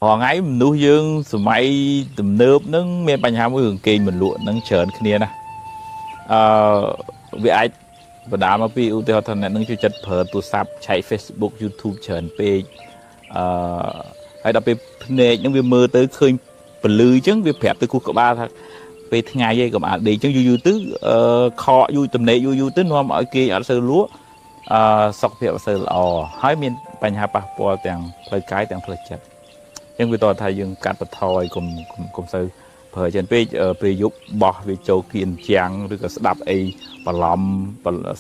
រាល់ថ្ងៃមនុស្សយើងសម័យទំនើបហ្នឹងមានបញ្ហាមួយរឿងគេងមិនលក់ហ្នឹងច្រើនគ្នាណាស់អឺវាអាចបណ្ដាលមកពីឧទាហរណ៍ថាអ្នកនឹងចូលចិត្តប្រើទូរស័ព្ទឆែក Facebook YouTube ច្រើនពេកអឺហើយដល់ពេលភ្នែកហ្នឹងវាមើលទៅឃើញពលឺអញ្ចឹងវាប្រាប់ទៅគូក្បាលថាពេលថ្ងៃឯងកុំអាលដេកអញ្ចឹងយូរយូរទៅអឺខកយូរតំណេកយូរយូរទៅនាំឲ្យគេអត់សូវលក់អឺសុខភាពអត់សូវល្អហើយមានបញ្ហាប៉ះពាល់ទាំងផ្លូវកាយទាំងផ្លូវចិត្តអញ្ចឹងវាតថាយើងកាត់បន្ថយកុំកុំសូវប្រើច្រើនពេកពេលយប់បោះវាចូលគៀនជាងឬក៏ស្ដាប់អីបន្លំ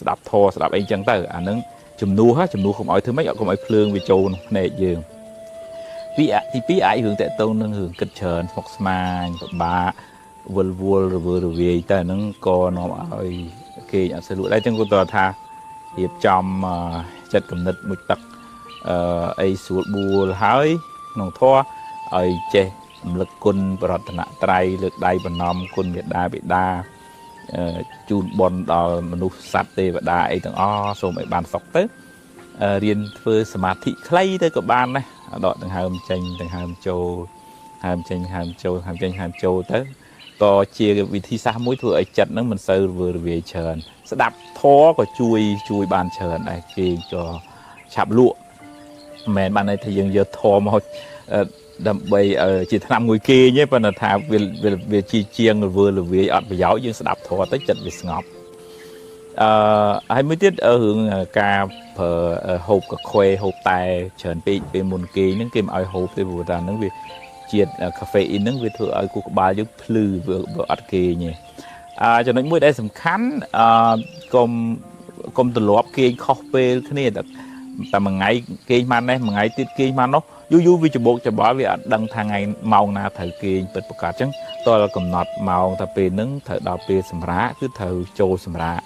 ស្ដាប់ធរស្ដាប់អីចឹងទៅអាហ្នឹងជំនួសជំនួសកុំឲ្យធ្វើម៉េចកុំឲ្យភ្លើងវាចូលក្នុងភ្នែកយើងពីទី2អាចរឿងតកតងនឹងរឿងគិតច្រើនស្មុគស្មាញពិបាកវិលវល់រវើរវាយតែហ្នឹងក៏នាំឲ្យគេអត់សូវលក់ដែរចឹងគាត់តថារៀបចំចិត្តគំនិតមួយទឹកអីស្រួលបួលហើយក្នុងធម៌ឲ្យចេះរំលឹកគុណបរតនត្រ័យលើកដៃបណ្ណំគុណមេដាបិតាជូនបុណ្យដល់មនុស្សសត្វទេវតាអីទាំងអស់សូមឲ្យបានសុខទៅរៀនធ្វើសមាធិខ្លីទៅក៏បានដែរដកដង្ហើមចេញដង្ហើមចូលហើមចេញហើមចូលហើមចេញហើមចូលទៅក៏ជាវិធីសាស្ត្រមួយធ្វើឲ្យចិត្តហ្នឹងមិនសូវរវើរវាយច្រើនស្ដាប់ធម៌ក៏ជួយបានច្រើនដែរគេក៏ឆាប់លក់មិនមែនបានន័យថាយើងយកធម៌មកដើម្បីជាថ្នាំងួយគេងទេប៉ុន្តែថាវាជាជាងរវើរវាយអត់ប្រយោជន៍យើងស្ដាប់ធម៌ទៅចិត្តវាស្ងប់អឺហើយមួយទៀតរឿងការប្រើហូបកាខ្វេហូបតែច្រើនពេកពេលមុនគេហ្នឹងគេមិនឲ្យហូបទេព្រោះថាហ្នឹងវាជាតិកាហ្វេអ៊ីនហ្នឹងវាធ្វើឲ្យខួរក្បាលយើងភ្លឺវាអត់គេងទេចំណុចមួយដែលសំខាន់អឺកុំទម្លាប់គេងខុសពេលគ្នាតែមួយថ្ងៃគេងបាននេះមួយថ្ងៃទៀតគេងបាននោះយូរយូរវាច្បោកច្បល់វាអត់ដឹងថាថ្ងៃម៉ោងណាត្រូវគេងពិតប្រាកដអញ្ចឹងតើកំណត់ម៉ោងថាពេលហ្នឹងត្រូវដល់ពេលសម្រាកគឺត្រូវចូលសម្រាក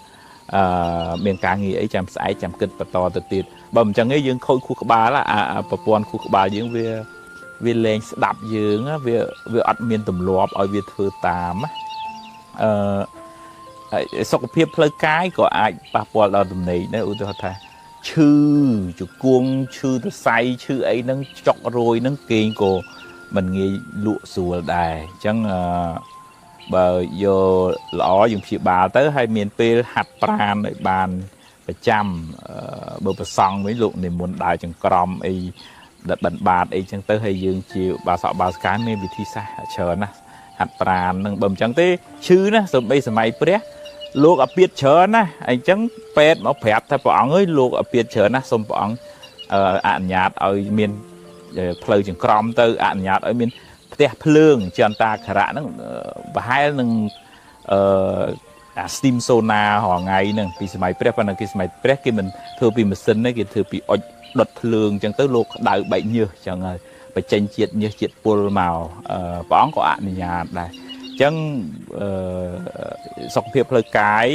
មានការងារអីចាំស្អែកចាំគិតបន្តទៅទៀតបើមិនអញ្ចឹងទេយើងខូចខួរក្បាលអាប្រព័ន្ធខួរក្បាលយើងវាលែងស្ដាប់យើងវាអត់មានទម្លាប់ឲ្យវាធ្វើតាមអឺសុខភាពផ្លូវកាយក៏អាចប៉ះពាល់ដល់ទំនេកដែរឧទាហរណ៍ថាឈឺជង្គង់ឈឺសរសៃឈឺអីហ្នឹងចុករយហ្នឹងគេងក៏មិនងាយលក់ស្រួលដែរអញ្ចឹងបើយកល្អយើងព្យាបាលទៅហើយមានពេលហាត់ប្រាណឲ្យបានប្រចាំបើប្រសង់វិញលោកនិមន្តដើរចង្ក្រមអីបិណ្ឌបាតអីចឹងទៅហើយយើងជាបាសកបាសិកាមានវិធីសាស្ត្រច្រើនណាស់ហាត់ប្រាណនឹងបើមិនចឹងទេឈឺណាស់សូម្បីសម័យព្រះលោកអាពាតច្រើនណាស់អញ្ចឹងពេទ្យមកប្រាប់ថាព្រះអង្គអើយលោកអាពាតច្រើនណាស់សូមព្រះអង្គអនុញ្ញាតឲ្យមានផ្លូវចង្ក្រមទៅអនុញ្ញាតឲ្យមានផ្ទះភ្លើងចន្តាខរៈហ្នឹងប្រហែលនឹងអា steam sauna រាល់ថ្ងៃហ្នឹងពីសម័យព្រះប៉ុន្តែគេសម័យព្រះគេមិនធ្វើពីម៉ាស៊ីនទេគេធ្វើពីអុចដុតភ្លើងអញ្ចឹងទៅលោកក្តៅបែកញើសអញ្ចឹងហើយបញ្ចេញជាតិញើសជាតិពុលមកព្រះអង្គក៏អនុញ្ញាតដែរអញ្ចឹងសុខភាពផ្លូវកាយ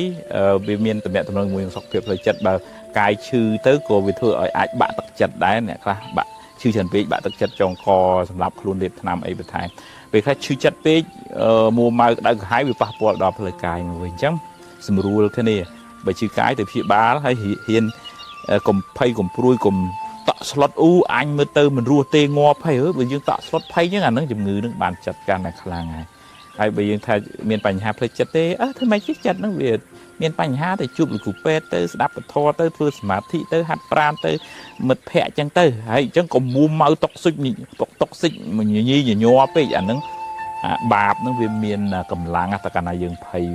វាមានទំនាក់ទំនងមួយនឹងសុខភាពផ្លូវចិត្តបើកាយឈឺទៅក៏វាធ្វើឲ្យអាចបាក់ទឹកចិត្តដែរអ្នកខ្លះបាក់ឈឺច្រើនពេកបាក់ទឹកចិត្តចងកសម្រាប់ខ្លួនលេបថ្នាំអីបន្ថែមពេលខ្លះឈឺចិត្តពេកមួម៉ៅក្តៅក្រហាយវាប៉ះពាល់ដល់ផ្លូវកាយមកវិញអញ្ចឹងសម្រួលគ្នាបើឈឺកាយទៅព្យាបាលហើយហ៊ានកុំភ័យកុំព្រួយកុំតក់ស្លុតអ៊ូអញមើលទៅមិនរស់ទេងាប់ហើយបើយើងតក់ស្លុតភ័យចឹងអានឹងជំងឺនឹងបានចាត់កាន់តែខ្លាំងហើយបើយើងថាមានបញ្ហាផ្លូវចិត្តទេអើធ្វើម៉េចទេចិត្តហ្នឹងវាមានបញ្ហាទៅជួបលោកគ្រូពេទ្យទៅស្ដាប់ពធទៅធ្វើសមាធិទៅហាត់ប្រាណទៅមិត្តភ័ក្តិចឹងទៅហើយអញ្ចឹងកុំមួម៉ៅតុកសុចតុកសិចញញីញញ័រពេកអាហ្នឹងបាបហ្នឹងវាមានកម្លាំងតែកាលណាយើងភ័យ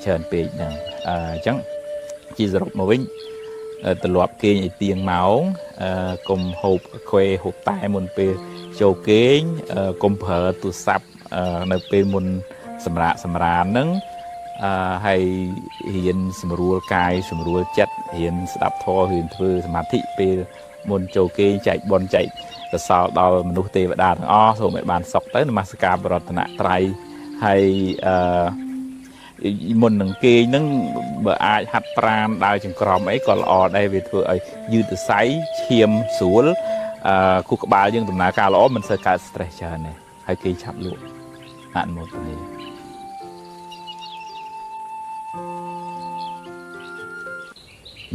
ច្រើនពេកហ្នឹងអញ្ចឹងជាសរុបមកវិញទម្លាប់គេងឲ្យទៀងម៉ោងកុំហូបខ្វេហូបតែមុនពេលចូលគេងកុំប្រើទូរស័ព្ទនៅពេលមុនសម្រាកសម្រានហ្នឹងហើយរៀនសម្រួលកាយសម្រួលចិត្តរៀនស្ដាប់ធម៌រៀនធ្វើសមាធិពេលមុនចូលគេងចែកបុណ្យចែកកុសលដល់មនុស្សទេវតាទាំងអស់សូមឲ្យបានសុខទៅនមស្ការបរតនត្រ័យហើយមុននឹងគេងហ្នឹងបើអាចហាត់ប្រាណដើរចង្ក្រមអីក៏ល្អដែរវាធ្វើឲ្យយឺតសរសៃឈាមស្រួលខួរក្បាលយើងដំណើរការល្អមិនសូវកើត stress ច្រើនទេហើយគេឆាប់លក់អនុមោទនា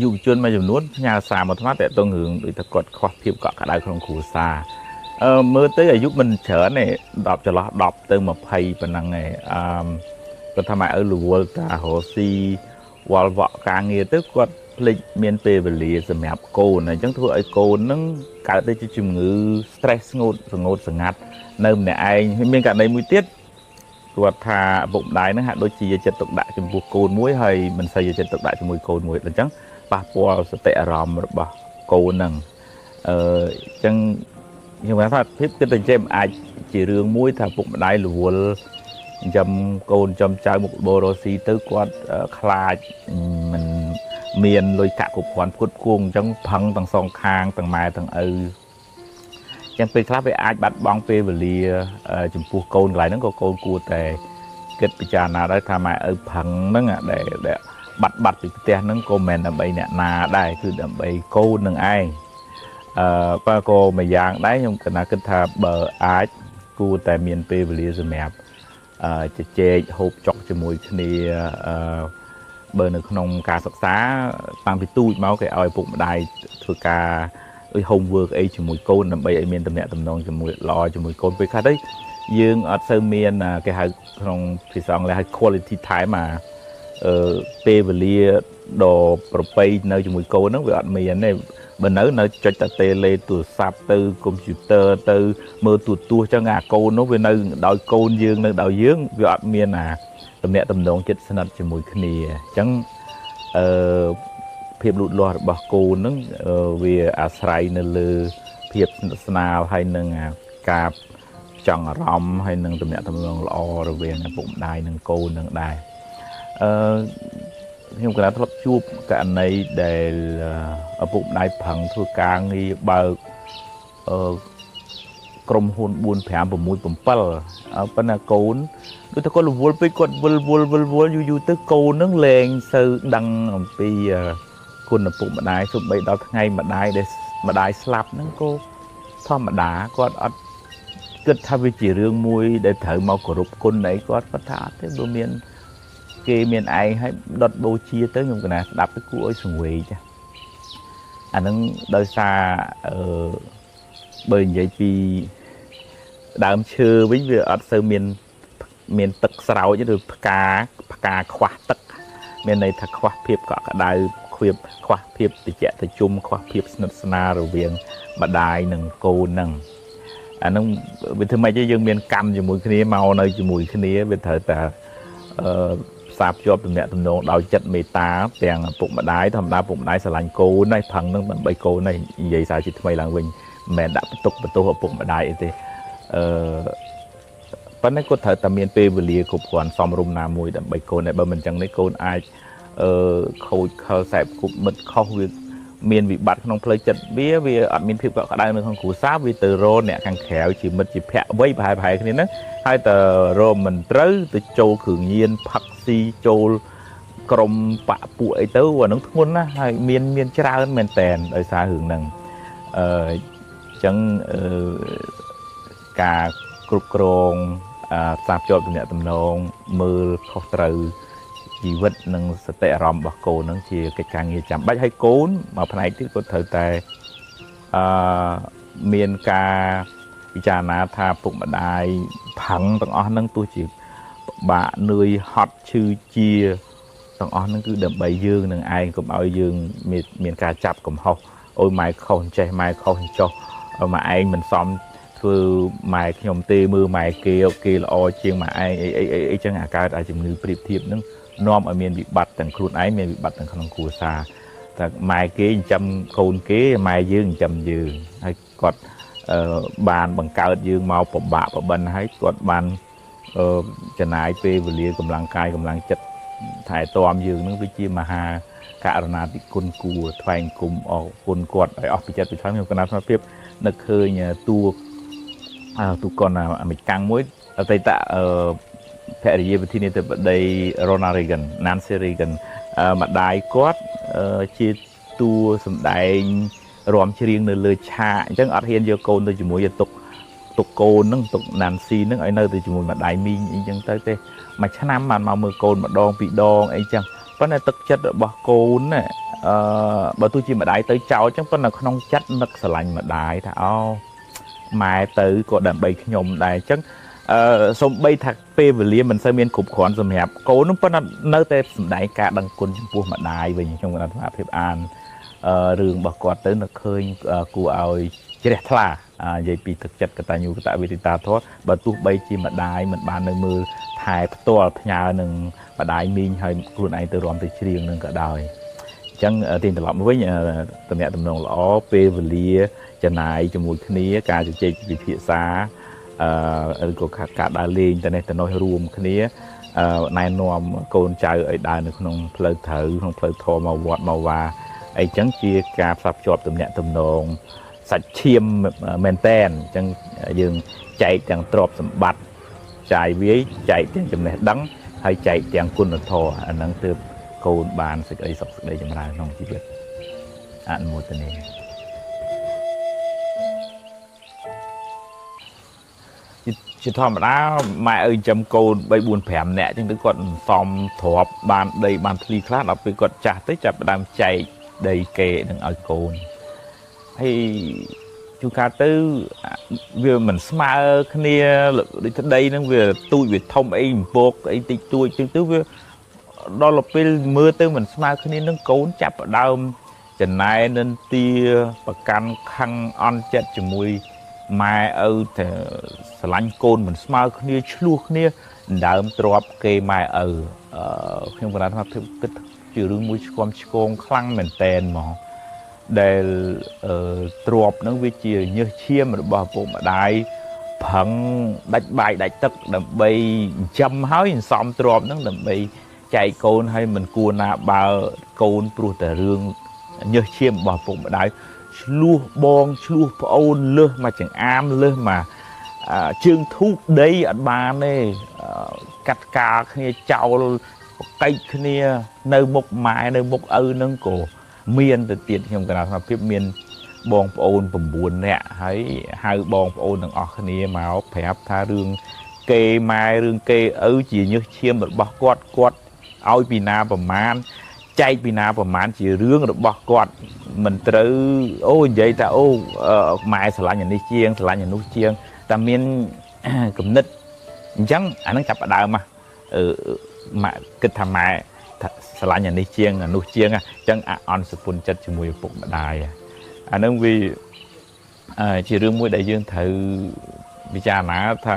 យុវជនមួយចំនួនផ្ញើសារមកអាត្មាតកតងរឿងដូចថាគាត់ខ្វះភាពកក់ក្ដៅក្នុងគ្រួសារ មើលទៅអាយុមិនច្រើនទេ10ចន្លោះ10ទៅ20ប៉ុណ្ណឹងឯងអឺគាត់ថាម៉ែឪរវល់តារកស៊ីវល់វក់ការងារទៅគាត់ភ្លេចមានពេលវេលាសម្រាប់កូនអញ្ចឹងធ្វើឲ្យកូនហ្នឹងកើតទៅជាជំងឺ stress ស្ងួតសងោតសងាត់នៅម្នាក់ឯងហើយមានករណីមួយទៀតគាត់ថាឪពុកម្ដាយហ្នឹងហាក់ដូចជាយកចិត្តទុកដាក់ចំពោះកូនមួយហើយមិនសូវយកចិត្តទុកដាក់ជាមួយកូនមួយអញ្ចឹងប៉ះពាល់សតិអារម្មណ៍របស់កូនហ្នឹងអញ្ចឹងខ្ញុំថាភាពគិតតែចេះអាចជារឿងមួយថាឪពុកម្ដាយរវល់ចិញ្ចឹមកូនចំចៅមុខរបររស៊ីទៅគាត់ខ្លាចមិនមានលុយកាក់គ្រប់គ្រាន់ផ្គត់ផ្គង់អញ្ចឹងផឹងទាំងសងខាងទាំងម៉ែទាំងឪអញ្ចឹងពេលខ្លះវាអាចបាត់បង់ពេលវេលាចំពោះកូនកន្លែងហ្នឹងក៏កូនគួរតែគិតពិចារណាដែរថាម៉ែឪផឹងហ្នឹងដែលបាត់បាត់ពីផ្ទះហ្នឹងក៏មិនមែនដើម្បីអ្នកណាដែរគឺដើម្បីកូននឹងឯងបើក៏មួយយ៉ាងដែរខ្ញុំកណាគិតថាបើអាចគួរតែមានពេលវេលាសម្រាប់ជជែកហូបចុកជាមួយគ្នាបើនៅក្នុងការសិក្សាតាំងពីទូចមកគេឲ្យឪពុកម្ដាយធ្វើការដូច homework អីជាមួយកូនដើម្បីឲ្យមានទំនាក់ទំនងជាមួយល្អជាមួយកូនពេលខ្លះទៅយើងអត់សូវមានគេហៅក្នុងភាសាអង់គ្លេសហៅ quality time អាពេលវេលាដ៏ប្រពៃនៅជាមួយកូនហ្នឹងវាអត់មានទេបើនៅនៅចុចតែតេលេទូរស័ព្ទទៅកុំព្យូទ័រទៅមើលទូរទស្សន៍ចឹងអាកូននោះវានៅដោយកូនយើងនៅដោយយើងវាអត់មានអាទំនាក់ទំនងចិត្តស្និទ្ធជាមួយគ្នាអញ្ចឹងអឺភាពលូតលាស់របស់កូនហ្នឹងវាអាស្រ័យនៅលើភាពស្និទ្ធស្នាលហើយនឹងការចង់អារម្មណ៍ហើយនឹងទំនាក់ទំនងល្អរវាងឪពុកម្ដាយនិងកូននឹងដែរអឺខ្ញុំកណ្ដាលធ្លាប់ជួបករណីដែលឪពុកម្ដាយប្រឹងធ្វើការងារបើកអឺក្រុមហ៊ុន4 5 6 7ប៉ុន្តែកូនដូចតែគាត់រវល់ពេកគាត់វិលវល់វិលវល់យូរយូរទៅកូននឹងលែងសូវដឹងអំពីគុណឪពុកម្ដាយសូម្បីដល់ថ្ងៃម្ដាយដែលម្ដាយស្លាប់ហ្នឹងក៏ធម្មតាគាត់អត់គិតថាវាជារឿងមួយដែលត្រូវមកគោរពគុណអីគាត់គាត់ថាអត់ទេបើមានគេមានឯងឲ្យដុតបូជាទៅខ្ញុំកណាស្ដាប់ទៅគួរឲ្យសង្វេគអាហ្នឹងដោយសារអឺបើនិយាយពីដើមឈើវិញវាអត់សូវមានទឹកស្រោចឬផ្កាផ្កាខ្វះទឹកមានន័យថាខ្វះភាពកក់ក្ដៅខ្វះភាពត្រជាក់ត្រជុំខ្វះភាពស្និទ្ធស្នាលរវាងម្ដាយនិងកូនហ្នឹងអាហ្នឹងវាធ្វើម៉េចទេយើងមានកម្មជាមួយគ្នាមកនៅជាមួយគ្នាវាត្រូវតែអឺផ្សារភ្ជាប់ទំនាក់ទំនងដោយចិត្តមេត្តាទាំងឪពុកម្ដាយធម្មតាឪពុកម្ដាយស្រឡាញ់កូនហើយផឹងហ្នឹងដើម្បីកូនហើយនិយាយសារជាថ្មីឡើងវិញមិនមែនដាក់បន្ទុកបន្ទោសឪពុកម្ដាយអីទេអឺប៉ុន្តែគាត់ត្រូវតែមានពេលវេលាគ្រប់គ្រាន់សមរម្យណាមួយដើម្បីកូនដែរបើមិនអញ្ចឹងនេះកូនអាចខូចខលខ្សែគប់មិត្តខុសវាមានវិបត្តិក្នុងផ្លូវចិត្តវាអត់មានភាពកក់ក្ដៅនៅក្នុងគ្រួសារវាទៅរកអ្នកខាងក្រៅជាមិត្តជាភក្តិវ័យប្រហែលប្រហែលគ្នាហ្នឹងហើយតែរកមិនត្រូវទៅចូលគ្រឿងញៀនផឹកស៊ីចូលក្រុមបាក់ពួកអីទៅអាហ្នឹងធ្ងន់ណាស់ហើយមានច្រើនមែនតែនដោយសាររឿងហ្នឹងអញ្ចឹងការគ្រប់គ្រងផ្សារភ្ជាប់ទំនាក់ទំនងមើលខុសត្រូវជីវិតនិងសតិអារម្មណ៍របស់កូនហ្នឹងជាកិច្ចការងារចាំបាច់ហើយកូនមួយផ្នែកទៀតគាត់ត្រូវតែអឺមានការពិចារណាថាពុកម្ដាយផឹងទាំងអស់ហ្នឹងទោះជាពិបាកនឿយហត់ឈឺជាទាំងអស់ហ្នឹងគឺដើម្បីយើងនឹងឯងកុំឲ្យយើងមានការចាប់កំហុសអូយម៉ែខុសចេះម៉ែខុសចុះម៉ែឯងមិនសមធ្វើម៉ែខ្ញុំទេមើលម៉ែគេគេល្អជាងម៉ែឯងអីអីអីអីចឹងអាកើតអាជំងឺប្រៀបធៀបហ្នឹងនាំឲ្យមានវិបត្តិទាំងខ្លួនឯងមានវិបត្តិទាំងក្នុងគ្រួសារតែម៉ែគេចិញ្ចឹមកូនគេម៉ែយើងចិញ្ចឹមយើងហើយគាត់បានបង្កើតយើងមកពិបាកប្របិនហើយគាត់បានចំណាយពេលវេលាកម្លាំងកាយកម្លាំងចិត្តថែទាំយើងនឹងវាជាមហាករុណាធិគុណគួរថ្លែងគុំអរគុណគាត់ឲ្យអស់ពីចិត្តពីថ្លៃខ្ញុំកណាត់ស្មារតីនឹកឃើញតួទូកុនអាមេរិកាំងមួយអតីតភរិយាប្រធានាធិបតី Ronald Reagan Nancy Reagan ម្ដាយគាត់ជាតួសម្ដែងរាំច្រៀងនៅលើឆាកអញ្ចឹងអត់ហ៊ានយកកូនទៅជាមួយយកទុកកូនហ្នឹងទុក Nancy ហ្នឹងឲ្យនៅទៅជាមួយម្ដាយមីងអីចឹងទៅទេមួយឆ្នាំបានមកមើលកូនម្ដងពីរដងអីចឹងប៉ុន្តែទឹកចិត្តរបស់កូនណាបើទោះជាម្ដាយទៅចោលចឹងប៉ុន្តែក្នុងចិត្តនឹកស្រឡាញ់ម្ដាយថាអូ ម៉ែទៅក៏ដើម្បីខ្ញុំដែរអញ្ចឹងសំបីថាពេលវេលាមិនសូវមានគ្រប់គ្រាន់សម្រាប់កូននោះប៉ុន្តែនៅតែសម្ដែងការដឹងគុណចំពោះម្ដាយវិញខ្ញុំក៏អាត្មាភាពអានរឿងរបស់គាត់ទៅនៅឃើញគួរឲ្យជ្រះថ្លានិយាយពីទឹកចិត្តកតញ្ញូកតវេទិតាធម៌បើទោះបីជាម្ដាយមិនបាននៅមើលថែផ្ទាល់ផ្ញើនឹងម្ដាយមីងហើយខ្លួនឯងទៅរំទៅច្រៀងនឹងក៏ដោយអញ្ចឹងទាញត្រឡប់មកវិញតំណាក់តំណងល្អពេលវេលាចំណាយជាមួយគ្នាការជជែកពិភាក្សាឬក៏ការដើរលេងទៅនេះទៅនោះរួមគ្នាណែនាំកូនចៅឲ្យដើរនៅក្នុងផ្លូវត្រូវក្នុងផ្លូវធម៌មកវត្តមកវាអីចឹងជាការផ្សារភ្ជាប់ទំនាក់ទំនងសាច់ឈាមមែនតែនអញ្ចឹងយើងចែកទាំងទ្រព្យសម្បត្តិចាយវាយចែកទាំងចំណេះដឹងហើយចែកទាំងគុណធម៌អាហ្នឹងទើបកូនបានសេចក្តីសុខសេចក្តីចម្រើនក្នុងជីវិតអនុមោទនាជាធម្មតាម៉ែឪចិញ្ចឹមកូន3 4 5នាក់អញ្ចឹងទៅគាត់សំទ្រព្យបានដីបានធ្លីខ្លះដល់ពេលគាត់ចាស់ទៅចាប់ផ្ដើមចែកដីគេនឹងឲ្យកូនហើយជួនកាលទៅវាមិនស្មើគ្នាដូចដីហ្នឹងវាទូចវាធំអីអំពកអីតិចតួចចឹងទៅវាដល់ពេលមើលទៅមិនស្មើគ្នានឹងកូនចាប់ផ្ដើមចំណែននិន្ទាប្រកាន់ខឹងអន់ចិត្តជាមួយម៉ែឪតែស្រឡាញ់កូនមិនស្មើគ្នាឆ្លោះគ្នាដើមទ្របគេម៉ែឪខ្ញុំកណ្ដាលថាគិតជារឿងមួយឆ្គាំឆ្គងខ្លាំងមែនតែនហ្មងដែលទ្របហ្នឹងវាជាញើសឈាមរបស់ឪពុកម្ដាយប្រឹងដាច់បាយដាច់ទឹកដើម្បីចិញ្ចឹមហើយសន្សំទ្របហ្នឹងដើម្បីចែកកូនហើយមិនគួរណាបើកូនព្រោះតែរឿងញើសឈាមរបស់ឪពុកម្ដាយឆ្លោះបងឆ្លោះប្អូនលើសមកចង្អាមលើសមកជើងធូបដីអត់បានទេកាត់កាលគ្នាចោលប្រកែកគ្នានៅមុខម៉ែនៅមុខឪនឹងក៏មានទៅទៀតខ្ញុំកណាថាភាពមានបងប្អូន9នាក់ហើយហៅបងប្អូនទាំងអស់គ្នាមកប្រាប់ថារឿងគេម៉ែរឿងគេឪជាញើសឈាមរបស់គាត់គាត់ឲ្យពីណាប្រមាណចែកពីណាប្រមាណជារឿងរបស់គាត់មិនត្រូវអូនិយាយថាអូម៉ែស្រឡាញ់អានេះជាងស្រឡាញ់អានោះជាងតែមានគំនិតអញ្ចឹងអានឹងចាប់ផ្ដើមមកម៉ាក់គិតថាម៉ែស្រឡាញ់អានេះជាងអានោះជាងអញ្ចឹងអន់សុពន្ធចិត្តជាមួយឪពុកម្ដាយអានឹងវាជារឿងមួយដែលយើងត្រូវពិចារណាថា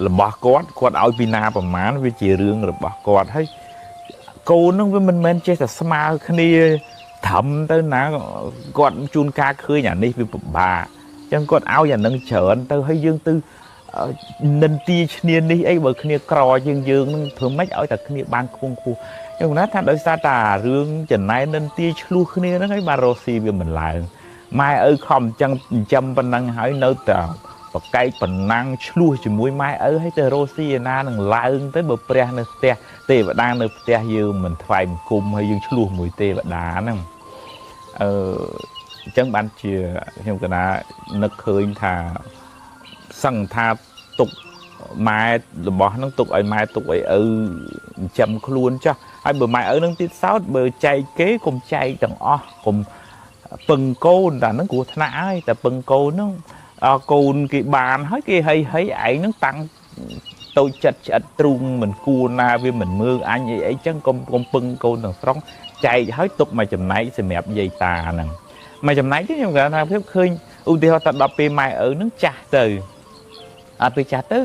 របស់គាត់គាត់ឲ្យពីណាប្រមាណវាជារឿងរបស់គាត់ហើយកូននឹងវាមិនមែនចេះតែស្មើគ្នាត្រឹមទៅណាគាត់ជួនកាលឃើញអានេះវាពិបាកអញ្ចឹងគាត់ឲ្យអានឹងច្រើនទៅហើយយើងទៅនិន្ទាឈ្នានេះអីបើគ្នាក្រជាងយើងនឹងធ្វើម៉េចឲ្យតែគ្នាបានខ្ពង់ខ្ពស់អញ្ចឹងណាថាដោយសារតែរឿងចំណែននិន្ទាឆ្លោះគ្នាហ្នឹងហើយបានរស់ស៊ីវាមិនឡើងម៉ែឪខំអញ្ចឹងចិញ្ចឹមប៉ុណ្ណឹងហើយនៅតែប្រកែកប៉ុណ្ណឹងឆ្លោះជាមួយម៉ែឪហើយទៅរស់ស៊ីឯណានឹងឡើងទៅបើព្រះនៅផ្ទះទេវតានៅផ្ទះយើងមិនថ្វាយបង្គំហើយយើងឆ្លោះមួយទេវតាហ្នឹងអញ្ចឹងបានជាខ្ញុំកណានឹកឃើញថាសឹងថាទុកម៉ែរបស់ហ្នឹងទុកឲ្យម៉ែទុកឲ្យឪចិញ្ចឹមខ្លួនចុះហើយបើម៉ែឪហ្នឹងទៀតសោតបើចែកគេកុំចែកទាំងអស់កុំពឹងកូនតែហ្នឹងគ្រោះថ្នាក់ហើយតែពឹងកូនហ្នឹងកូនគេបានហើយគេហីហីឯងហ្នឹងតាំងតូចចិត្តឆ្អិតទ្រូងមិនគួរណាវាមិនមើលអញអីអីចឹងកុំពឹងកូនទាំងស្រុងចែកហើយទុកមួយចំណែកសម្រាប់យាយតាហ្នឹងមួយចំណែកទៀតខ្ញុំគាត់ថាភាពឃើញឧទាហរណ៍តែដល់ពេលម៉ែឪហ្នឹងចាស់ទៅអត់ពេលចាស់ទៅ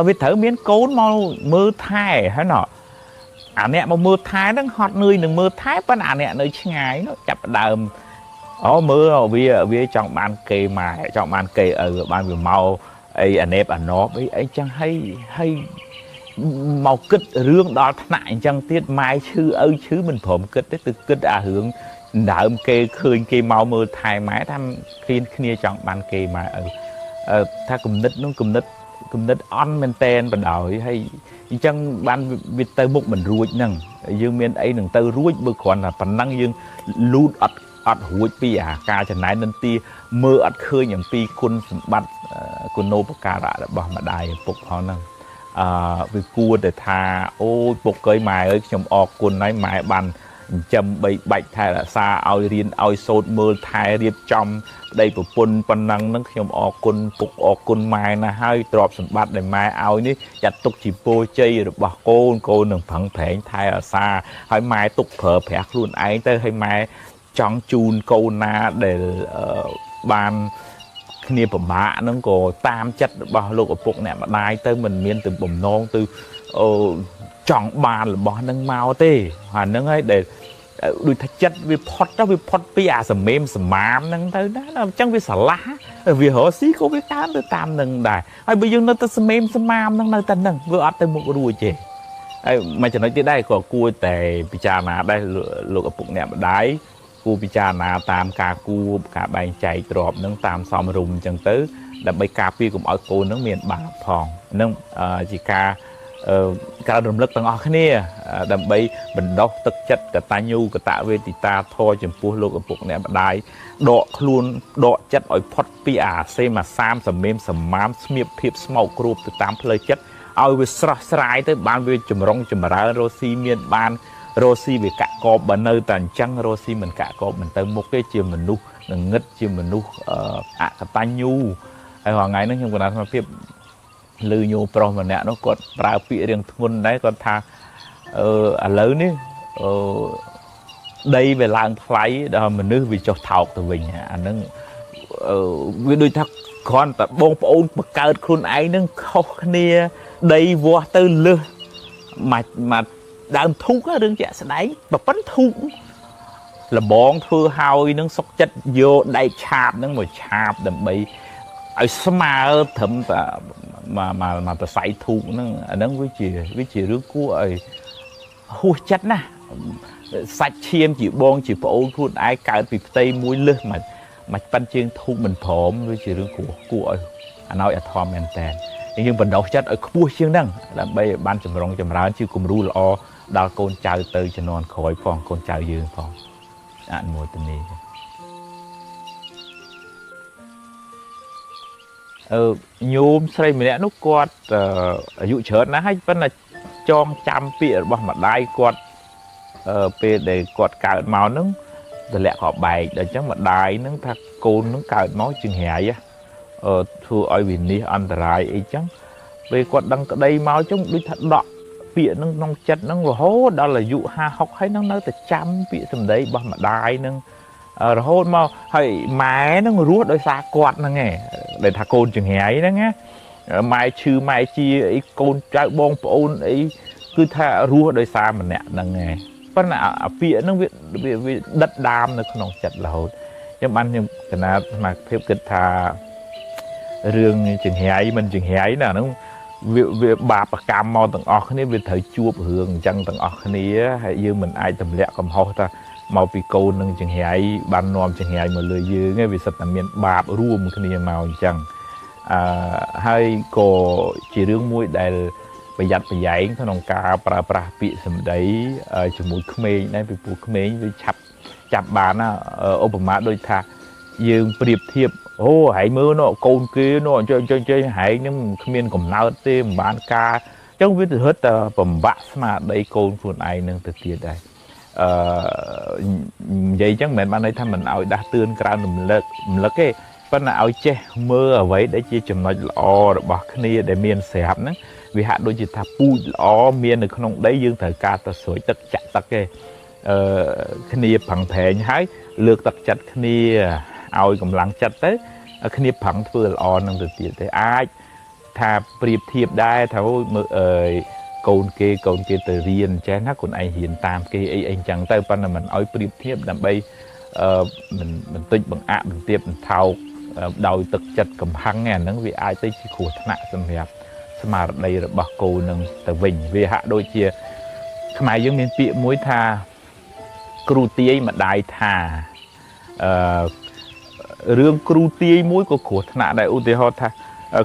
វាត្រូវមានកូនមកមើលថែហើយណោះអាអ្នកមកមើលថែហ្នឹងហត់នឿយនឹងមើលថែប៉ុន្តែអាអ្នកនៅឆ្ងាយនោះចាប់ផ្ដើមអូមើលវាចង់បានគេម៉ែចង់បានគេឪបានវាមកអីអាណេបអាណប់អីអីចឹងហើយមកគិតរឿងដល់ថ្នាក់អញ្ចឹងទៀតម៉ែឈឺឪឈឺមិនព្រមគិតទេគឺគិតអារឿងដើមគេឃើញគេមកមើលថែម៉ែថាឃ្លានគ្នាចង់បានគេម៉ែឪថាគំនិតនោះគំនិតអន់មែនតែនបណ្ដោយហើយអញ្ចឹងបានវាទៅមុខមិនរួចហ្នឹងយើងមានអីនឹងទៅរួចបើគ្រាន់តែប៉ុណ្ណឹងយើងលូតអត់រួចពីអាការចំណែននិន្ទាមើលអត់ឃើញអំពីគុណសម្បត្តិគុណូបការៈរបស់ម្ដាយឪពុកផងហ្នឹងវាគួរតែថាអូយពុកអើយម៉ែអើយខ្ញុំអរគុណហើយម៉ែបាន ចិញ្ចឹមបីបាច់ថែរក្សាឲ្យរៀនឲ្យសូត្រមើលថែរៀបចំប្តីប្រពន្ធប៉ុណ្ណឹងហ្នឹងខ្ញុំអរគុណពុកអរគុណម៉ែណាស់ហើយទ្រព្យសម្បត្តិដែលម៉ែឲ្យនេះចាត់ទុកជាពរជ័យរបស់កូនកូននឹងប្រឹងប្រែងថែរក្សាហើយម៉ែទុកប្រើប្រាស់ខ្លួនឯងទៅហើយម៉ែចង់ជូនកូនណាដែលបានគ្នាពិបាកហ្នឹងក៏តាមចិត្តរបស់លោកឪពុកអ្នកម្ដាយទៅមិនមានទៅបំណងទៅចង់បានរបស់ហ្នឹងមកទេអាហ្នឹងហើយដែលដូចថាចិត្តវាផុតទៅវាផុតពីអាសមេមសមាមហ្នឹងទៅណាអញ្ចឹងវាស្រឡះវារកស៊ីក៏វាកើនទៅតាមនឹងដែរហើយបើយើងនៅតែសមេមសមាមហ្នឹងនៅតែហ្នឹងវាអត់ទៅមុខរួចទេហើយមួយចំណុចទៀតដែរក៏គួរតែពិចារណាដែរលោកឪពុកអ្នកម្ដាយគួរពិចារណាតាមការគួរការបែងចែកទ្រព្យហ្នឹងតាមសមរម្យអញ្ចឹងទៅដើម្បីការពារកុំឲ្យកូនហ្នឹងមានបាបផងហ្នឹងជាការការរំលឹកទាំងអស់គ្នាដើម្បីបណ្ដុះទឹកចិត្តកតញ្ញូកតវេទិតាធម៌ចំពោះលោកឪពុកអ្នកម្ដាយដកខ្លួនដកចិត្តឲ្យផុតពីអាសេមអាសាមសមេមសមាមស្មៀបភាពស្មោកគ្របទៅតាមផ្លូវចិត្តឲ្យវាស្រស់ស្រាយទៅបានវាចម្រុងចម្រើនរស់ស៊ីមានបានរស់ស៊ីវាកាក់កបបើនៅតែអញ្ចឹងរស់ស៊ីមិនកាក់កបមិនទៅមុខទេជាមនុស្សងងឹតជាមនុស្សអកតញ្ញូហើយរាល់ថ្ងៃហ្នឹងខ្ញុំកណ្ដាលសមាភិបឮញោប្រុសម្នាក់នោះគាត់ប្រើពាក្យរៀងធ្ងន់ដែរគាត់ថាឥឡូវនេះដីវាឡើងថ្លៃដល់មនុស្សវាចុះថោកទៅវិញអាហ្នឹងវាដូចថាគ្រាន់តែបងប្អូនបង្កើតខ្លួនឯងហ្នឹងខុសគ្នាដីវាស់ទៅលើសមួយដើមធូករឿងជាក់ស្ដែងប្រពន្ធធូកលបងធ្វើហើយនឹងសុកចិត្តយកដែកឆាបហ្នឹងមកឆាបដើម្បីឲ្យស្មើត្រឹមតែមកប្រស័យធូកហ្នឹងអាហ្នឹងវាជារឿងគួរឲ្យហួសចិត្តណាស់សាច់ឈាមជាបងជាប្អូនខ្លួនឯងកើតពីផ្ទៃមួយលើសមកប៉ិនជើងធូកមិនព្រមវាជារឿងគួរឲ្យអាណោចអាធមមែនតើយើងបណ្ដោះចិត្តឲ្យខ្ពស់ជាងហ្នឹងដើម្បីឲ្យបានចម្រុងចម្រើនជាគំរូល្អដល់កូនចៅទៅជំនាន់ក្រោយផងកូនចៅយើងផងអនុមោទនាញោមស្រីម្នាក់នោះគាត់អាយុច្រើនណាស់ហើយប៉ុន្តែចងចាំពាក្យរបស់ម្ដាយគាត់ពេលដែលគាត់កើតមកហ្នឹងទម្លាក់ក៏បែកដល់អញ្ចឹងម្ដាយហ្នឹងថាកូនហ្នឹងកើតមកចង្រៃធ្វើឲ្យវិនិច្ឆ័យអន្តរាយអីចឹងពេលគាត់ដឹងក្តីមកចឹងដូចថាដកពាក្យហ្នឹងក្នុងចិត្តហ្នឹងរហូតដល់អាយុ50 60ហើយហ្នឹងនៅតែចាំពាក្យសម្ដីរបស់ម្ដាយហ្នឹងរហូតមកហើយម៉ែហ្នឹងរស់ដោយសារគាត់ហ្នឹងឯងដែលថាកូនចង្រៃហ្នឹងណាម៉ែឈឺម៉ែជាអីកូនចៅបងប្អូនអីគឺថារស់ដោយសារម្នាក់ហ្នឹងឯងប៉ុន្តែអាពាក្យហ្នឹងវាដិតដាមនៅក្នុងចិត្តរហូតខ្ញុំបានខ្ញុំកណាត់សមាភិបគិតថារឿងចង្រៃមិនចង្រៃណាហ្នឹងវាបាបកម្មមកទាំងអស់គ្នាវាត្រូវជួបរឿងអញ្ចឹងទាំងអស់គ្នាហើយយើងមិនអាចទម្លាក់កំហុសថាមកពីកូននឹងចង្រៃបាននាំចង្រៃមកលើយើងឯងវាសិតតែមានបាបរួមគ្នាមកអញ្ចឹងហើយក៏ជារឿងមួយដែលប្រយ័ត្នប្រយែងក្នុងការប្រើប្រាស់ពាក្យសម្ដីជាមួយក្មេងដែរពីព្រោះក្មេងវាឆាប់ចាប់បានណាឧបមាដូចថាយើងប្រៀបធៀបអូហែងមើលនោះកូនគេនោះអញ្ចឹងអញ្ចឹងហែងហ្នឹងគ្មានកំណើតទេមិនបានការអញ្ចឹងវាទៅរត់តែបំបាក់ស្មារតីកូនខ្លួនឯងនឹងទៅទៀតដែរនិយាយអញ្ចឹងមិនមែនបានន័យថាមិនឲ្យដាស់តឿនក្រើនរំលឹកទេប៉ុន្តែឲ្យចេះមើលអ្វីដែលជាចំណុចល្អរបស់គ្នាដែលមានស្រាប់ហ្នឹងវាហាក់ដូចជាថាពូជល្អមាននៅក្នុងដីយើងត្រូវការទៅស្រោចទឹកចាក់ទឹកទេគ្នាប្រឹងប្រែងហើយលើកទឹកចិត្តគ្នាឲ្យកម្លាំងចិត្តទៅគ្នាប្រឹងធ្វើល្អនឹងទៅទៀតទេអាចថាប្រៀបធៀបដែរថាអូយមើលកូនគេទៅរៀនចេះណាខ្លួនឯងរៀនតាមគេអីអីចឹងទៅប៉ុន្តែមិនឲ្យប្រៀបធៀបដើម្បីមិនបន្តិចបង្អាក់បន្ទាបបន្ថោកដោយទឹកចិត្តកំហឹងអាហ្នឹងវាអាចទៅជាគ្រោះថ្នាក់សម្រាប់ស្មារតីរបស់កូននឹងទៅវិញវាហាក់ដូចជាខ្មែរយើងមានពាក្យមួយថាគ្រូទាយម្ដាយថារឿងគ្រូទាយមួយក៏គ្រោះថ្នាក់ដែរឧទាហរណ៍ថា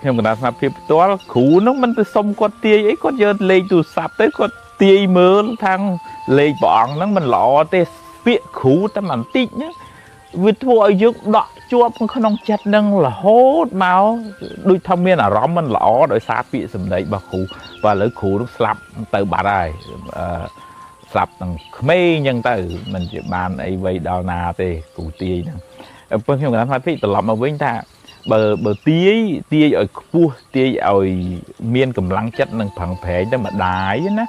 ខ្ញុំកណ្ដាលស្មារតីផ្ទាល់គ្រូហ្នឹងមិនទៅសុំគាត់ទាយអីគាត់យកលេខទូរស័ព្ទទៅគាត់ទាយមើលថាលេខព្រះអង្គហ្នឹងមិនល្អទេពាក្យគ្រូតែបន្តិចហ្នឹងវាធ្វើឲ្យយើងដកជាប់ក្នុងចិត្តហ្នឹងរហូតមកដូចថាមានអារម្មណ៍មិនល្អដោយសារពាក្យសម្ដីរបស់គ្រូបាទឥឡូវគ្រូហ្នឹងស្លាប់ទៅបាត់ហើយ ស្លាប់ទាំងក្មេងអញ្ចឹងទៅមិនជាបានអីវ័យដល់ណាទេគ្រូទាយហ្នឹងប៉ុន្តែខ្ញុំកណ្ដាលថ្មពេកត្រឡប់មកវិញថាបើទាយឲ្យខ្ពស់ទាយឲ្យមានកម្លាំងចិត្តនិងប្រឹងប្រែងទៅម្ដាយណា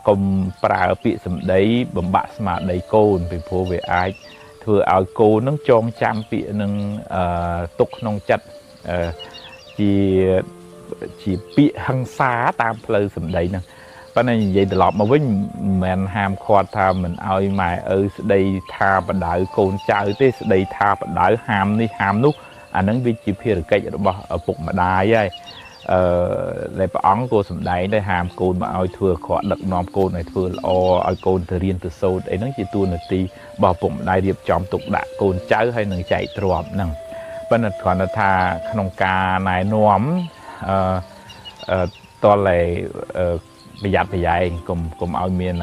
កុំប្រើពាក្យសម្ដីបំបាក់ស្មារតីកូនពីព្រោះវាអាចធ្វើឲ្យកូននឹងចងចាំពាក្យនឹងទុកក្នុងចិត្តជាពាក្យហិង្សាតាមផ្លូវសម្ដីហ្នឹងប៉ុន្តែនិយាយត្រឡប់មកវិញមិនមែនហាមឃាត់ថាមិនឲ្យម៉ែឪស្ដីថាបដៅកូនចៅទេស្ដីថាបដៅហាមនេះហាមនោះអាហ្នឹងវាជាភារកិច្ចរបស់ឪពុកម្ដាយហើយដែលព្រះអង្គក៏សម្ដែងដែរហាមកូនមកឲ្យធ្វើអាក្រក់ដឹកនាំកូនឲ្យធ្វើល្អឲ្យកូនទៅរៀនទៅសូត្រអីហ្នឹងជាតួនាទីរបស់ឪពុកម្ដាយរៀបចំទុកដាក់កូនចៅហើយនឹងចែកទ្រព្យហ្នឹងប៉ុន្តែគ្រាន់តែថាក្នុងការណែនាំតលតែប្រយ័ត្នប្រយែងកុំឲ្យមាន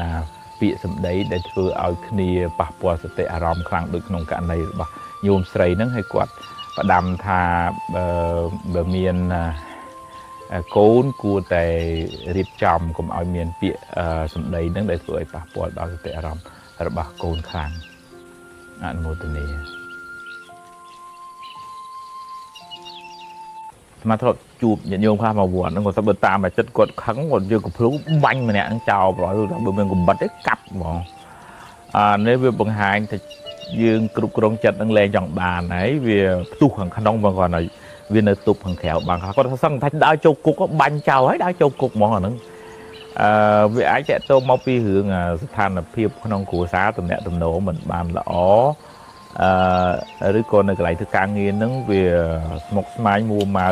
ពាក្យសម្ដីដែលធ្វើឲ្យគ្នាប៉ះពាល់សតិអារម្មណ៍ខ្លាំងដូចក្នុងករណីរបស់ញោមស្រីហ្នឹងហើយគាត់ផ្ដាំថាបើមានកូនគួរតែរៀបចំកុំឲ្យមានពាក្យសម្ដីហ្នឹងដែលធ្វើឲ្យប៉ះពាល់ដល់សតិអារម្មណ៍របស់កូនខ្លាំងអនុមោទនាស្មាធ្លាប់ជួបញាតិញោមខ្លះមកវត្តហ្នឹងគាត់ថាបើតាមអាចិត្តគាត់ខឹងគាត់យកកំភ្លូបាញ់ម្នាក់ហ្នឹងចោលប្រហែលបើមានកំបិតទេកាប់ហ្មងអានេះវាបង្ហាញថាយើងគ្រប់គ្រងចិត្តនឹងលែងចង់បានហើយវាផ្ទុះខាងក្នុងបងគាត់ហើយវានៅទប់ខាងក្រៅបានគាត់ថាសឹងថាដើរចូលគុកក៏បាញ់ចោលហើយដើរចូលគុកហ្មងអាហ្នឹងវាអាចតទៅមកពីរឿងស្ថានភាពក្នុងគ្រួសារទំនាក់ទំនងមិនបានល្អឬក៏នៅកន្លែងធ្វើការងារហ្នឹងវាស្មុគស្មាញមួម៉ៅ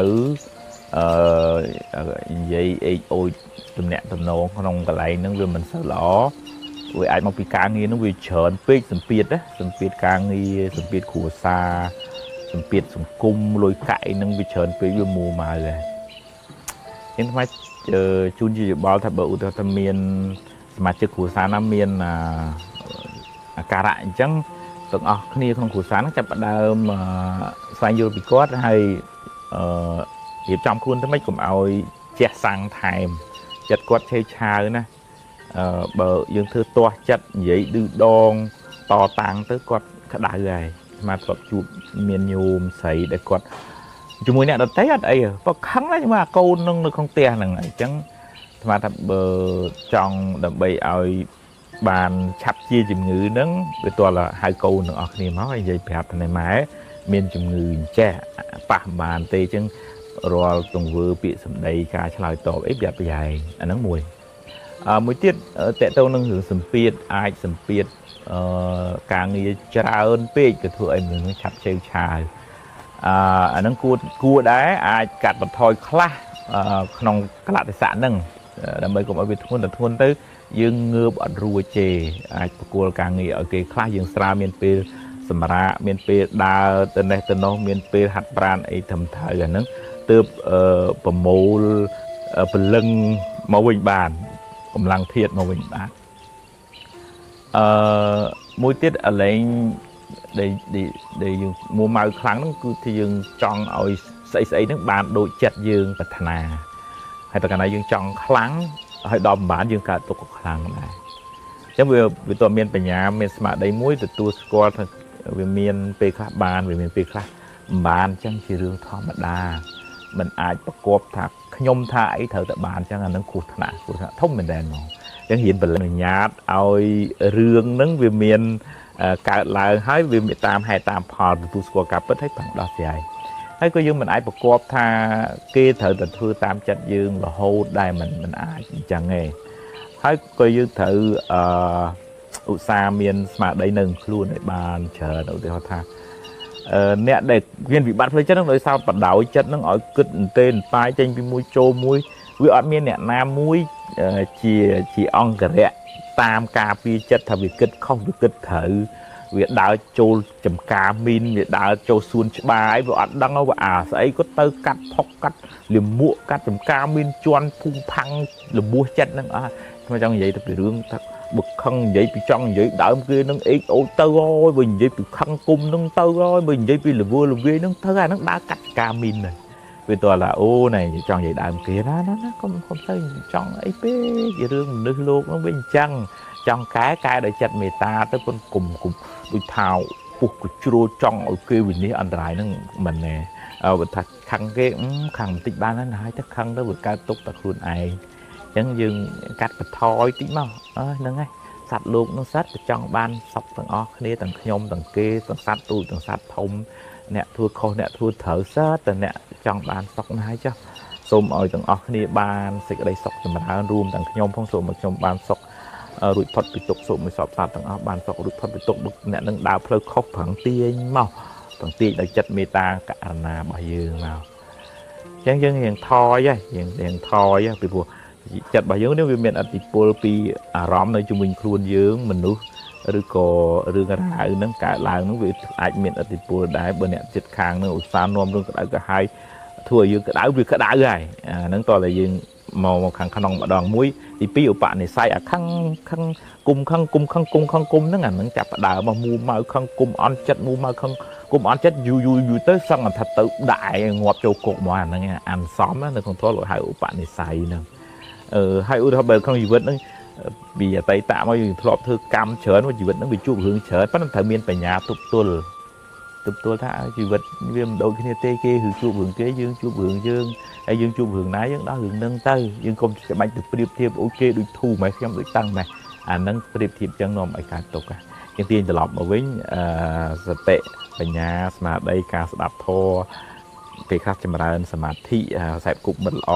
និយាយអេកអូចទំនាក់ទំនងក្នុងកន្លែងហ្នឹងវាមិនសូវល្អវាអាចមកពីការងារហ្នឹងវាច្រើនពេកសម្ពាធណាសម្ពាធការងារសម្ពាធគ្រួសារសម្ពាធសង្គមលុយកាក់អីហ្នឹងវាច្រើនពេកវាមួម៉ៅហើយខ្ញុំថ្មជូនជាយោបល់ថាបើឧទាហរណ៍ថាមានសមាជិកគ្រួសារណាមានអាការៈអញ្ចឹងទាំងអស់គ្នាក្នុងគ្រួសារហ្នឹងចាប់ផ្ដើមស្វែងយល់ពីគាត់ហើយរៀបចំខ្លួនទៅមិនកុំឲ្យជះសាំងថែមចិត្តគាត់ឆេវឆាវណាបើយើងធ្វើទាស់ចិត្តនិយាយឌឺដងតតាំងទៅគាត់ក្តៅហើយស្មាធ្លាប់ជួបមានញោមស្រីដែលគាត់ជាមួយអ្នកដទៃអត់អីបើខឹងណាស់ជាមួយអាកូននឹងនៅក្នុងផ្ទះហ្នឹងអញ្ចឹងស្មាថាបើចង់ដើម្បីឲ្យបានឆាប់ជាជំងឺហ្នឹងវាទាល់តែហៅកូនទាំងអស់គ្នាមកហើយនិយាយប្រាប់ថាម៉ែមានជំងឺអញ្ចេះប៉ះមិនបានទេអញ្ចឹងរាល់ទង្វើពាក្យសម្ដីការឆ្លើយតបអីប្រយ័ត្នប្រយែងអាហ្នឹងមួយមួយទៀតតកតទៅនឹងរឿងសម្ពាធអាចសម្ពាធការងារច្រើនពេកក៏ធ្វើឲ្យមនុស្សឆាប់ឆេវឆាវអាហ្នឹងគួរដែរអាចកាត់បន្ថយខ្លះក្នុងកលៈទេសៈហ្នឹងដើម្បីកុំឲ្យវាធ្ងន់ទៅធ្ងន់ទៅយើងងើបអត់រួចទេអាចប្រគល់ការងារឲ្យគេខ្លះយើងស្រាលមានពេលសម្រាកមានពេលដើរទៅនេះទៅនោះមានពេលហាត់ប្រាណអីត្រឹមត្រូវអាហ្នឹងទើបប្រមូលពលឹងមកវិញបានកម្លាំងធាតុមកវិញបានមួយទៀតអាឡែងដែលយើងមួម៉ៅខ្លាំងហ្នឹងគឺថាយើងចង់ឲ្យស្អីស្អីហ្នឹងបានដូចចិត្តយើងប្រាថ្នាហើយតែកាលណាយើងចង់ខ្លាំងហើយដល់ប្រហែលយើងកើតទុក្ខខ្លាំងដែរអញ្ចឹងវាតើមានបញ្ញាមានស្មារតីមួយទទួលស្គាល់ថាវាមានពេលខ្លះបានវាមានពេលខ្លះមិនបានអញ្ចឹងជារឿងធម្មតាមិនអាចប្រកបថាខ្ញុំថាអីត្រូវតែបានអញ្ចឹងអានឹងគ្រោះថ្នាក់ធំមែនតើហ្មងអញ្ចឹងរៀនបញ្ញាឲ្យរឿងហ្នឹងវាមានកើតឡើងហើយវាតាមហេតុតាមផលទទួលស្គាល់ការពិតហើយប្រឹងដោះស្រាយហើយក៏យើងមិនអាចប្រកបថាគេត្រូវតែធ្វើតាមចិត្តយើងរហូតដែរមិនអាចអញ្ចឹងទេហើយក៏យើងត្រូវឧស្សាហ៍មានស្មារតីនៅខ្លួនឲ្យបានច្រើនឧទាហរណ៍ថាអ្នកដែលមានវិបត្តិផ្លូវចិត្តហ្នឹងដោយសារបដោយចិត្តហ្នឹងឲ្យគិតអន្ទេអន្តាយចេញពីមួយចូលមួយវាអត់មានអ្នកណាមួយជាអង្គរៈតាមការពារចិត្តថាវាគិតខុសវាគិតត្រូវវាដើរចូលចំការមីនវាដើរចូលសួនច្បារអីវាអត់ដឹងវាអាស្អីគាត់ទៅកាត់ផុកកាត់លមួកកាត់ចំការមីនជន់ភូមិផាំងលបួសចិត្តហ្នឹងអស់ខ្ញុំចង់និយាយទៅពីរឿងថាបើខឹងនិយាយពីចង់និយាយដើមគេនឹងអេកអូចទៅហើយបើនិយាយពីខឹងគុំនឹងទៅហើយបើនិយាយពីលវលវាយនឹងទៅអាហ្នឹងដើរកាត់ការមីនហ្នឹងវាតើថាអូណែចង់និយាយដើមគេណាណាកុំទៅចង់អីពេកជារឿងមនុស្សលោកហ្នឹងវាអញ្ចឹង ចង់កែកែដោយចិត្តមេត្តាទៅប៉ុនគុំគុំដូចថាពុះកជ្រួចង់ឲ្យគេវិនិច្ឆ័យអន្តរាយហ្នឹងមិនណែបើថាខឹងគេខឹងបន្តិចបានហើយទៅខឹងទៅវាកើតទុកតែខ្លួនឯងអញ្ចឹងយើងកាត់បន្ថយតិចមកអើហ្នឹងហើយសត្វលោកនឹងសត្វទៅចង់បានសុខទាំងអស់គ្នាទាំងខ្ញុំទាំងគេទាំងសត្វទូចទាំងសត្វធំអ្នកធ្វើខុសអ្នកធ្វើត្រូវសត្វតែអ្នកចង់បានសុខណាស់ហើយចុះសូមឲ្យទាំងអស់គ្នាបានសេចក្តីសុខចម្រើនរួមទាំងខ្ញុំផងសូមឲ្យខ្ញុំបានសុខរួចផុតពីទុក្ខសូមឲ្យសពសត្វទាំងអស់បានសុខរួចផុតពីទុក្ខអ្នកនឹងដើរផ្លូវខុសប្រឹងទាញមកប្រឹងទាញដោយចិត្តមេត្តាករុណារបស់យើងមកអញ្ចឹងយើងរៀងថយហើយយើងរៀងថយពីព្រោះចិត្តរបស់យើងនេះវាមានឥទ្ធិពលពីអារម្មណ៍នៅជំវិញខ្លួនយើងមនុស្សឬក៏រឿងរ៉ាវហ្នឹងកើតឡើងហ្នឹងវាអាចមានឥទ្ធិពលដែរបើអ្នកចិត្តខាងហ្នឹងឧស្សាហ៍នាំរឿងក្តៅក្រហាយធ្វើឲ្យយើងក្តៅវាក្តៅហើយអាហ្នឹងតើតែយើងមកខាងក្នុងម្ដងមួយទី2ឧបនិស្ស័យអាខឹងខឹងគុំខឹងគុំខឹងគុំខឹងគុំហ្នឹងអាហ្នឹងចាប់ផ្ដើមមកមួម៉ៅខឹងគុំអន់ចិត្តមួម៉ៅខឹងគុំអន់ចិត្តយូរយូរយូរទៅសឹងថាទៅដាក់ឯងងាប់ចូលគុកមកអាហ្នឹងអានសំនៅក្នុងធម៌លោកហៅឧបនិស្ស័យហ្នឹងហើយឧទាហរណ៍បើក្នុងជីវិតហ្នឹងពីអតីតមកយើងធ្លាប់ធ្វើកម្មច្រើនជីវិតហ្នឹងវាជួបរឿងច្រើនប៉ុន្តែត្រូវមានបញ្ញាទប់ទល់ថាជីវិតវាមិនដូចគ្នាទេគេគឺជួបរឿងគេយើងជួបរឿងយើងហើយយើងជួបរឿងណាយើងដោះរឿងហ្នឹងទៅយើងកុំច្បាច់ទៅប្រៀបធៀបអូគេដូចធូរម៉េះខ្ញុំដូចតឹងម៉េះអាហ្នឹងប្រៀបធៀបចឹងនាំឲ្យកើតទុក្ខជាងទាញត្រឡប់មកវិញសតិបញ្ញាស្មារតីការស្ដាប់ធម៌ពេលខ្លះចម្រើនសមាធិខ្សែគប់មិត្តល្អ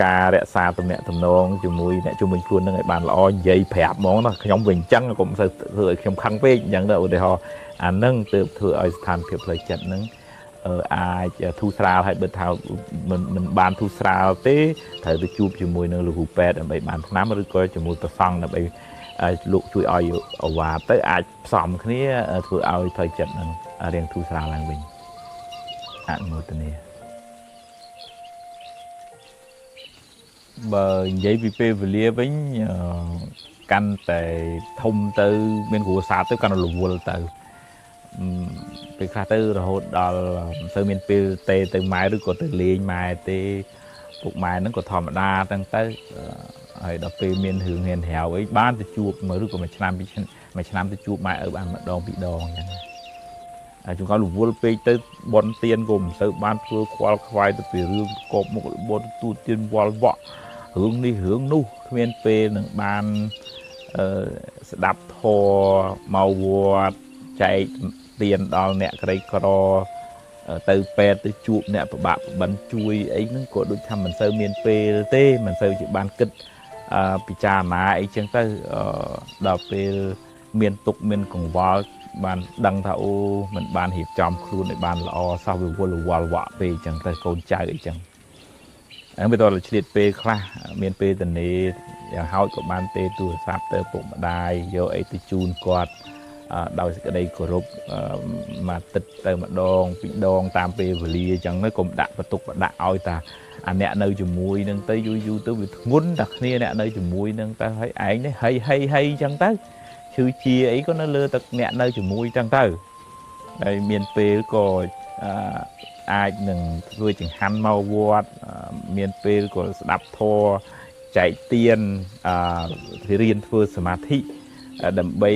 ការរក្សាទំនាក់ទំនងជាមួយអ្នកជំនាញខ្លួននឹងឲ្យបានល្អនិយាយប្រាប់ហ្មងណាខ្ញុំវិញអញ្ចឹងកុំសូវធ្វើឲ្យខ្ញុំខឹងពេកអញ្ចឹងទៅឧទាហរណ៍អានឹងទើបធ្វើឲ្យស្ថានភាពផ្លូវចិត្តនឹងអាចធូរស្រាលហើយបើថាមិនបានធូរស្រាលទេត្រូវទៅជួបជាមួយនឹងលោកគ្រូពេទ្យដើម្បីបានថ្នាំឬក៏ជាមួយព្រះសង្ឃដើម្បីលោកជួយឲ្យឱវាទទៅអាចផ្សំគ្នាធ្វើឲ្យផ្លូវចិត្តនឹងរៀងធូរស្រាលឡើងវិញអនុមោទនាបើនិយាយពីពេលវេលាវិញកាន់តែធំទៅមានគ្រួសារទៅកាន់តែរវល់ទៅពេលខ្លះទៅរហូតដល់មិនសូវមានពេលទេទៅម៉ែឬក៏ទៅលេងម៉ែទេពុកម៉ែហ្នឹងក៏ធម្មតាតាំងទៅហើយដល់ពេលមានរឿងហ៊ានរាវអីបានទៅជួបមកឬក៏មួយឆ្នាំពីរមួយឆ្នាំទៅជួបម៉ែឪបានម្ដងពីរដងអញ្ចឹងហើយជួនកាលរវល់ពេកទៅបនទៀនក៏មិនសូវបានធ្វើខ្វល់ខ្វាយទៅពីរឿងកបមុខរបត់ទូទៀនវល់វក់រឿងនេះរឿងនោះគ្មានពេលនឹងបានស្ដាប់ធម៌មកវត្តចែកទៀនដល់អ្នកក្រីក្រទៅពេទ្យទៅជួបអ្នកពិបាកបិណ្ឌជួយអីហ្នឹងក៏ដូចថាមិនសូវមានពេលទេមិនសូវជាបានគិតពិចារណាអីចឹងទៅដល់ពេលមានទុកមានកង្វល់បានដឹងថាអូមិនបានរៀបចំខ្លួនឲ្យបានល្អសោះវាវល់វល់វក់ពេកចឹងទៅកូនចៅអីចឹងហ្នឹងវាតើឆ្លៀតពេលខ្លះមានពេលតនេយ៉ាងហោចក៏បានទេទូរស័ព្ទទៅពុកម្ដាយយកអីទៅជូនគាត់ដោយសេចក្តីគោរពមួយទឹកទៅម្ដងពីរដងតាមពេលវេលាចឹងទៅកុំដាក់បន្ទុកបដាក់ឲ្យតាអាអ្នកនៅជាមួយនឹងទៅយូរយូរទៅវាធ្ងន់តែគ្នាអ្នកនៅជាមួយនឹងទៅហើយឯងនេះហីហីហីចឹងទៅឈឺជាអីក៏នៅលើទឹកអ្នកនៅជាមួយចឹងទៅហើយមានពេលក៏អាចនឹងធ្វើចង្ហាន់មកវត្តមានពេលក៏ស្ដាប់ធម៌ចែកទានរៀនធ្វើសមាធិដើម្បី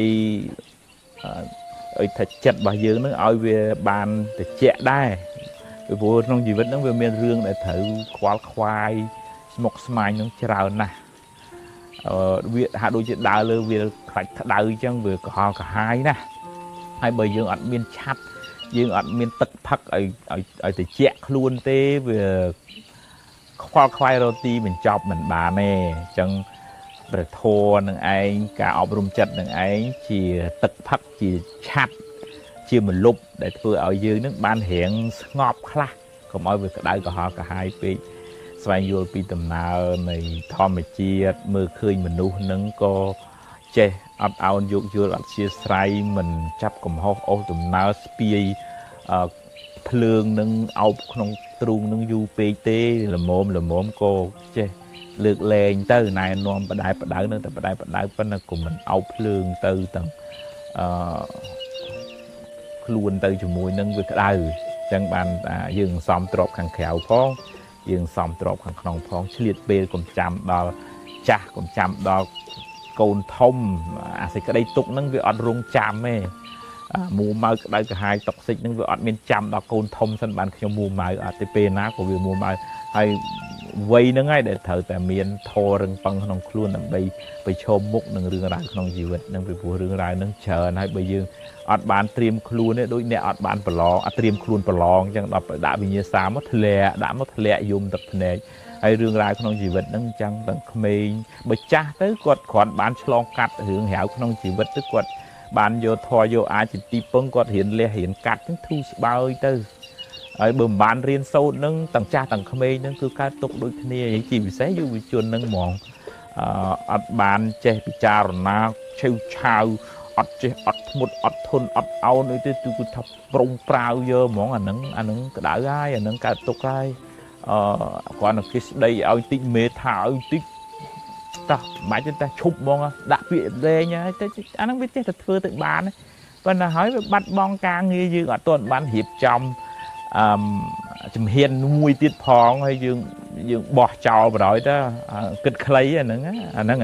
ឲ្យថាចិត្តរបស់យើងនឹងឲ្យវាបានត្រជាក់ដែរពីព្រោះក្នុងជីវិតនឹងវាមានរឿងដែលត្រូវខ្វល់ខ្វាយស្មុគស្មាញនឹងច្រើនណាស់វាហាក់ដូចជាដើរលើវាខ្លាច់ក្តៅអញ្ចឹងវាក្រហល់ក្រហាយណាស់ហើយបើយើងអត់មានឆាត់យើងអត់មានទឹកផឹកឲ្យឲ្យត្រជាក់ខ្លួនទេវាខ្វល់ខ្វាយរទីបញ្ចប់មិនបានទេអញ្ចឹងព្រះធម៌នឹងឯងការអប់រំចិត្តនឹងឯងជាទឹកផឹកជាឆាត់ជាមលុបដែលធ្វើឲ្យយើងនឹងបានរៀងស្ងប់ខ្លះកុំឲ្យវាក្តៅក្រហល់ក្រហាយពេកស្វែងយល់ពីដំណើរនៃធម្មជាតិមើលឃើញមនុស្សនឹងក៏ចេះអត់ឱនយោគយល់អត់ជាស្រ័យមិនចាប់កំហុសអូសដំណើរស្ពាយភ្លើងនឹងអោបក្នុងទ្រូងនឹងយូរពេកទេល្មមល្មមក៏ចេះលើកលែងទៅណែនាំបដែបដៅនៅតែបដែបដៅប៉ុន្តែក៏មិនអោបភ្លើងទៅទាំងខ្លួនទៅជាមួយនឹងវាក្តៅអញ្ចឹងបានយើងសំទ្របខាងក្រៅផងយើងសំទ្របខាងក្នុងផងឆ្លៀតពេលកុំចាំដល់ចាស់កុំចាំដល់ កូនធំអាសេចក្តីទុកហ្នឹងវាអត់រងចាំទេមួម៉ៅក្តៅក្រហាយតុកសិចហ្នឹងវាអត់មានចាំដល់កូនធំសិនបានខ្ញុំមួម៉ៅអត់ទេពេលណាក៏វាមួម៉ៅហើយវ័យហ្នឹងហើយដែលត្រូវតែមានធររឹងប៉ឹងក្នុងខ្លួនដើម្បីប្រឈមមុខនឹងរឿងរ៉ាវក្នុងជីវិតនឹងពីព្រោះរឿងរ៉ាវហ្នឹងច្រើនហើយបើយើងអត់បានត្រៀមខ្លួនទេដូចអ្នកអត់បានប្រឡងអត់ត្រៀមខ្លួនប្រឡងអញ្ចឹងដល់ដាក់វិញ្ញាសាមកធ្លាក់ដាក់មកធ្លាក់យំទឹកភ្នែកហើយរឿងរ៉ាវក្នុងជីវិតហ្នឹងអញ្ចឹងទាំងក្មេងបើចាស់ទៅគាត់គ្រាន់បានឆ្លងកាត់រឿងរ៉ាវក្នុងជីវិតទៅគាត់បានយកធម៌យកអាចជាទីពឹងគាត់រៀនលះរៀនកាត់ហ្នឹងធូរស្បើយទៅហើយបើមិនបានរៀនសូត្រហ្នឹងទាំងចាស់ទាំងក្មេងហ្នឹងគឺកើតទុកដូចគ្នាជាពិសេសយុវជនហ្នឹងហ្មងអត់បានចេះពិចារណាឆេវឆាវអត់ចេះអត់ធ្មត់អត់ធន់អត់អោនអីទេគឺថាប្រុងប្រាវយកហ្មងអាហ្នឹងក្តៅហើយអាហ្នឹងកើតទុកហើយគ្រាន់តែគេស្ដីឲ្យតិចមេថាឲ្យតិចតោះមិនបាច់ទេតែឈប់ហ្មងដាក់ពាក្យលែងហើយទៅអាហ្នឹងវាចេះតែធ្វើទៅបានប៉ុន្តែហើយវាបាត់បង់ការងារយើងអត់ទាន់បានរៀបចំជំហានមួយទៀតផងហើយយើងបោះចោលបណ្ដោយទៅគិតខ្លីអាហ្នឹង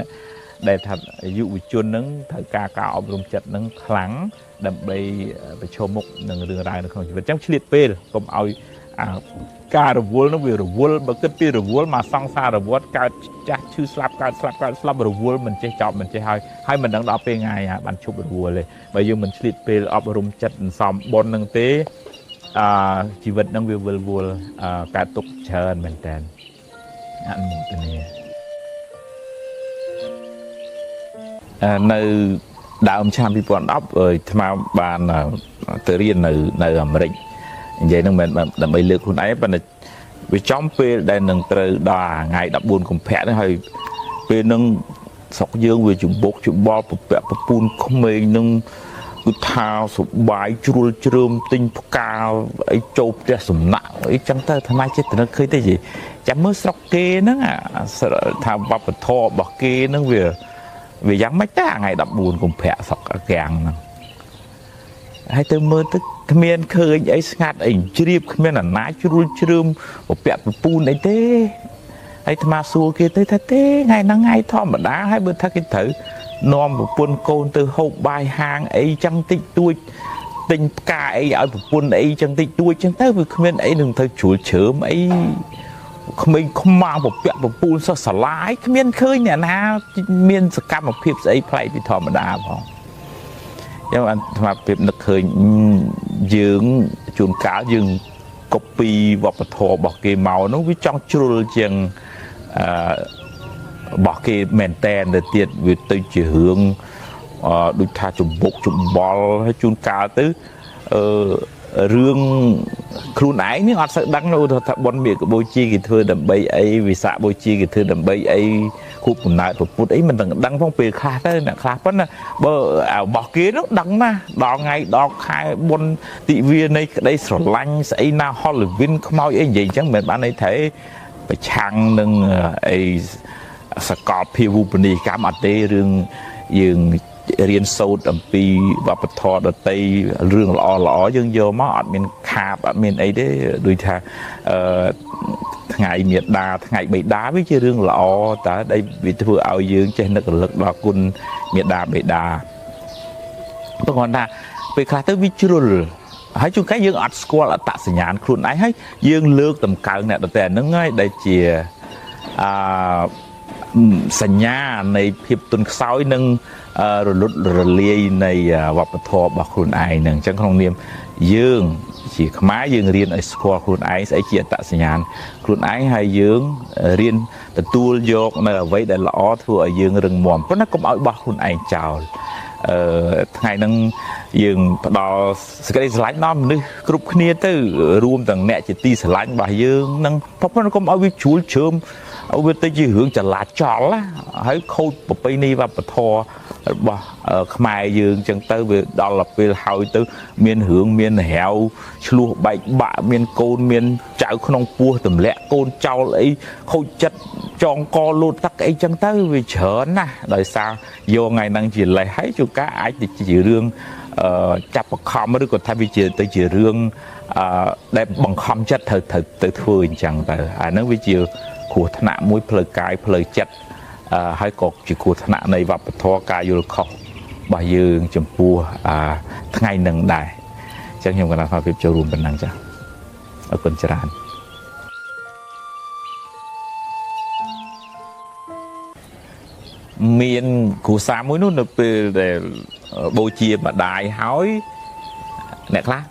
ដែលថាយុវជនហ្នឹងត្រូវការការអប់រំចិត្តហ្នឹងខ្លាំងដើម្បីប្រឈមមុខនឹងរឿងរ៉ាវនៅក្នុងជីវិតអញ្ចឹងឆ្លៀតពេលកុំឲ្យការរវល់នោះវារវល់បើគិតពីរវល់មកសង្សារវត្តកើតចាស់ឈឺស្លាប់កើតស្លាប់កើតស្លាប់រវល់មិនចេះចប់មិនចេះហើយមិនដឹងដល់ពេលថ្ងៃបានឈប់រវល់ទេបើយើងមិនឆ្លៀតពេលអប់រំចិត្តសន្សំបុណ្យហ្នឹងទេជីវិតហ្នឹងវាវិលវល់កើតទុកច្រើនមែនតើអនុមោទនានៅដើមឆ្នាំ2010អាត្មាបានទៅរៀននៅអាមេរិកនិយាយហ្នឹងមិនមែនដើម្បីលើកខ្លួនឯងប៉ុន្តែវាចំពេលដែលនឹងត្រូវដល់ថ្ងៃ14កុម្ភៈហ្នឹងហើយពេលហ្នឹងស្រុកយើងវាជំបុកច្បល់ពពាក់ពពូនក្មេងហ្នឹងគឺថាសបាយជ្រុលជ្រើមទិញផ្កាអីចូលផ្ទះសំណាក់អីចឹងទៅអាត្មាចិត្តទៅឃើញទេចាំមើលស្រុកគេហ្នឹងថាវប្បធម៌របស់គេហ្នឹងវាយ៉ាងម៉េចតាថ្ងៃ14កុម្ភៈស្រុកអាកាំងហ្នឹងហើយទៅមើលទៅគ្មានឃើញអីស្ងាត់អីជ្រាបគ្មានអាណាជ្រុលជ្រើមពពាក់ពពូនអីទេហើយអាត្មាសួរគេទៅថាទេថ្ងៃហ្នឹងថ្ងៃធម្មតាហើយបើថាគេត្រូវនាំប្រពន្ធកូនទៅហូបបាយហាងអីចឹងតិចតួចទិញផ្កាអីឲ្យប្រពន្ធអីចឹងតិចតួចចឹងទៅវាគ្មានអីនឹងទៅជ្រុលជ្រើមអីក្មេងខ្មាំងពពាក់ពពូនសិស្សសាលាយគ្មានឃើញអ្នកណាមានសកម្មភាពស្អីប្លែកពីធម្មតាផងចឹងអាត្មាភាពនឹកឃើញយើងជួនកាលយើងកូពីវប្បធម៌របស់គេមកនោះវាចង់ជ្រុលជាងរបស់គេមែនតែនទៅទៀតវាទៅជារឿងដូចថាចំបុកចំបល់ហើយជួនកាលទៅរឿងខ្លួនឯងនេះអត់សូវដឹងឧទាហរណ៍ថាបុណ្យមាឃបូជាគេធ្វើដើម្បីអីវិសាខបូជាគេធ្វើដើម្បីអីខួបកំណើតពុទ្ធអីមិនដឹងផងពេលខ្លះទៅអ្នកខ្លះប៉ុន្តែបើរបស់គេនោះដឹងណាស់ដល់ថ្ងៃដល់ខែបុណ្យទិវានៃក្តីស្រឡាញ់ស្អីណា Halloween ខ្មោចអីនិយាយអញ្ចឹងមិនបានន័យថាប្រឆាំងនឹងអីសកលភាវូបនីយកម្មអត់ទេរឿងយើងរៀនសូត្រអំពីវប្បធម៌ដតីរឿងល្អល្អយើងយកមកអត់មានខាបអត់មានអីទេដូចថាថ្ងៃមេដាថ្ងៃបិតាវាជារឿងល្អតើដែលវាធ្វើឲ្យយើងចេះនឹករលឹកដល់គុណមេដាបិតាព្រោះគាត់ថាពេលខ្លះទៅវាជ្រុលហើយជួនកាលយើងអត់ស្គាល់អត្តសញ្ញាណខ្លួនឯងហើយយើងលើកតម្កើងអ្នកដទៃហ្នឹងហើយដែលជាសញ្ញានៃភាពទន់ខ្សោយនិងរលត់រលាយនៃវប្បធម៌របស់ខ្លួនឯងហ្នឹងអញ្ចឹងក្នុងនាមយើងជាខ្មែរយើងរៀនឲ្យស្គាល់ខ្លួនឯងស្អីជាអត្តសញ្ញាណខ្លួនឯងហើយយើងរៀនទទួលយកនៅអ្វីដែលល្អធ្វើឲ្យយើងរឹងមាំប៉ុន្តែកុំឲ្យបោះខ្លួនឯងចោលថ្ងៃហ្នឹងយើងផ្ដល់សេចក្តីស្រឡាញ់ដល់មនុស្សគ្រប់គ្នាទៅរួមទាំងអ្នកជាទីស្រឡាញ់របស់យើងនឹងប៉ុន្តែកុំឲ្យវាជ្រួលជ្រើមវាទៅជារឿងចលាចលហើយខូចប្រពៃណីវប្បធម៌របស់ខ្មែរយើងចឹងទៅវាដល់ពេលហើយទៅមានរឿងមានរាវឆ្លោះបែកបាក់មានកូនមានចៅក្នុងពោះទម្លាក់កូនចោលអីខូចចិត្តចងកលូតទឹកអីចឹងទៅវាច្រើនណាស់ដោយសារយកថ្ងៃហ្នឹងជាលេសហើយជួនកាលអាចទៅជារឿងចាប់បខំឬក៏ថាវាជាទៅជារឿងដែលបង្ខំចិត្តត្រូវទៅធ្វើអញ្ចឹងទៅអាហ្នឹងវាជាគ្រោះថ្នាក់មួយផ្លូវកាយផ្លូវចិត្ត ហើយក៏ជាគ្រោះថ្នាក់នៃវប្បធម៌ការយល់ខុសរបស់យើងចំពោះថ្ងៃនឹងដែរអញ្ចឹងខ្ញុំកណ្ដាលភាពចូលរួមប៉ុណ្ណឹងចា៎អរគុណច្រើនមានគ្រូសាមួយនោះនៅពេលដែលបូជាម្ដាយហើយអ្នកខ្លះ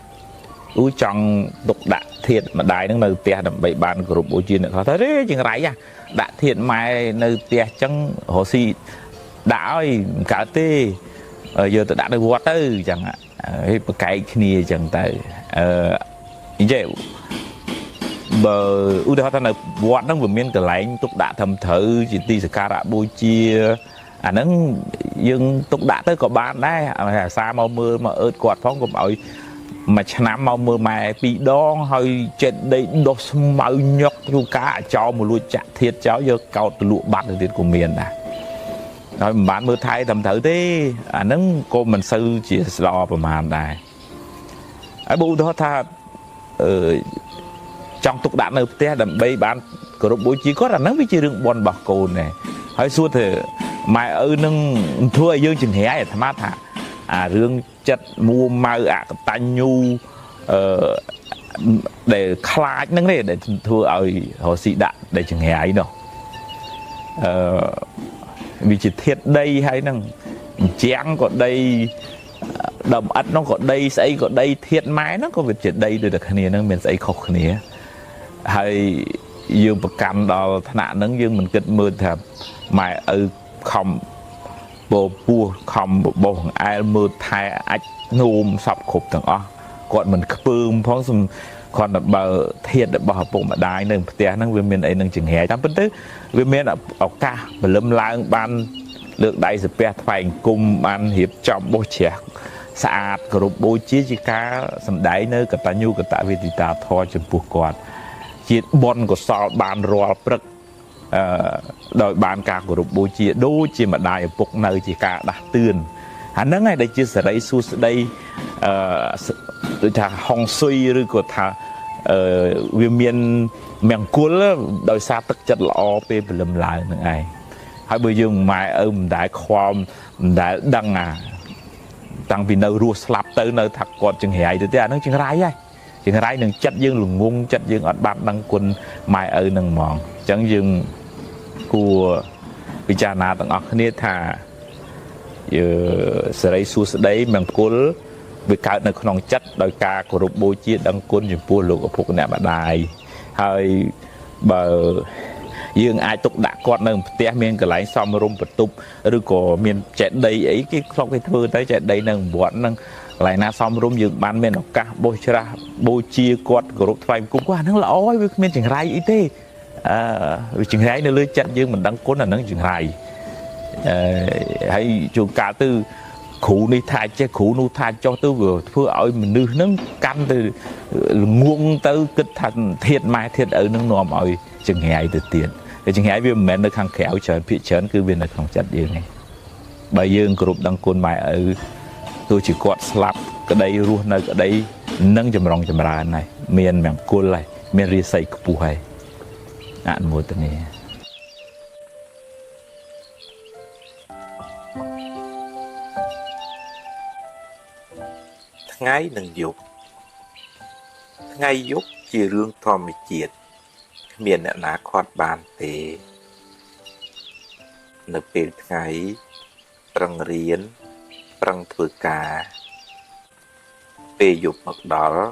អ៊ូចង់ទុកដាក់ធាតុម្ដាយនឹងនៅផ្ទះដើម្បីបានគោរពបូជាអ្នកខ្លះថាទេចង្រៃដាក់ធាតុម៉ែនៅផ្ទះចឹងរកស៊ីដាក់ឲ្យមិនកើតទេយកទៅដាក់នៅវត្តទៅចឹងហើយប្រកែកគ្នាចឹងទៅអញ្ចឹងបើឧទាហរណ៍ថានៅវត្តហ្នឹងវាមានកន្លែងទុកដាក់ត្រឹមត្រូវជាទីសក្ការៈបូជាអាហ្នឹងយើងទុកដាក់ទៅក៏បានដែរអាសាមកមើលមកអើតគាត់ផងកុំឲ្យមួយឆ្នាំមកមើលម៉ែពីរដងហើយចិត្តដីដុះស្មៅញុកជួការអាចោលមកលួចចាក់ធាតចោលយកកោតទៅលក់បាត់ទៅទៀតក៏មានដែរហើយមិនបានមើលថែត្រឹមត្រូវទេអាហ្នឹងក៏មិនសូវជាស្ល្អប្រហែលដែរហើយបើឧទាហរណ៍ថាចង់ទុកដាក់នៅផ្ទះដើម្បីបានគោរពបូជាគាត់អាហ្នឹងវាជារឿងបុណ្យរបស់កូនដែរហើយសួរថាម៉ែឪនឹងធ្វើឲ្យយើងចង្រៃអាត្មាថាអារឿងចិត្តមួម៉ៅអកតញ្ញូដែលខ្លាចហ្នឹងទេដែលធ្វើឲ្យរកស៊ីដាក់ដែលចង្រៃនោះវាជាធាតុដីហើយហ្នឹងអញ្ចឹងក៏ដីដើមអិតនោះក៏ដីស្អីក៏ដីធាតុម៉ែហ្នឹងក៏វាជាដីដូចតែគ្នាហ្នឹងមានស្អីខុសគ្នាហើយយើងប្រកាន់ដល់ថ្នាក់ហ្នឹងយើងមិនគិតមើលថាម៉ែឪខំបពោះខំបបោះអែលមើលថែអាចនោមសពគ្រប់ទាំងអស់គាត់មិនខ្ពើមផងសំគាត់តែបើធាតុរបស់ឪពុកម្ដាយនៅផ្ទះហ្នឹងវាមានអីនឹងចង្រៃតាមពិតទៅវាមានឱកាសព្រលឹមឡើងបានលើកដៃសាពះថ្វាយអង្គមបានរៀបចំបោះជ្រះស្អាតគោរពបូជាជាការសម្ដែងនៅកតញ្ញូកតវេទិតាធម៌ចំពោះគាត់ជាបុណ្យកុសលបានរាល់ព្រឹកដោយបានការគោរពបូជាដូចជាម្ដាយឪពុកនៅជាការដាស់តឿនអាហ្នឹងឯងដែលជាសិរីសួស្តីដូចថាហុងស៊ុយឬក៏ថាវាមានមង្គលដោយសារទឹកចិត្តល្អពេលព្រលឹមឡើងហ្នឹងឯងហើយបើយើងម៉ែឪមិនដែលខ្វល់មិនដែលដឹងអាតាំងពីនៅរស់ស្លាប់ទៅនៅថាគាត់ចង្រៃទៅទេអាហ្នឹងចង្រៃហើយចង្រៃនឹងចិត្តយើងល្ងងចិត្តយើងអត់បានដឹងគុណម៉ែឪនឹងហ្មងអញ្ចឹងយើងគួរពិចារណាទាំងអស់គ្នាថាសិរីសួស្តីមង្គលវាកើតនៅក្នុងចិត្តដោយការគោរពបូជាដឹងគុណចំពោះលោកឪពុកអ្នកម្ដាយហើយបើយើងអាចទុកដាក់គាត់នៅផ្ទះមានកន្លែងសមរម្យបន្ទប់ឬក៏មានចេតិយអីគេធ្លាប់គេធ្វើទៅចេតិយនៅវត្តហ្នឹងកន្លែងណាសមរម្យយើងបានមានឱកាសបោះច្រាស់បូជាគាត់គោរពថ្វាយបង្គំគាត់អាហ្នឹងល្អហើយវាគ្មានចង្រៃអីទេវាចង្រៃនៅលើចិត្តយើងមិនដឹងគុណអាហ្នឹងចង្រៃហើយជួនកាលទៅគ្រូនេះថាចេះគ្រូនោះថាចុះទៅវាធ្វើឲ្យមនុស្សហ្នឹងកាន់ទៅល្ងងទៅគិតថាធាតុម៉ែធាតុឪហ្នឹងនាំឲ្យចង្រៃទៅទៀតតែចង្រៃវាមិនមែននៅខាងក្រៅច្រើនភាគច្រើនគឺវានៅក្នុងចិត្តយើងឯងបើយើងគោរពដឹងគុណម៉ែឪទោះជាគាត់ស្លាប់ក្តីរស់នៅក្តីនឹងចម្រុងចម្រើនហើយមានមង្គលហើយមានរាសីខ្ពស់ហើយអនុមោទនាថ្ងៃនិងយប់ថ្ងៃយប់ជារឿងធម្មជាតិគ្មានអ្នកណាខាត់បានទេនៅពេលថ្ងៃប្រឹងរៀនប្រឹងធ្វើការពេលយប់មកដល់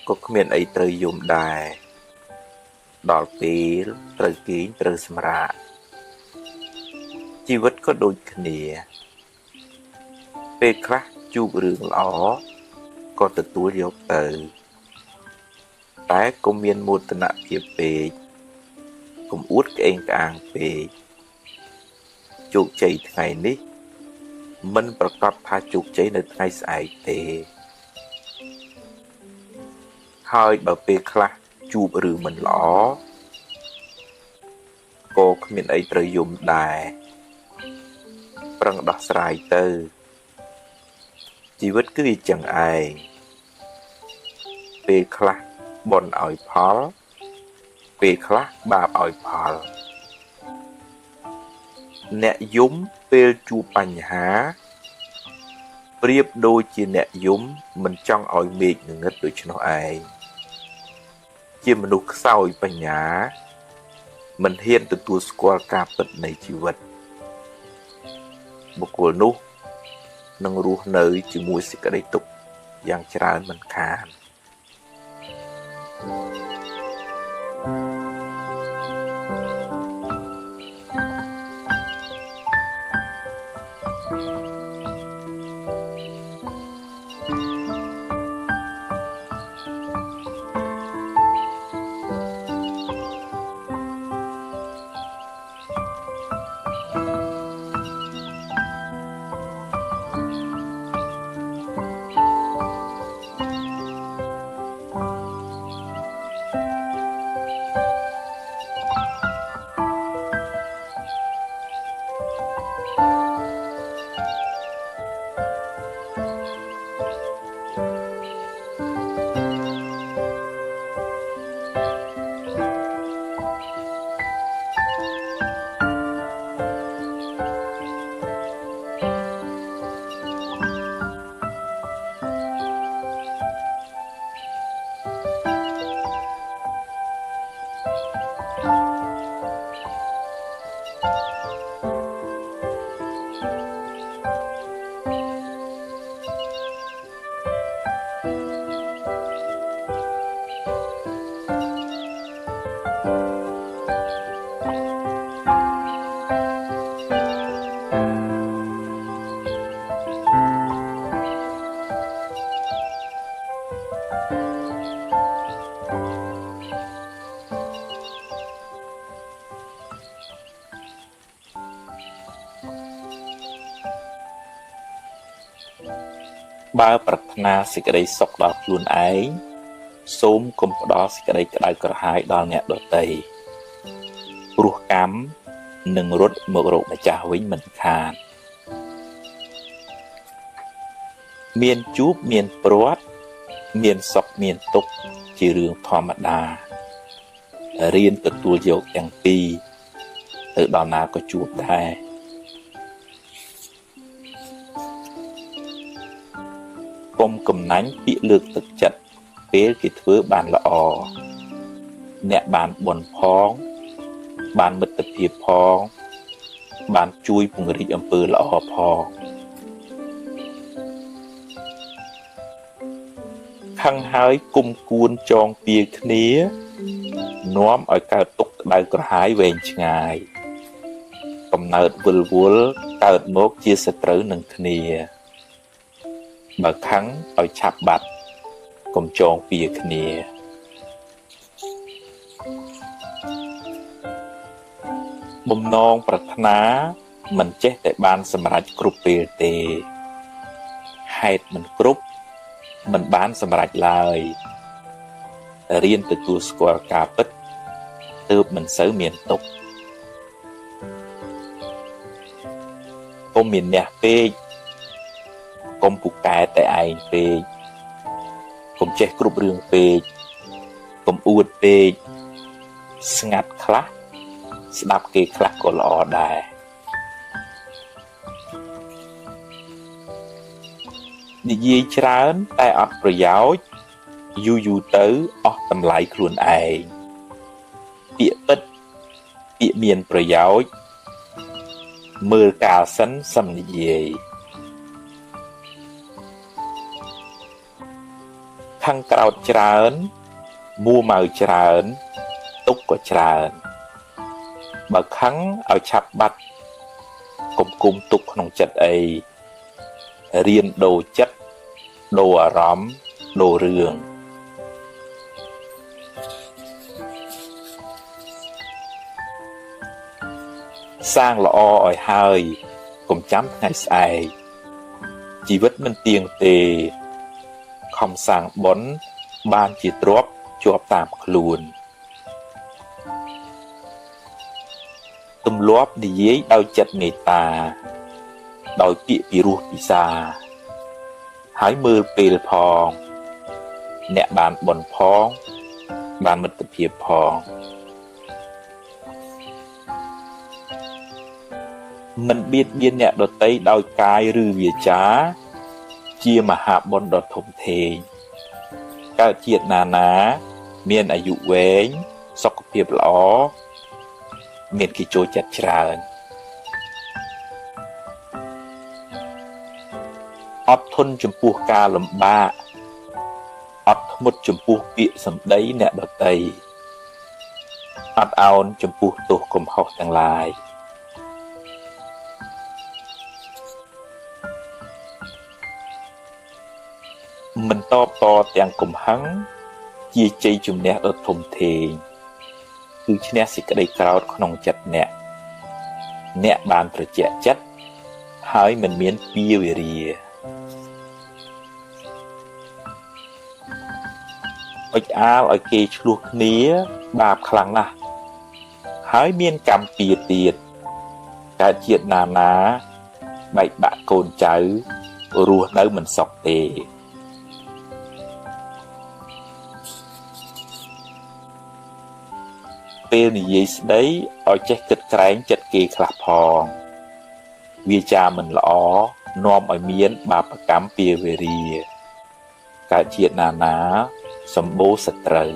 ក៏គ្មានអីត្រូវយំដែរដល់ពេលត្រូវគេងត្រូវសម្រាកជីវិតក៏ដូចគ្នាពេលខ្លះជួបរឿងល្អក៏ទទួលយកទៅតែកុំមានមោទនភាពពេកកុំអួតក្អេងក្អាងពេកជោគជ័យថ្ងៃនេះមិនប្រកាសថាជោគជ័យនៅថ្ងៃស្អែកទេហើយបើពេលខ្លះជួបរឿងមិនល្អក៏គ្មានអីត្រូវយំដែរប្រឹងដោះស្រាយទៅជីវិតគឺអញ្ចឹងឯងពេលខ្លះបុណ្យឲ្យផលពេលខ្លះបាបឲ្យផល អ្នកយំពេលជួបបញ្ហាប្រៀបដូចជាអ្នកយំមិនចង់ឲ្យមេឃងងឹតដូច្នោះឯងជាមនុស្សខ្សោយបញ្ញាមិនហ៊ានទទួលស្គាល់ការពិតនៃជីវិតបុគ្គលនោះនឹងរស់នៅជាមួយសេចក្តីទុក្ខយ៉ាងច្រើនមិនខានបើប្រាថ្នាសេចក្តីសុខដល់ខ្លួនឯងសូមកុំផ្ដល់សេចក្តីក្តៅក្រហាយដល់អ្នកដទៃព្រោះកម្មនឹងរត់មករកម្ចាស់វិញមិនខានមានជួបមានព្រាត់មានសុខមានទុក្ខជារឿងធម្មតារៀនទទួលយកទាំងពីរទៅដល់ណាក៏ជួបដែរកុំកំណាញ់ពាក្យលើកទឹកចិត្តពេលគេធ្វើបានល្អអ្នកបានបុណ្យផងបានមិត្តភាពផងបានជួយពង្រីកអំពើល្អផងខឹងហើយគុំគួនចងពៀគ្នានាំឲ្យកើតទុក្ខក្តៅក្រហាយវែងឆ្ងាយកំណើតវិលវល់កើតមកជាសត្រូវនឹងគ្នាបើខឹងឲ្យឆាប់បាត់កុំចងពៀគ្នាបំណងប្រាថ្នាមិនចេះតែបានសម្រេចគ្រប់ពេលទេហេតុមិនគ្រប់មិនបានសម្រេចឡើយរៀនទទួលស្គាល់ការពិតទើបមិនសូវមានទុក្ខកុំមានអ្នកពេកកុំពូកែតែឯងពេកកុំចេះគ្រប់រឿងពេកកុំអួតពេកស្ងាត់ខ្លះស្ដាប់គេខ្លះក៏ល្អដែរនិយាយច្រើនតែអត់ប្រយោជន៍យូរយូរទៅអស់តម្លៃខ្លួនឯងពាក្យពិតពាក្យមានប្រយោជន៍មើលកាលសិនសឹមនិយាយខាងក្រោតច្រើនមួម៉ៅច្រើនទុក្ខក៏ច្រើនបើខឹងឲ្យឆាប់បាត់កុំគុំទុកក្នុងចិត្តអីរៀនដូរចិត្តដូរអារម្មណ៍ដូររឿងសាងល្អឲ្យហើយកុំចាំថ្ងៃស្អែកជីវិតមិនទៀងទេខំសាងបុណ្យបានជាទ្រព្យជាប់តាមខ្លួនទម្លាប់និយាយដោយចិត្តមេត្តាដោយពាក្យពិរោះពិសាហើយមើលពេលផងអ្នកបានបុណ្យផងបានមិត្តភាពផង មិនបៀតបៀនអ្នកដទៃដោយកាយឬវាចា ជាមហាបុណ្យដ៏ធំធេងកើតជាតិណាណា មានអាយុវែងសុខភាពល្អមានគេចូលចិត្តច្រើនអត់ធន់ចំពោះការលំបាកអត់ធ្មត់ចំពោះពាក្យសម្ដីអ្នកដទៃអត់ឱនចំពោះទោសកំហុសទាំងឡាយមិនតបតទាំងកំហឹងជាជ័យជំនះដ៏ធំធេងគឺឈ្នះសេចក្តីក្រោធក្នុងចិត្តអ្នកអ្នកបានត្រជាក់ចិត្តហើយមិនមានពៀវេរាអុចអាលឲ្យគេឆ្លោះគ្នាបាបខ្លាំងណាស់ហើយមានកម្មពៀទៀតកើតជាតិណាណាបែកបាក់កូនចៅរស់នៅមិនសុខទេពេលនិយាយស្ដីឲ្យចេះគិតក្រែងចិត្តគេខ្លះផងវាចាមិនល្អនាំឲ្យមានបាបកម្មពៀវេរាកើតជាតិណាណាសម្បូរសត្រូវ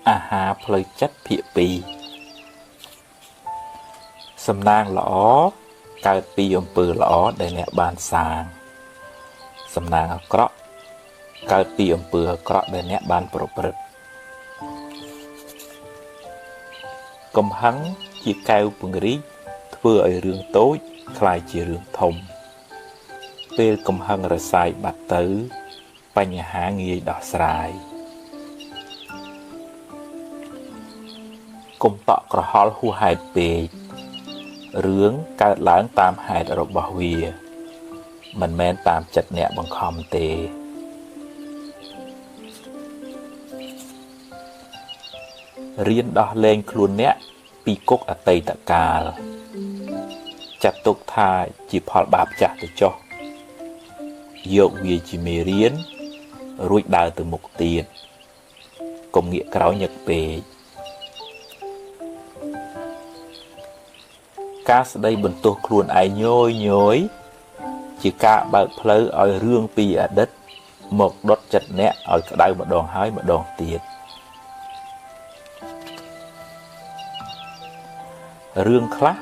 អាហារផ្លូវចិត្តភាគ2សំណាងល្អកើតពីអំពើល្អដែលអ្នកបានសាងសំណាងអាក្រក់កើតពីអំពើអាក្រក់ដែលអ្នកបានប្រព្រឹត្តកំហឹងជាកែវពង្រីកធ្វើឲ្យរឿងតូចក្លាយជារឿងធំពេលកំហឹងរសាយបាត់ទៅបញ្ហាងាយដោះស្រាយកុំតក់ក្រហល់ហួសហេតុពេករឿងកើតឡើងតាមហេតុរបស់វាមិនមែនតាមចិត្តអ្នកបង្ខំទេរៀនដោះលែងខ្លួនអ្នកពីគុកអតីតកាលចាត់ទុកថាជាផលបាបចាស់ទៅចុះយកវាជាមេរៀនរួចដើរទៅមុខទៀតកុំងាកក្រោយញឹកពេកការស្ដីបន្ទោសខ្លួនឯងញយញយជាការបើកផ្លូវឲ្យរឿងពីអតីតមកដុតចិត្តអ្នកឲ្យក្តៅម្ដងហើយម្ដងទៀតរឿងខ្លះ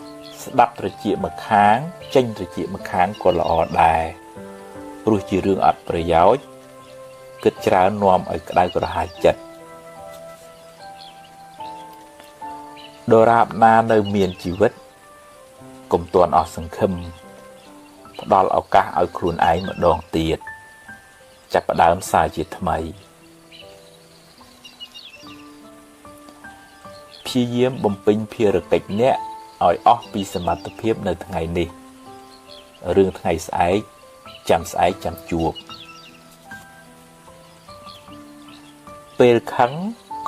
ស្ដាប់ត្រចៀកម្ខាងចេញត្រចៀកម្ខាងក៏ល្អដែរព្រោះជារឿងអត់ប្រយោជន៍គិតច្រើននាំឲ្យក្តៅក្រហាយចិត្តដរាបណានៅមានជីវិតកុំទាន់អស់សង្ឃឹមផ្ដល់ឱកាសឲ្យខ្លួនឯងម្ដងទៀតចាប់ផ្ដើមសារជាថ្មីព្យាយាមបំពេញភារកិច្ចអ្នកឲ្យអស់ពីសមត្ថភាពនៅថ្ងៃនេះរឿងថ្ងៃស្អែកចាំស្អែកចាំជួបពេលខឹង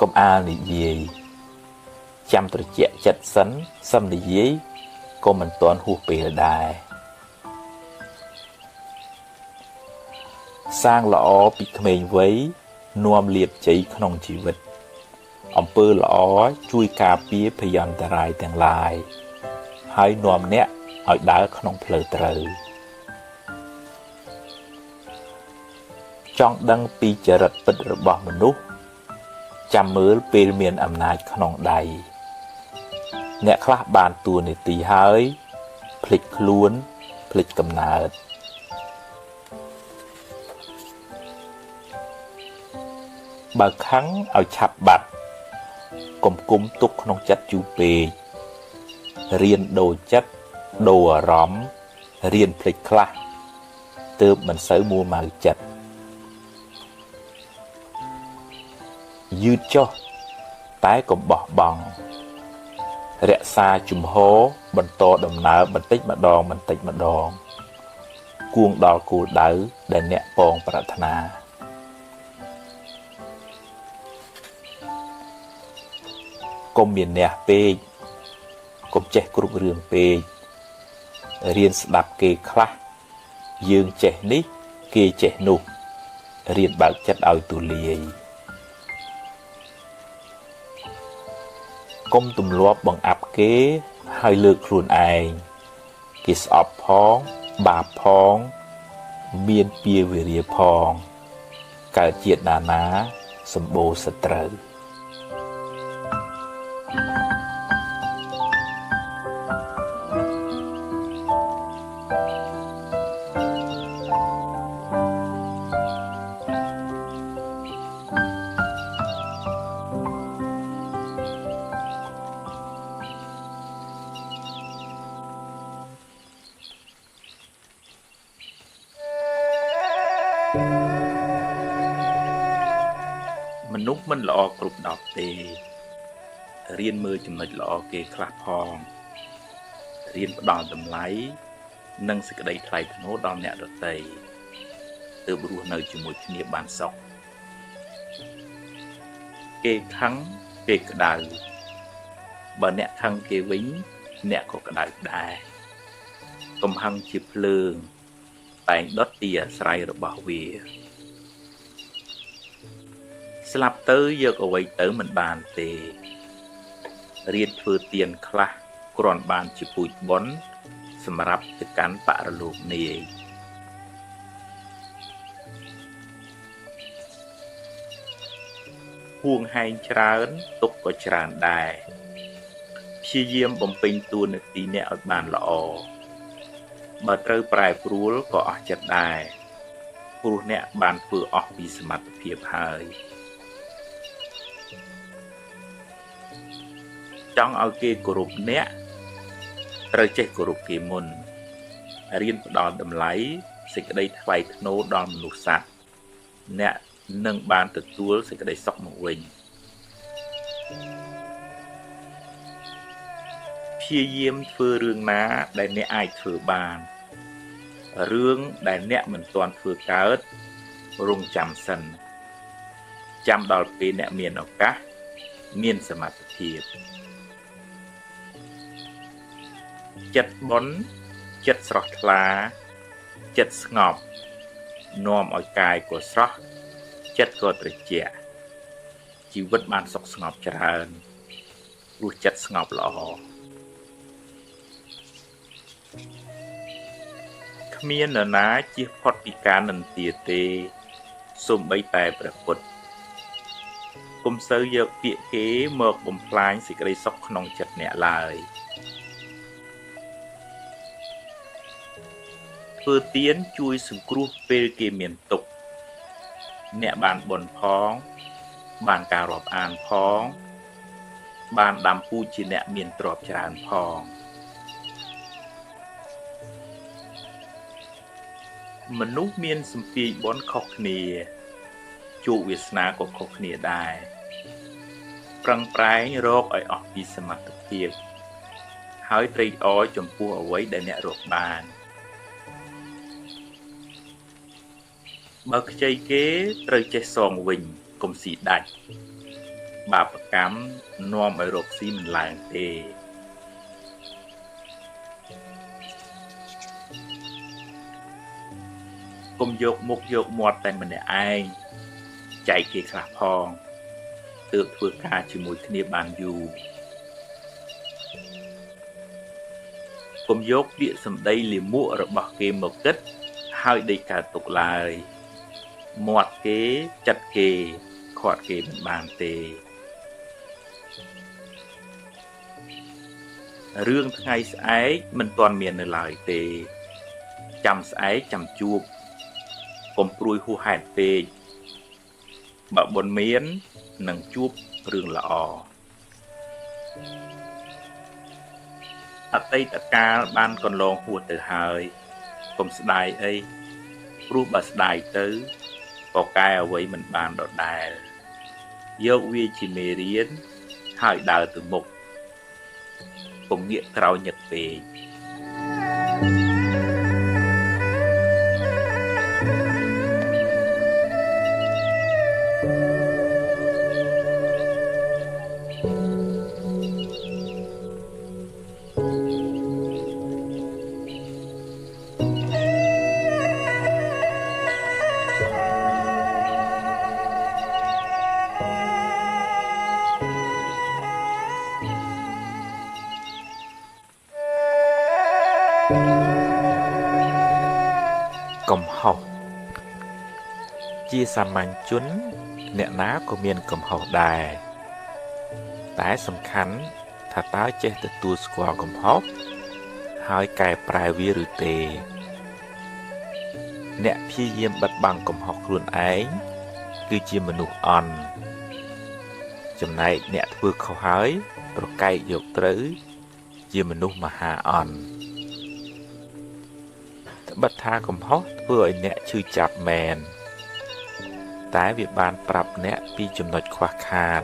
កុំអាលនិយាយចាំត្រជាក់ចិត្តសិនសឹមនិយាយក៏មិនទាន់ហួសពេលដែរសាងល្អពីក្មេងវ័យនាំលាភជ័យក្នុងជីវិតអំពើល្អជួយការពារភយន្តរាយទាំងឡាយហើយនាំអ្នកឲ្យដើរក្នុងផ្លូវត្រូវចង់ដឹងពីចរិតពិតរបស់មនុស្សចាំមើលពេលមានអំណាចក្នុងដៃអ្នកខ្លះបានតួនាទីហើយភ្លេចខ្លួនភ្លេចកំណើតបើខឹងឲ្យឆាប់បាត់កុំគុំទុកក្នុងចិត្តយូរពេករៀនដូរចិត្តដូរអារម្មណ៍រៀនភ្លេចខ្លះ ទើបមិនសូវមួម៉ៅចិត្តយឺតចុះតែកុំបោះបង់រក្សាជំហរបន្តដំណើរបន្តិចម្ដងបន្តិចម្ដងគួងដល់គោលដៅដែលអ្នកពងប្រាថ្នាកុំមានអ្នកពេកកុំចេះគ្រប់រឿងពេករៀនស្ដាប់គេខ្លះយើងចេះនេះគេចេះនោះរៀនបើកចិត្តឲ្យទូលាយកុំទម្លាប់បង្អាប់គេហើយលើកខ្លួនឯងគេស្អប់ផងបាបផងមានពៀវិរិយផងកើតជាតិណាណាសម្បូរសត្រូវមនុស្សមិនល្អគ្រប់ដប់ទេរៀនមើលចំណុចល្អគេខ្លះផងរៀនផ្ដល់តម្លៃនិងសេចក្តីថ្លៃថ្នូរដល់អ្នកដទៃទើបរស់នៅជាមួយគ្នាបានសុខគេខឹងគេក្តៅបើអ្នកខឹងគេវិញអ្នកក៏ក្តៅដែរកំហឹងជាភ្លើងតែងដុតទីអាស្រ័យរបស់វាស្លាប់ទៅយកអ្វីទៅមិនបានទេរៀនធ្វើទានខ្លះគ្រាន់បានជាពូជបុណ្យសម្រាប់ទៅកាន់បរលោកនាយហួងហែងច្រើនទុកក៏ច្រើនដែរព្យាយាមបំពេញតួនាទីអ្នកឲ្យបានល្អបើត្រូវប្រែប្រួលក៏អស់ចិត្តដែរព្រោះអ្នកបានធ្វើអស់ពីសមត្ថភាពហើយចង់ឲ្យគេគោរពអ្នកត្រូវចេះគោរពគេមុនរៀនផ្ដល់តម្លៃសេចក្តីថ្លៃថ្នូរដល់មនុស្សសត្វអ្នកនឹងបានទទួលសេចក្តីសុខមកវិញព្យាយាមធ្វើរឿងណាដែលអ្នកអាចធ្វើបានរឿងដែលអ្នកមិនទាន់ធ្វើកើតរងចាំសិនចាំដល់ពេលអ្នកមានឱកាសមានសមត្ថភាពចិត្តបុណ្យចិត្តស្រស់ថ្លាចិត្តស្ងប់នាំឲ្យកាយក៏ស្រស់ចិត្តក៏ត្រជាក់ជីវិតបានសុខស្ងប់ច្រើនព្រោះចិត្តស្ងប់ល្អគ្មាននរណាជៀសផុតពីការនិន្ទាទេសូម្បីតែព្រះពុទ្ធកុំសូវយកពាក្យគេមកបំផ្លាញសេចក្តីសុខក្នុងចិត្តអ្នកឡើយធ្វើទានជួយសង្គ្រោះពេលគេមានទុក្ខអ្នកបានបុណ្យផងបានការរាប់អានផងបានដាំពូជជាអ្នកមានទ្រព្យច្រើនផងមនុស្សមានសម្ពាយបុណ្យខុសគ្នាជោគវាសនាក៏ខុសគ្នាដែរប្រឹងប្រែងរកឲ្យអស់ពីសមត្ថភាពហើយត្រេកអរចំពោះអ្វីដែលអ្នករកបានបើខ្ចីគេត្រូវចេះសងវិញកុំស៊ីដាច់បាបកម្មនាំឲ្យរកស៊ីមិនឡើងទេកុំយកមុខយកមាត់តែម្នាក់ឯងចែកគេខ្លះផងទើបធ្វើការជាមួយគ្នាបានយូរកុំយកពាក្យសម្ដីលាមករបស់គេមកគិតហើយដេកកើតទុកឡើយមាត់គេចិត្តគេខាត់គេមិនបានទេរឿងថ្ងៃស្អែកមិនទាន់មាននៅឡើយទេចាំស្អែកចាំជួបកុំព្រួយហួសហេតុពេកបើបុណ្យមាននឹងជួបរឿងល្អអតីតកាលបានកន្លងហួសទៅហើយកុំស្ដាយអី ព្រោះបើស្ដាយទៅក៏កែអ្វីមិនបានដដែលយកវាជាមេរៀនហើយដើរទៅមុខកុំងាកក្រោយញឹកពេកកំហុសជាសាមញ្ញជនអ្នកណាក៏មានកំហុសដែរតែសំខាន់ថាតើចេះទទួលស្គាល់កំហុសហើយកែប្រែវាឬទេអ្នកព្យាយាមបិទបាំងកំហុសខ្លួនឯងគឺជាមនុស្សអន់ចំណែកអ្នកធ្វើខុសហើយប្រកែកយកត្រូវជាមនុស្សមហាអន់បិទថាកំហុសធ្វើឲ្យអ្នកឈឺចាប់មែនតែវាបានប្រាប់អ្នកពីចំណុចខ្វះខាត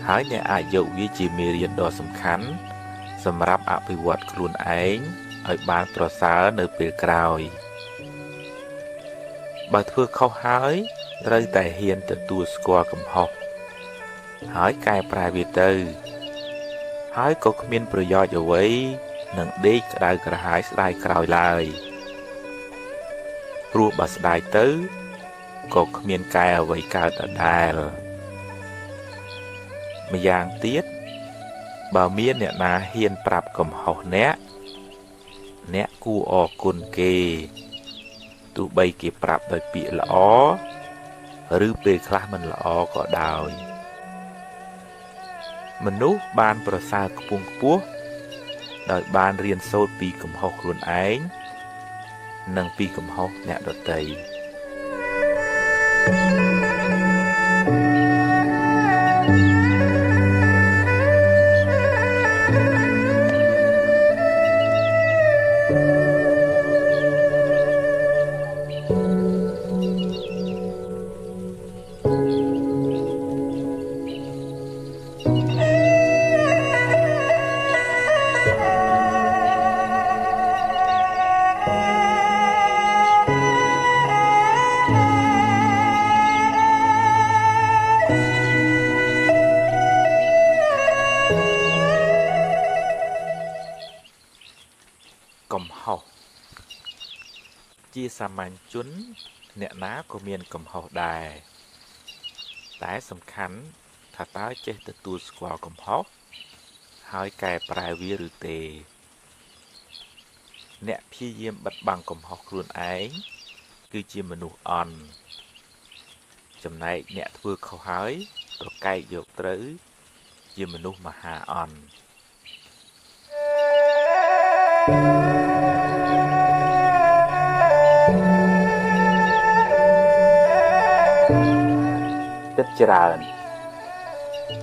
ហើយអ្នកអាចយកវាជាមេរៀនដ៏សំខាន់សម្រាប់អភិវឌ្ឍខ្លួនឯងឲ្យបានប្រសើរនៅពេលក្រោយបើធ្វើខុសហើយត្រូវតែហ៊ានទទួលស្គាល់កំហុសហើយកែប្រែវាទៅហើយក៏គ្មានប្រយោជន៍អ្វីនឹងដេកក្តៅក្រហាយស្ដាយក្រោយឡើយព្រោះបើស្ដាយទៅក៏គ្មានកែអ្វីកើតដដែលម្យ៉ាងទៀតបើមានអ្នកណាហ៊ានប្រាប់កំហុសអ្នកអ្នកគួរអរគុណគេទោះបីគេប្រាប់ដោយពាក្យល្អឬពេលខ្លះមិនល្អក៏ដោយមនុស្សបានប្រសើរខ្ពង់ខ្ពស់ដោយបានរៀនសូត្រពីកំហុសខ្លួនឯងនិងពីកំហុសអ្នកដទៃកំហុសជាសាមញ្ញជនអ្នកណាក៏មានកំហុសដែរតែសំខាន់ថាតើចេះទទួលស្គាល់កំហុសហើយកែប្រែវាឬទេអ្នកព្យាយាមបិទបាំងកំហុសខ្លួនឯងគឺជាមនុស្សអន់ចំណែកអ្នកធ្វើខុសហើយប្រកែកយកត្រូវជាមនុស្សមហាអន់គិតច្រើន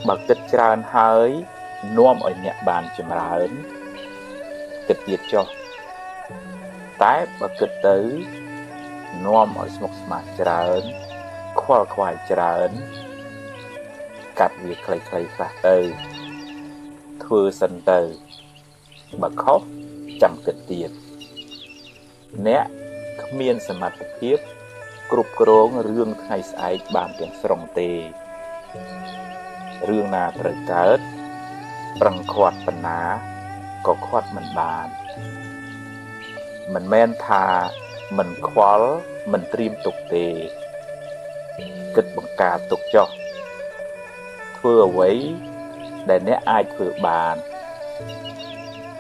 បើគិតច្រើនហើយនាំឲ្យអ្នកបានចម្រើនគិតទៀតចុះតែបើគិតទៅនាំឲ្យស្មុគស្មាញច្រើនខ្វល់ខ្វាយច្រើនកាត់វាខ្លីៗខ្លះទៅធ្វើសិនទៅបើខុសចាំគិតទៀតអ្នកគ្មានសមត្ថភាពគ្រប់គ្រងរឿងថ្ងៃស្អែកបានទាំងស្រុងទេរឿងណាត្រូវកើតប្រឹងខាត់ប៉ុណ្ណាក៏ខាត់មិនបានមិនមែនថាមិនខ្វល់មិនត្រៀមទុកទេគិតបង្ការទុកចុះធ្វើអ្វីដែលអ្នកអាចធ្វើបាន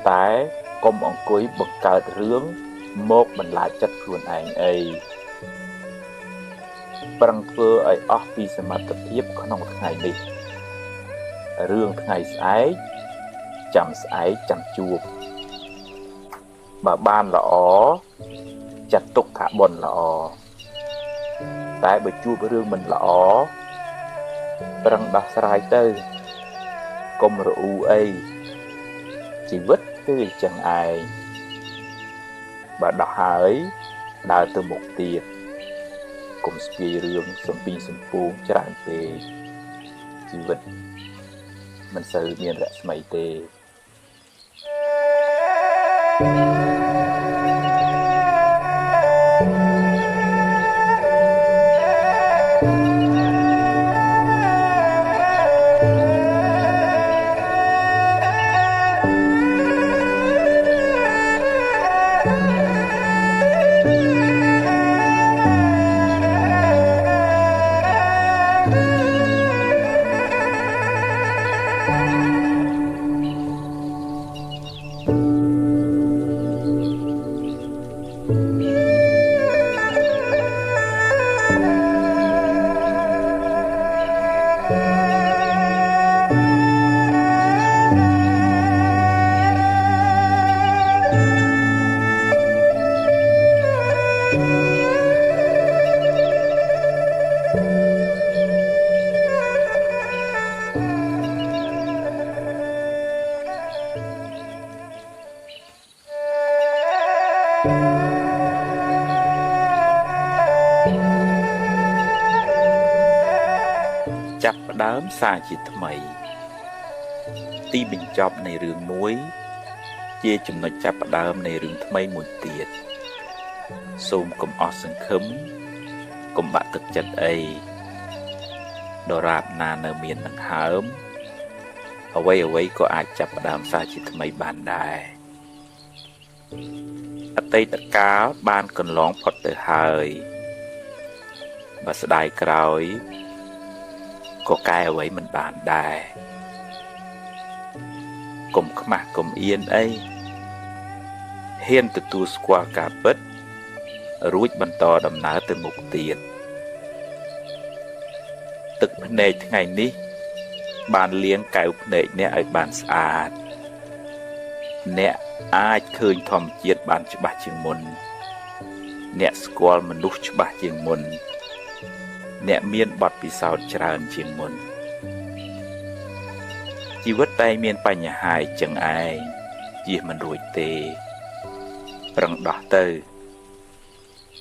តែកុំអង្គុយបង្កើតរឿងមកបន្លាចចិត្តខ្លួនឯងអីប្រឹងធ្វើឲ្យអស់ពីសមត្ថភាពក្នុងថ្ងៃនេះរឿងថ្ងៃស្អែកចាំស្អែកចាំជួបបើបានល្អចាត់ទុកថាបុណ្យល្អតែបើជួបរឿងមិនល្អប្រឹងដោះស្រាយទៅកុំរអ៊ូអីជីវិតគឺអញ្ចឹងឯងបើដោះហើយ ដើរទៅមុខទៀតកុំស្ពាយរឿងសំពីងសំពងច្រើនពេកជីវិតមិនសូវមានរស្មីទេចាប់ផ្ដើមសារជាថ្មីទីបញ្ចប់នៃរឿងមួយជាចំណុចចាប់ផ្ដើមនៃរឿងថ្មីមួយទៀតសូមកុំអស់សង្ឃឹមកុំបាក់ទឹកចិត្តអីដរាបណានៅមានដង្ហើមអ្វីៗក៏អាចចាប់ផ្ដើមសារជាថ្មីបានដែរអតីតកាលបានកន្លងផុតទៅហើយបើស្ដាយក្រោយក៏កែអ្វីមិនបានដែរកុំខ្មាស់កុំអៀនអីហ៊ានទទួលស្គាល់ការពិតរួចបន្តដំណើរទៅមុខទៀតទឹកភ្នែកថ្ងៃនេះបានលាងកែវភ្នែកអ្នកឲ្យបានស្អាតអ្នកអាចឃើញធម្មជាតិបានច្បាស់ជាងមុនអ្នកស្គាល់មនុស្សច្បាស់ជាងមុនអ្នកមានបទពិសោធន៍ច្រើនជាងមុនជីវិតតែមានបញ្ហាចឹងឯងជៀសមិនរួចទេប្រឹងដោះទៅ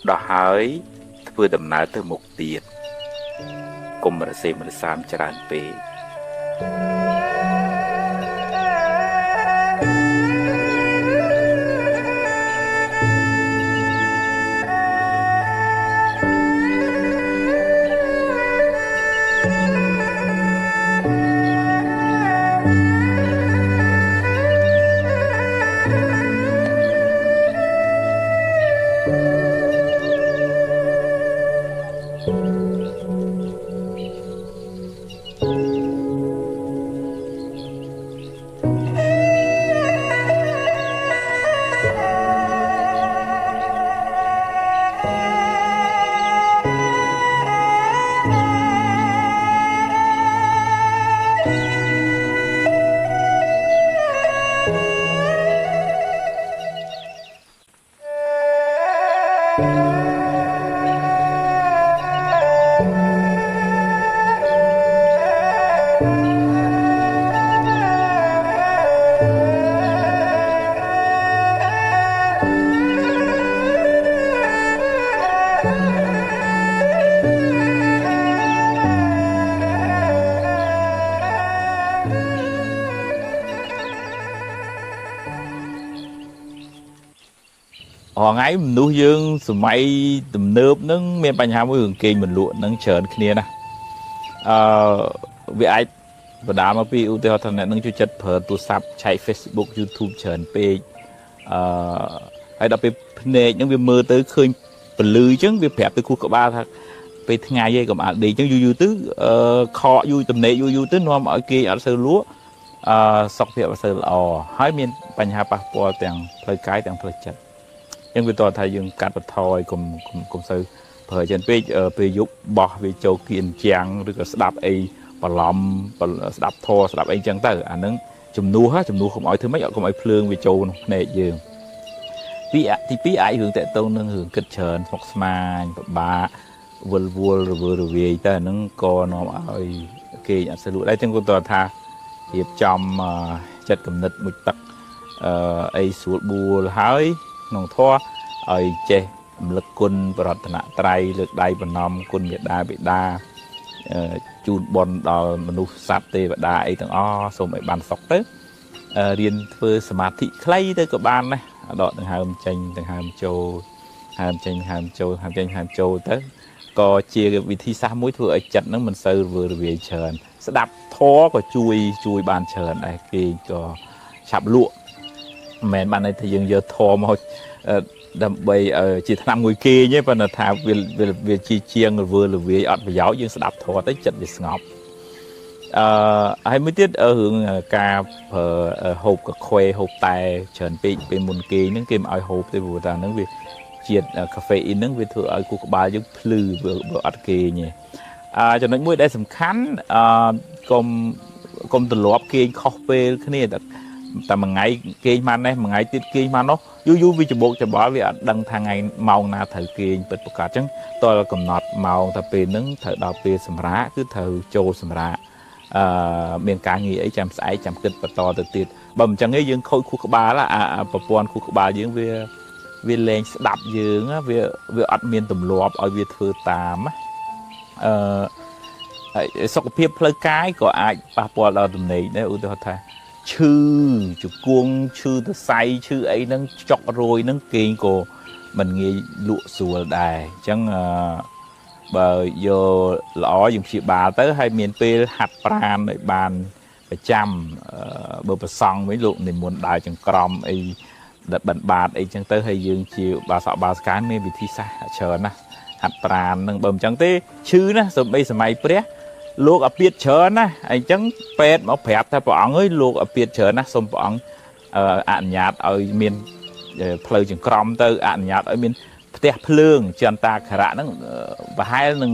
ដោះហើយធ្វើដំណើរទៅមុខទៀតកុំរសេមរសាមច្រើនពេក ថ្ងៃមនុស្សយើងសម័យទំនើបហ្នឹងមានបញ្ហាមួយរឿងគេងមិនលក់ហ្នឹងច្រើនគ្នាណាស់អឺវាអាចបណ្ដាលមកពីឧទាហរណ៍ថាអ្នកនឹងចូលចិត្តប្រើទូរស័ព្ទឆែក Facebook YouTube ច្រើនពេកអឺហើយដល់ពេលភ្នែកហ្នឹងវាមើលទៅឃើញពលឺអញ្ចឹងវាប្រាប់ទៅខួរក្បាលថាពេលថ្ងៃឯងកុំអាលដេកអញ្ចឹងយូរយូរទៅខកយូរតំណេកយូរយូរទៅនាំឲ្យគេអត់សូវលក់អឺសុខភាពអត់សូវល្អហើយមានបញ្ហាប៉ះពាល់ទាំងផ្លូវកាយទាំងផ្លូវចិត្តអញ្ចឹងវាតថាយើងកាត់បន្ថយកុំសូវប្រើច្រើនពេកពេលយប់បោះវាចូលគៀនជាងឬក៏ស្ដាប់អីបន្លំស្ដាប់ធម៌ស្ដាប់អីចឹងទៅអាហ្នឹងជំនួសកុំឲ្យធ្វើម៉េចកុំឲ្យភ្លើងវាចូលក្នុងភ្នែកយើងទី2អាចរឿងតកតងនឹងរឿងគិតច្រើនស្មុគស្មាញពិបាកវិលវល់រវើរវាយទៅអាហ្នឹងក៏នាំឲ្យគេអត់សូវលក់ដែរចឹងគាត់តថារៀបចំចិត្តគំនិតមួយទឹកអីស្រួលបួលហើយក្នុងធម៌ឲ្យចេះ រំលឹកគុណប្រតនត្រ័យលើកដៃបណ្ណំគុណមេដាបិតាជូនបុណ្យដល់មនុស្សសត្វទេវតាអីទាំងអស់សូមឲ្យបានសុខទៅរៀនធ្វើសមាធិខ្លីទៅក៏បានដែរដកដង្ហើមចេញដង្ហើមចូលហើមចេញហើមចូលហើមចេញហើមចូលទៅក៏ជាវិធីសាស្ត្រមួយធ្វើឲ្យចិត្តហ្នឹងមិនសូវរវើរវាយច្រើនស្ដាប់ធម៌ក៏ជួយបានច្រើនដែរគេក៏ឆាប់លក់មិនមែនបានន័យថាយើងយកធម៌មកដើម្បីជាថ្នាំមួយគេទេប៉ុន្តែថាវាជាជាងរវើរវាយអត់ប្រយោជន៍យើងស្ដាប់ធម៌ទៅចិត្តវាស្ងប់ហើយមួយទៀតរឿងការប្រើហូបកាខ្វេហូបតែច្រើនពេកពេលមុនគេហ្នឹងគេមិនឲ្យហូបទេព្រោះថាហ្នឹងវាជាតិកាហ្វេអ៊ីនហ្នឹងវាធ្វើឲ្យខួរក្បាលយើងភ្លឺវាអត់គេងទេចំណុចមួយដែលសំខាន់កុំទម្លាប់គេងខុសពេលគ្នាតែមួយថ្ងៃគេងបាននេះមួយថ្ងៃទៀតគេងបាននោះយូរយូរវាច្បោកច្បល់វាអត់ដឹងថាថ្ងៃម៉ោងណាត្រូវគេងពិតប្រាកដអញ្ចឹងតើកំណត់ម៉ោងតែពេលហ្នឹងត្រូវដល់ពេលសម្រាកគឺត្រូវចូលសម្រាកមានការងារអីចាំស្អែកចាំគិតបន្តទៅទៀតបើមិនអញ្ចឹងទេយើងខូចខួរក្បាលអាប្រព័ន្ធខួរក្បាលយើងវាលែងស្ដាប់យើងវាអត់មានទម្លាប់ឲ្យវាធ្វើតាមសុខភាពផ្លូវកាយក៏អាចប៉ះពាល់ដល់ទំនេកដែរឧទាហរណ៍ថាឈឺជង្គង់ឈឺសរសៃឈឺអីហ្នឹងចុករយហ្នឹងគេងក៏មិនងាយលក់ស្រួលដែរអញ្ចឹងបើយកល្អយើងព្យាបាលទៅហើយមានពេលហាត់ប្រាណឲ្យបានប្រចាំបើប្រសង់វិញលោកនិមន្តដើរចង្ក្រមអីបិណ្ឌបាតអីចឹងទៅហើយយើងជាបាសកបាសកាមានវិធីសាស្ត្រច្រើនណាស់ហាត់ប្រាណនឹងបើមិនចឹងទេឈឺណាស់សូម្បីសម័យព្រះលោកអាពាធច្រើនណាស់អញ្ចឹងពេទ្យមកប្រាប់ថាព្រះអង្គអើយលោកអាពាធច្រើនណាស់សូមព្រះអង្គអនុញ្ញាតឲ្យមានផ្លូវចង្ក្រមទៅអនុញ្ញាតឲ្យមានផ្ទះភ្លើងចន្តាខរៈហ្នឹងប្រហែលនឹង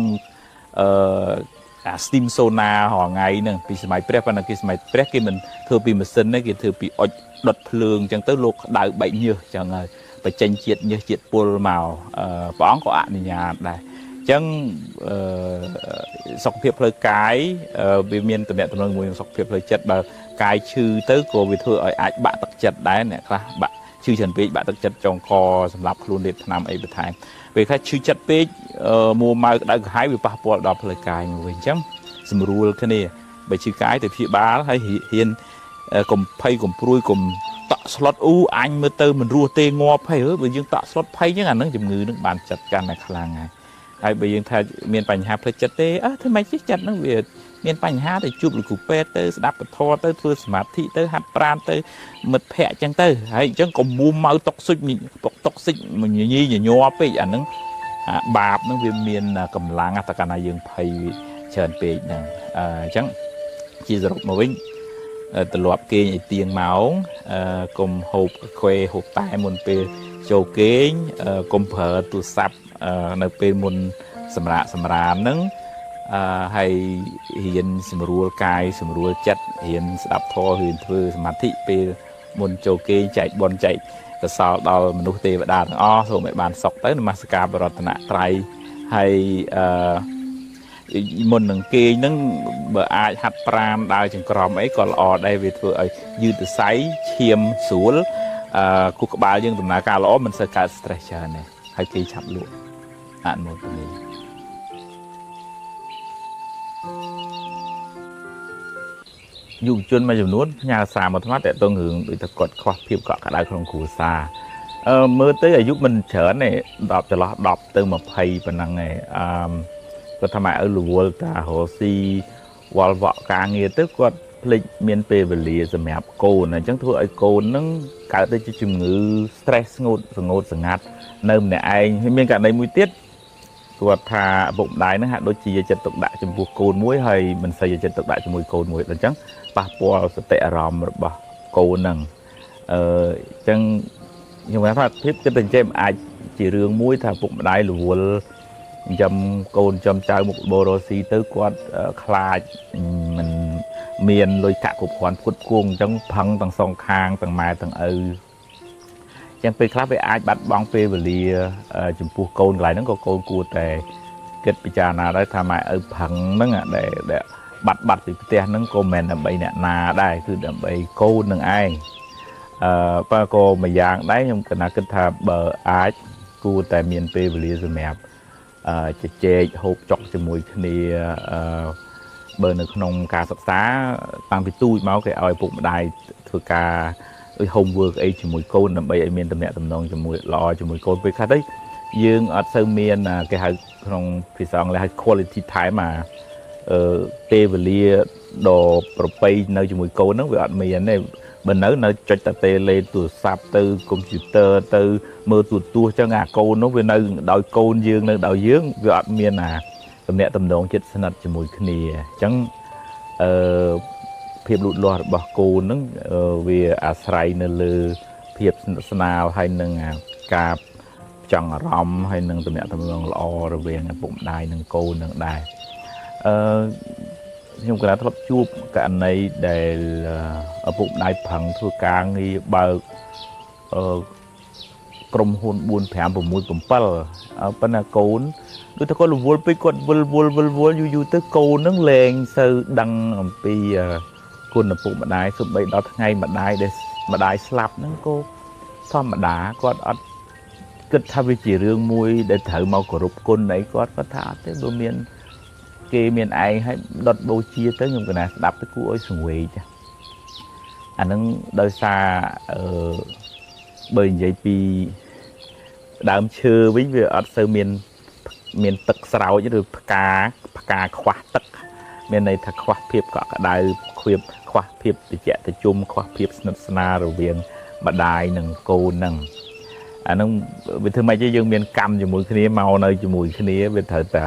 អា steam sauna រាល់ថ្ងៃហ្នឹងពីសម័យព្រះប៉ុន្តែគេសម័យព្រះគេមិនធ្វើពីម៉ាស៊ីនទេគេធ្វើពីអុចដុតភ្លើងអញ្ចឹងទៅលោកក្តៅបែកញើសអញ្ចឹងហើយបញ្ចេញជាតិញើសជាតិពុលមកព្រះអង្គក៏អនុញ្ញាតដែរអញ្ចឹងសុខភាពផ្លូវកាយវាមានតំណែងមួយនឹងសុខភាពផ្លូវចិត្តបើកាយឈឺទៅក៏វាធ្វើឲ្យអាចបាក់ទឹកចិត្តដែរអ្នកខ្លះបាក់ឈឺច្រើនពេកបាក់ទឹកចិត្តចងកសម្រាប់ខ្លួនលេបថ្នាំអីបន្ថែមពេលខ្លះឈឺចិត្តពេកមួម៉ៅក្តៅក្រហាយវាប៉ះពាល់ដល់ផ្លូវកាយមកវិញអញ្ចឹងសម្រួលគ្នាបើឈឺកាយទៅព្យាបាលហើយហ៊ានកុំភ័យកុំព្រួយកុំតក់ស្លុតអ៊ូអញមើលទៅមិនរស់ទេងាប់ហើយបើយើងតក់ស្លុតភ័យអញ្ចឹងអានឹងជំងឺនឹងបានចាត់កាន់តែខ្លាំងហើយបើយើងថាមានបញ្ហាផ្លូវចិត្តទេអើធ្វើម៉េចទេចិត្តហ្នឹងវាមានបញ្ហាទៅជួបលោកគ្រូពេទ្យទៅស្ដាប់ពធទៅធ្វើសមាធិទៅហាត់ប្រាណទៅមិត្តភ័ក្តិអញ្ចឹងទៅហើយអញ្ចឹងកុំមួម៉ៅតុកសុចតុកសិចញញីញញ័រពេកអាហ្នឹងបាបហ្នឹងវាមានកម្លាំងតែកាលណាយើងភ័យច្រើនពេកហ្នឹងអញ្ចឹងជាសរុបមកវិញទម្លាប់គេងឲ្យទៀងម៉ោងកុំហូបកាហ្វេហូបតែមុនពេលចូលគេងកុំប្រើទូរស័ព្ទនៅពេលមុនសម្រាកសម្រានហ្នឹងហើយរៀនសម្រួលកាយសម្រួលចិត្តរៀនស្ដាប់ធម៌រៀនធ្វើសមាធិពេលមុនចូលគេងចែកបុណ្យចែកកុសលដល់មនុស្សទេវតាទាំងអស់សូមឲ្យបានសុខទៅនមស្ការបរតនត្រ័យហើយមុននឹងគេងហ្នឹងបើអាចហាត់ប្រាណដើរចង្ក្រមអីក៏ល្អដែរវាធ្វើឲ្យយឺតសរសៃឈាមស្រួលខួរក្បាលយើងដំណើរការល្អមិនសូវកើត stress ច្រើនទេហើយគេឆាប់លក់អនុមោទនាយុវជនមួយចំនួនផ្ញើសារមកអាត្មាតកតងរឿងដូចថាគាត់ខ្វះភាពកក់ក្ដៅក្នុងគ្រួសារមើលទៅអាយុមិនច្រើនទេ10ចន្លោះ10ទៅ20ប៉ុណ្ណឹងឯងគាត់ថាម៉ែឪរវល់តារកស៊ីវល់វក់ការងារទៅគាត់ភ្លេចមានពេលវេលាសម្រាប់កូនអញ្ចឹងធ្វើឲ្យកូនហ្នឹងកើតទៅជាជំងឺ stress ស្ងោតសងាត់នៅម្នាក់ឯងហើយមានករណីមួយទៀតគាត់ថាឪពុកម្ដាយហ្នឹងហាក់ដូចជាយកចិត្តទុកដាក់ចំពោះកូនមួយហើយមិនសូវយកចិត្តទុកដាក់ជាមួយកូនមួយអញ្ចឹងប៉ះពាល់សតិអារម្មណ៍របស់កូនហ្នឹងអញ្ចឹងខ្ញុំថាភាពគិតតែចេះអាចជារឿងមួយថាឪពុកម្ដាយរវល់ ចាំកូនចាំចៅមុខបរស៊ីទៅគាត់ខ្លាចមិនមានលុយកាក់គ្រប់គ្រាន់ផ្គត់ផ្គង់អញ្ចឹងផឹងទាំងសងខាងទាំងម៉ែទាំងឪចឹងពេលខ្លះវាអាចបាត់បង់ពេលវេលាចំពោះកូនកន្លែងហ្នឹងក៏កូនគួរតែគិតពិចារណាដែរថាម៉ែឪផឹងហ្នឹងដែលបាត់ពីផ្ទះហ្នឹងក៏មិនមែនដើម្បីអ្នកណាដែរគឺដើម្បីកូននឹងឯងបើក៏មួយយ៉ាងដែរខ្ញុំកណាគិតថាបើអាច គួរតែមានពេលវេលាសម្រាប់ជជែកហូបចុកជាមួយគ្នាបើនៅក្នុងការសិក្សាតាំងពីទូចមកគេឲ្យពុកម្ដាយធ្វើការដូច homework អីជាមួយកូនដើម្បីឲ្យមានទំនាក់ទំនងជាមួយល្អជាមួយកូនពេលខ្លះទៅយើងអត់សូវមានគេហៅក្នុងភាសាអង់គ្លេសហៅ quality time អាពេលវេលាដ៏ប្រពៃនៅជាមួយកូនហ្នឹងវាអត់មានទេបើនៅចុចតែតេលេទូរស័ព្ទទៅកុំព្យូទ័រទៅមើលទូរទស្សន៍ចឹងអាកូននោះវានៅដោយកូនយើងនៅដោយយើងវាអត់មានអាទំនាក់ទំនងជិតស្និទ្ធជាមួយគ្នាអញ្ចឹងអឺភាពលូតលាស់របស់កូនហ្នឹងវាអាស្រ័យនៅលើភាពស្និទ្ធស្នាលហើយនឹងការចង់អារម្មណ៍ហើយនឹងទំនាក់ទំនងល្អរវាងឪពុកម្ដាយនិងកូននឹងដែរអឺខ្ញុំក៏ធ្លាប់ជួបករណីដែលឪពុកម្ដាយប្រឹងធ្វើការងារបើកក្រុមហ៊ុន4 5 6 7ប៉ុន្តែកូនដូចតែគាត់រវល់ពេកគាត់វិលវល់វិលវល់យូរយូរទៅកូននឹងលែងសូវដឹងអំពីគុណឪពុកម្ដាយសូម្បីដល់ថ្ងៃម្ដាយដែលម្ដាយស្លាប់ហ្នឹងក៏ធម្មតាគាត់អត់គិតថាវាជារឿងមួយដែលត្រូវមកគោរពគុណអីគាត់គាត់ថាអត់ទេបើមានគេមានឯងឲ្យដុតបូជាទៅខ្ញុំកណាស្ដាប់ទៅគួរឲ្យសង្វេគអាហ្នឹងដោយសារបើនិយាយពីដើមឈើវិញវាអត់សូវមានទឹកស្រោចឬផ្កាផ្កាខ្វះទឹកមានន័យថាខ្វះភាពកក់ក្ដៅខ្វះភាពត្រជាក់ត្រជុំខ្វះភាពស្និទ្ធស្នាលរវាងម្ដាយនិងកូនហ្នឹងអាហ្នឹងវាធ្វើម៉េចទេយើងមានកម្មជាមួយគ្នាមកនៅជាមួយគ្នាវាត្រូវតែ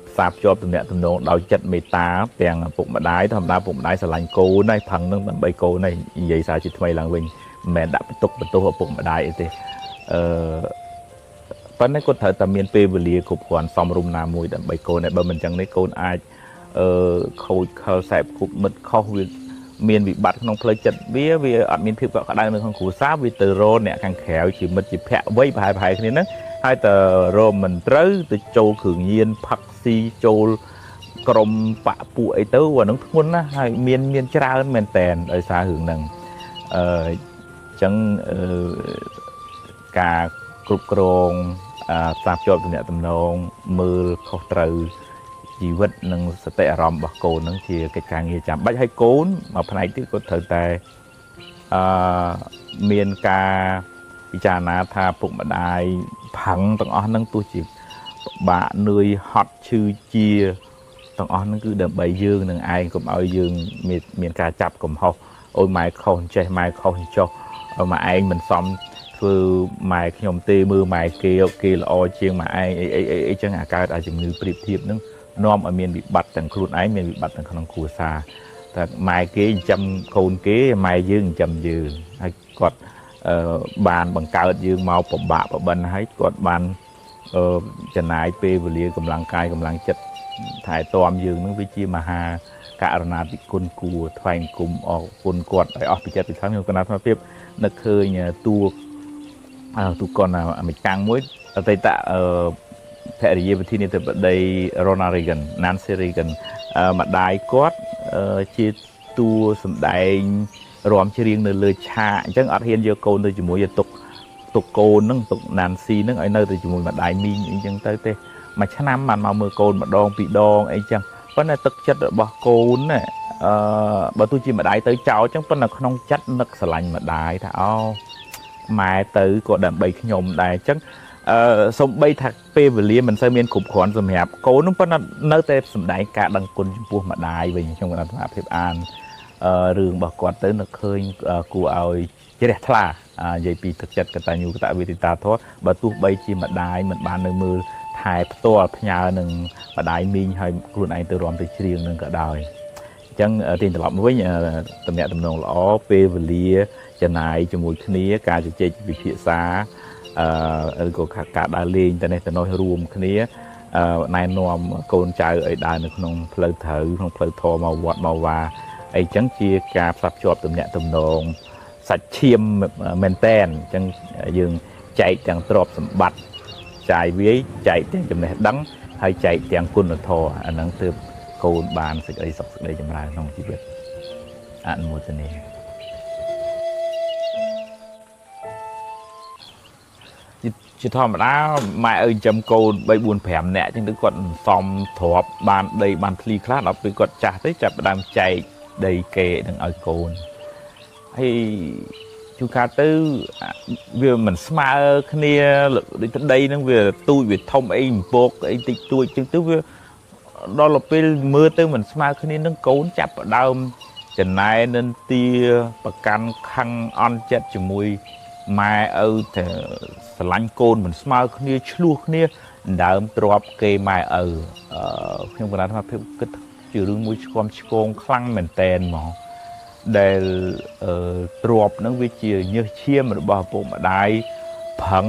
ផ្សារភ្ជាប់ទំនាក់ទំនងដោយចិត្តមេត្តាទាំងឪពុកម្ដាយធម្មតាឪពុកម្ដាយស្រឡាញ់កូនហើយផឹងនឹងដើម្បីកូនហើយនិយាយសារជាថ្មីឡើងវិញមិនមែនដាក់បន្ទុកបន្ទោសឪពុកម្ដាយអីទេប៉ុន្តែគាត់ត្រូវតែមានពេលវេលាគ្រប់គ្រាន់សមរម្យណាមួយដើម្បីកូនហើយបើមិនចឹងទេកូនអាចខូចខលសែបគប់មិត្តខុសវាមានវិបត្តិក្នុងផ្លូវចិត្តវាអត់មានភាពកក់ក្ដៅនៅក្នុងគ្រួសារវាទៅរកអ្នកខាងក្រៅជាមិត្តជាភក្តិវ័យប្រហែលប្រហែលគ្នាហ្នឹងហើយតរមមិនត្រូវទៅចូលគ្រឿងញៀនផឹកស៊ីចូលក្រុមបាក់ពួកអីទៅអាហ្នឹងធ្ងន់ណាស់ហើយមានច្រើនមែនតែនដោយសាររឿងហ្នឹងអញ្ចឹងការគ្រប់គ្រងផ្សារភ្ជាប់ទំនាក់ទំនងមើលខុសត្រូវជីវិតនិងសតិអារម្មណ៍របស់កូនហ្នឹងជាកិច្ចការងារចាំបាច់ហើយកូនមួយផ្នែកទៀតគាត់ត្រូវតែមានការពិចារណាថាពុកម្ដាយផឹងទាំងអស់ហ្នឹងទោះជាពិបាកនឿយហត់ឈឺជាទាំងអស់ហ្នឹងគឺដើម្បីយើងនឹងឯងកុំឲ្យយើងមានការចាប់កំហុសអូយម៉ែខុសចេះម៉ែខុសចុះម៉ែឯងមិនសមធ្វើម៉ែខ្ញុំទេមើលម៉ែគេគេល្អជាងម៉ែឯងអីអីអីអីចឹងអាកើតអាជំងឺប្រៀបធៀបហ្នឹងនាំឲ្យមានវិបត្តិទាំងខ្លួនឯងមានវិបត្តិទាំងក្នុងគ្រួសារតែម៉ែគេចិញ្ចឹមកូនគេម៉ែយើងចិញ្ចឹមយើងហើយគាត់បានបង្កើតយើងមកពិបាកប្របិនហើយគាត់បានចំណាយពេលវេលាកម្លាំងកាយកម្លាំងចិត្តថែទាំយើងនឹងវាជាមហាករុណាធិគុណគួរថ្វាយគុំអរគុណគាត់ឲ្យអស់ពីចិត្តពីខាងខ្ញុំកណាអាភាពនឹកឃើញតួទូកនអាមេរិកាំងមួយអតីតភរិយាប្រធានាធិបតី Ronald Reagan Nancy Reagan ម្ដាយគាត់ជាតួសម្ដែងរាំច្រៀងនៅលើឆាកអញ្ចឹងអត់ហ៊ានយកកូនទៅជាមួយទុកកូនហ្នឹងទុក Nancy ហ្នឹងឲ្យនៅទៅជាមួយម្ដាយមីងអីចឹងទៅទេមួយឆ្នាំបានមកមើលកូនម្ដងពីរដងអីចឹងប៉ុន្តែទឹកចិត្តរបស់កូនណាបើទោះជាម្ដាយទៅចោលចឹងប៉ុន្តែក្នុងចិត្តនឹកស្រឡាញ់ម្ដាយថាអូម៉ែទៅក៏ដើម្បីខ្ញុំដែរអញ្ចឹងសំបីថាពេលវេលាមិនសូវមានគ្រប់គ្រាន់សម្រាប់កូននោះប៉ុន្តែនៅតែសម្ដែងការដឹងគុណចំពោះម្ដាយវិញខ្ញុំគាត់ថាភាពអានរឿងរបស់គាត់ទៅនឹកឃើញគួរឲ្យជ្រះថ្លានិយាយពីទឹកចិត្តកតញ្ញូកតវេទិតាធម៌បើទោះបីជាម្ដាយមិនបាននៅមើលថែផ្ទាល់ផ្ញើនឹងម្ដាយមីងឲ្យខ្លួនឯងទៅរាំទៅច្រៀងនឹងក៏ដោយអញ្ចឹងទាញត្រឡប់មកវិញទំនាក់ទំនងល្អពេលវេលាចំណាយជាមួយគ្នាការជជែកពិភាក្សាឬក៏ការដើរលេងទៅនេះទៅនោះរួមគ្នាណែនាំកូនចៅឲ្យដើរនៅក្នុងផ្លូវត្រូវក្នុងផ្លូវធម៌មកវត្តមកវាអីចឹងជាការផ្សារភ្ជាប់ទំនាក់ទំនងសាច់ឈាមមែនតែនអញ្ចឹងយើងចែកទាំងទ្រព្យសម្បត្តិចាយវាយចែកទាំងចំណេះដឹងហើយចែកទាំងគុណធម៌អាហ្នឹងទើបកូនបានសេចក្តីសុខសេចក្តីចម្រើនក្នុងជីវិតអនុមោទនា ជា ជាធម្មតាម៉ែឪចិញ្ចឹមកូន3 4 5នាក់ចឹងទៅគាត់សំទ្របបានដីបានធ្លីខ្លះដល់ពេលគាត់ចាស់ទៅចាប់ផ្ដើមចែកដីគេនឹងឲ្យកូនហើយជួនកាលទៅវាមិនស្មើគ្នាដូចដីហ្នឹងវាទូចវាធំអីអំពកអីតិចតួចចឹងទៅវាដល់ពេលមើលទៅមិនស្មើគ្នានឹងកូនចាប់ផ្ដើមចំណែននិន្ទាប្រកាន់ខឹងអន់ចិត្តជាមួយម៉ែឪទៅស្រឡាញ់កូនមិនស្មើគ្នាឆ្លោះគ្នាដើមទ្របគេម៉ែឪខ្ញុំកណ្ដាលថាភាពគិតជារឿងមួយឆ្គាំឆ្គងខ្លាំងមែនតែនហ្មងដែលទ្របហ្នឹងវាជាញើសឈាមរបស់ឪពុកម្ដាយប្រឹង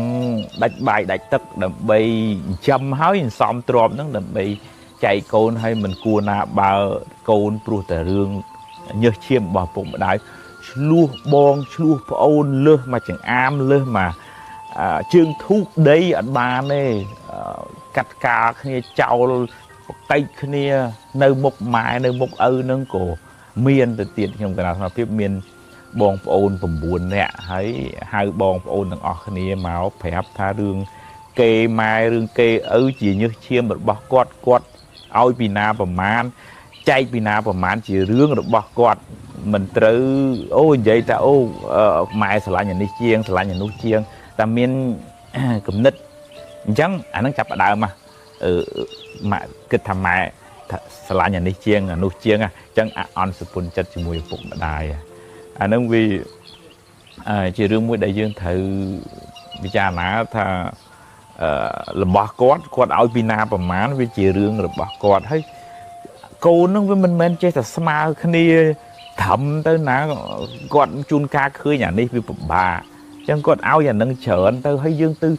ដាច់បាយដាច់ទឹកដើម្បីចិញ្ចឹមហើយសន្សំទ្របហ្នឹងដើម្បីចែកកូនឲ្យមិនគួរណាបើកូនព្រោះតែរឿងញើសឈាមរបស់ឪពុកម្ដាយឆ្លោះបងឆ្លោះប្អូនលើសមកចង្អាមលើសមកជើងធូបដីអត់បានទេកាត់ការគ្នាចោលបកែកគ្នានៅមុខម៉ែនៅមុខឪនឹងក៏មានទៅទៀតខ្ញុំកណាអាភាពមានបងប្អូន9នាក់ហើយហៅបងប្អូនទាំងអស់គ្នាមកប្រាប់ថារឿងគេម៉ែរឿងគេឪជាញើសឈាមរបស់គាត់គាត់ឲ្យពីណាប្រមាណចែកពីណាប្រមាណជារឿងរបស់គាត់មិនត្រូវអូនិយាយថាអូម៉ែស្រឡាញ់អានេះជាងស្រឡាញ់អានោះជាងតែមានគំនិតអញ្ចឹងអានឹងចាប់ផ្ដើមមកម៉ាក់គិតថាម៉ែស្រឡាញ់អានេះជាងអានោះជាងអញ្ចឹងអន់សុពន់ចិត្តជាមួយឪពុកម្ដាយអានឹងវាជារឿងមួយដែលយើងត្រូវពិចារណាថារបស់គាត់គាត់ឲ្យពីណាប្រមាណវាជារឿងរបស់គាត់ហើយកូននឹងវាមិនមែនចេះតែស្មើគ្នាត្រឹមទៅណាគាត់ជួនកាលឃើញអានេះវាពិបាកអញ្ចឹងគាត់ឲ្យអានឹងច្រើនទៅហើយយើងទៅ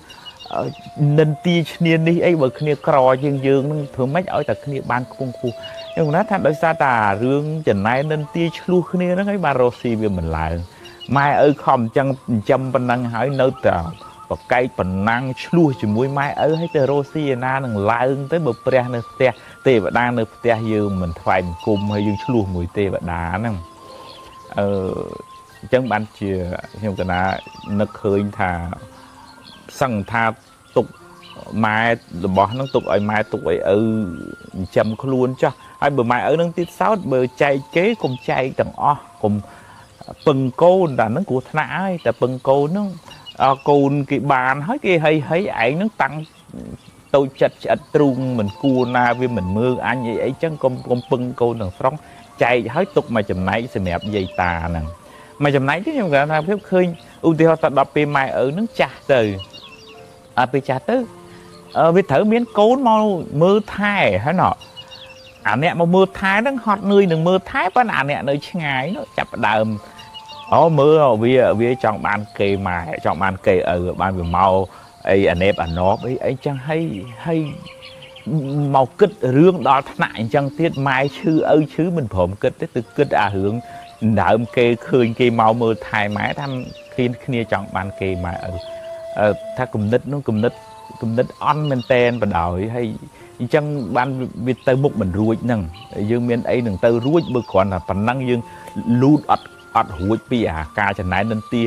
និន្ទាឈ្នានេះអីបើគ្នាក្រជាងយើងនឹងធ្វើម៉េចឲ្យតែគ្នាបានខ្ពង់ខ្ពស់ខ្ញុំណាថាដោយសារតែរឿងចំណែននិន្ទាឆ្លោះគ្នាហ្នឹងហើយបានរស់ស៊ីវាមិនឡើងម៉ែឪខំអញ្ចឹងចិញ្ចឹមប៉ុណ្ណឹងហើយនៅតែបកែកប៉ុណ្ណឹងឆ្លោះជាមួយម៉ែឪហើយទៅរស់ស៊ីឯណានឹងឡើងទៅបើព្រះនៅផ្ទះទេវតានៅផ្ទះយើងមិនថ្វាយបង្គំហើយយើងឆ្លោះមួយទេវតាហ្នឹងអញ្ចឹងបានជាខ្ញុំកណានឹកឃើញថាសឹងថាទុកម៉ែរបស់ហ្នឹងទុកឲ្យម៉ែទុកឲ្យឪចិញ្ចឹមខ្លួនចោះហើយបើម៉ែឪហ្នឹងទៀតសោតបើចែកគេកុំចែកទាំងអស់កុំពឹងកូនតែហ្នឹងគ្រោះថ្នាក់ហើយតែពឹងកូនហ្នឹងកូនគេបានហើយគេហីហីឯងហ្នឹងតាំងតូចចិត្តឆ្អិតទ្រូងមិនគួរណាវាមិនមើលអញអីអីចឹងកុំពឹងកូនទាំងស្រុងចែកហើយទុកមួយចំណែកសម្រាប់យាយតាហ្នឹងមួយចំណែកទៀតខ្ញុំគាត់ថាភាពឃើញឧទាហរណ៍ថាដល់ពេលម៉ែឪហ្នឹងចាស់ទៅអត់ពេលចាស់ទៅវាត្រូវមានកូនមកមើលថែហើយណោះអាអ្នកមកមើលថែហ្នឹងហត់នឿយនឹងមើលថែប៉ុន្តែអាអ្នកនៅឆ្ងាយនោះចាប់ផ្ដើមអូមើលវាចង់បានគេម៉ែចង់បានគេឪបានវាមកអីអាណេបអាណប់អីអីចឹងហើយមកគិតរឿងដល់ថ្នាក់អញ្ចឹងទៀតម៉ែឈឺឪឈឺមិនព្រមគិតទេទៅគិតអារឿងដើមគេឃើញគេមកមើលថែម៉ែថាគ្នាចង់បានគេម៉ែឪថាគំនិតនោះគំនិតអន់មែនតែនបដ ாய் ហើយអញ្ចឹងបានវាទៅមុខមិនរួចហ្នឹងយើងមានអីនឹងទៅរួចបើគ្រាន់តែប៉ុណ្ណឹងយើងលូតអត់រួចពីអាការចំណែននិន្ទា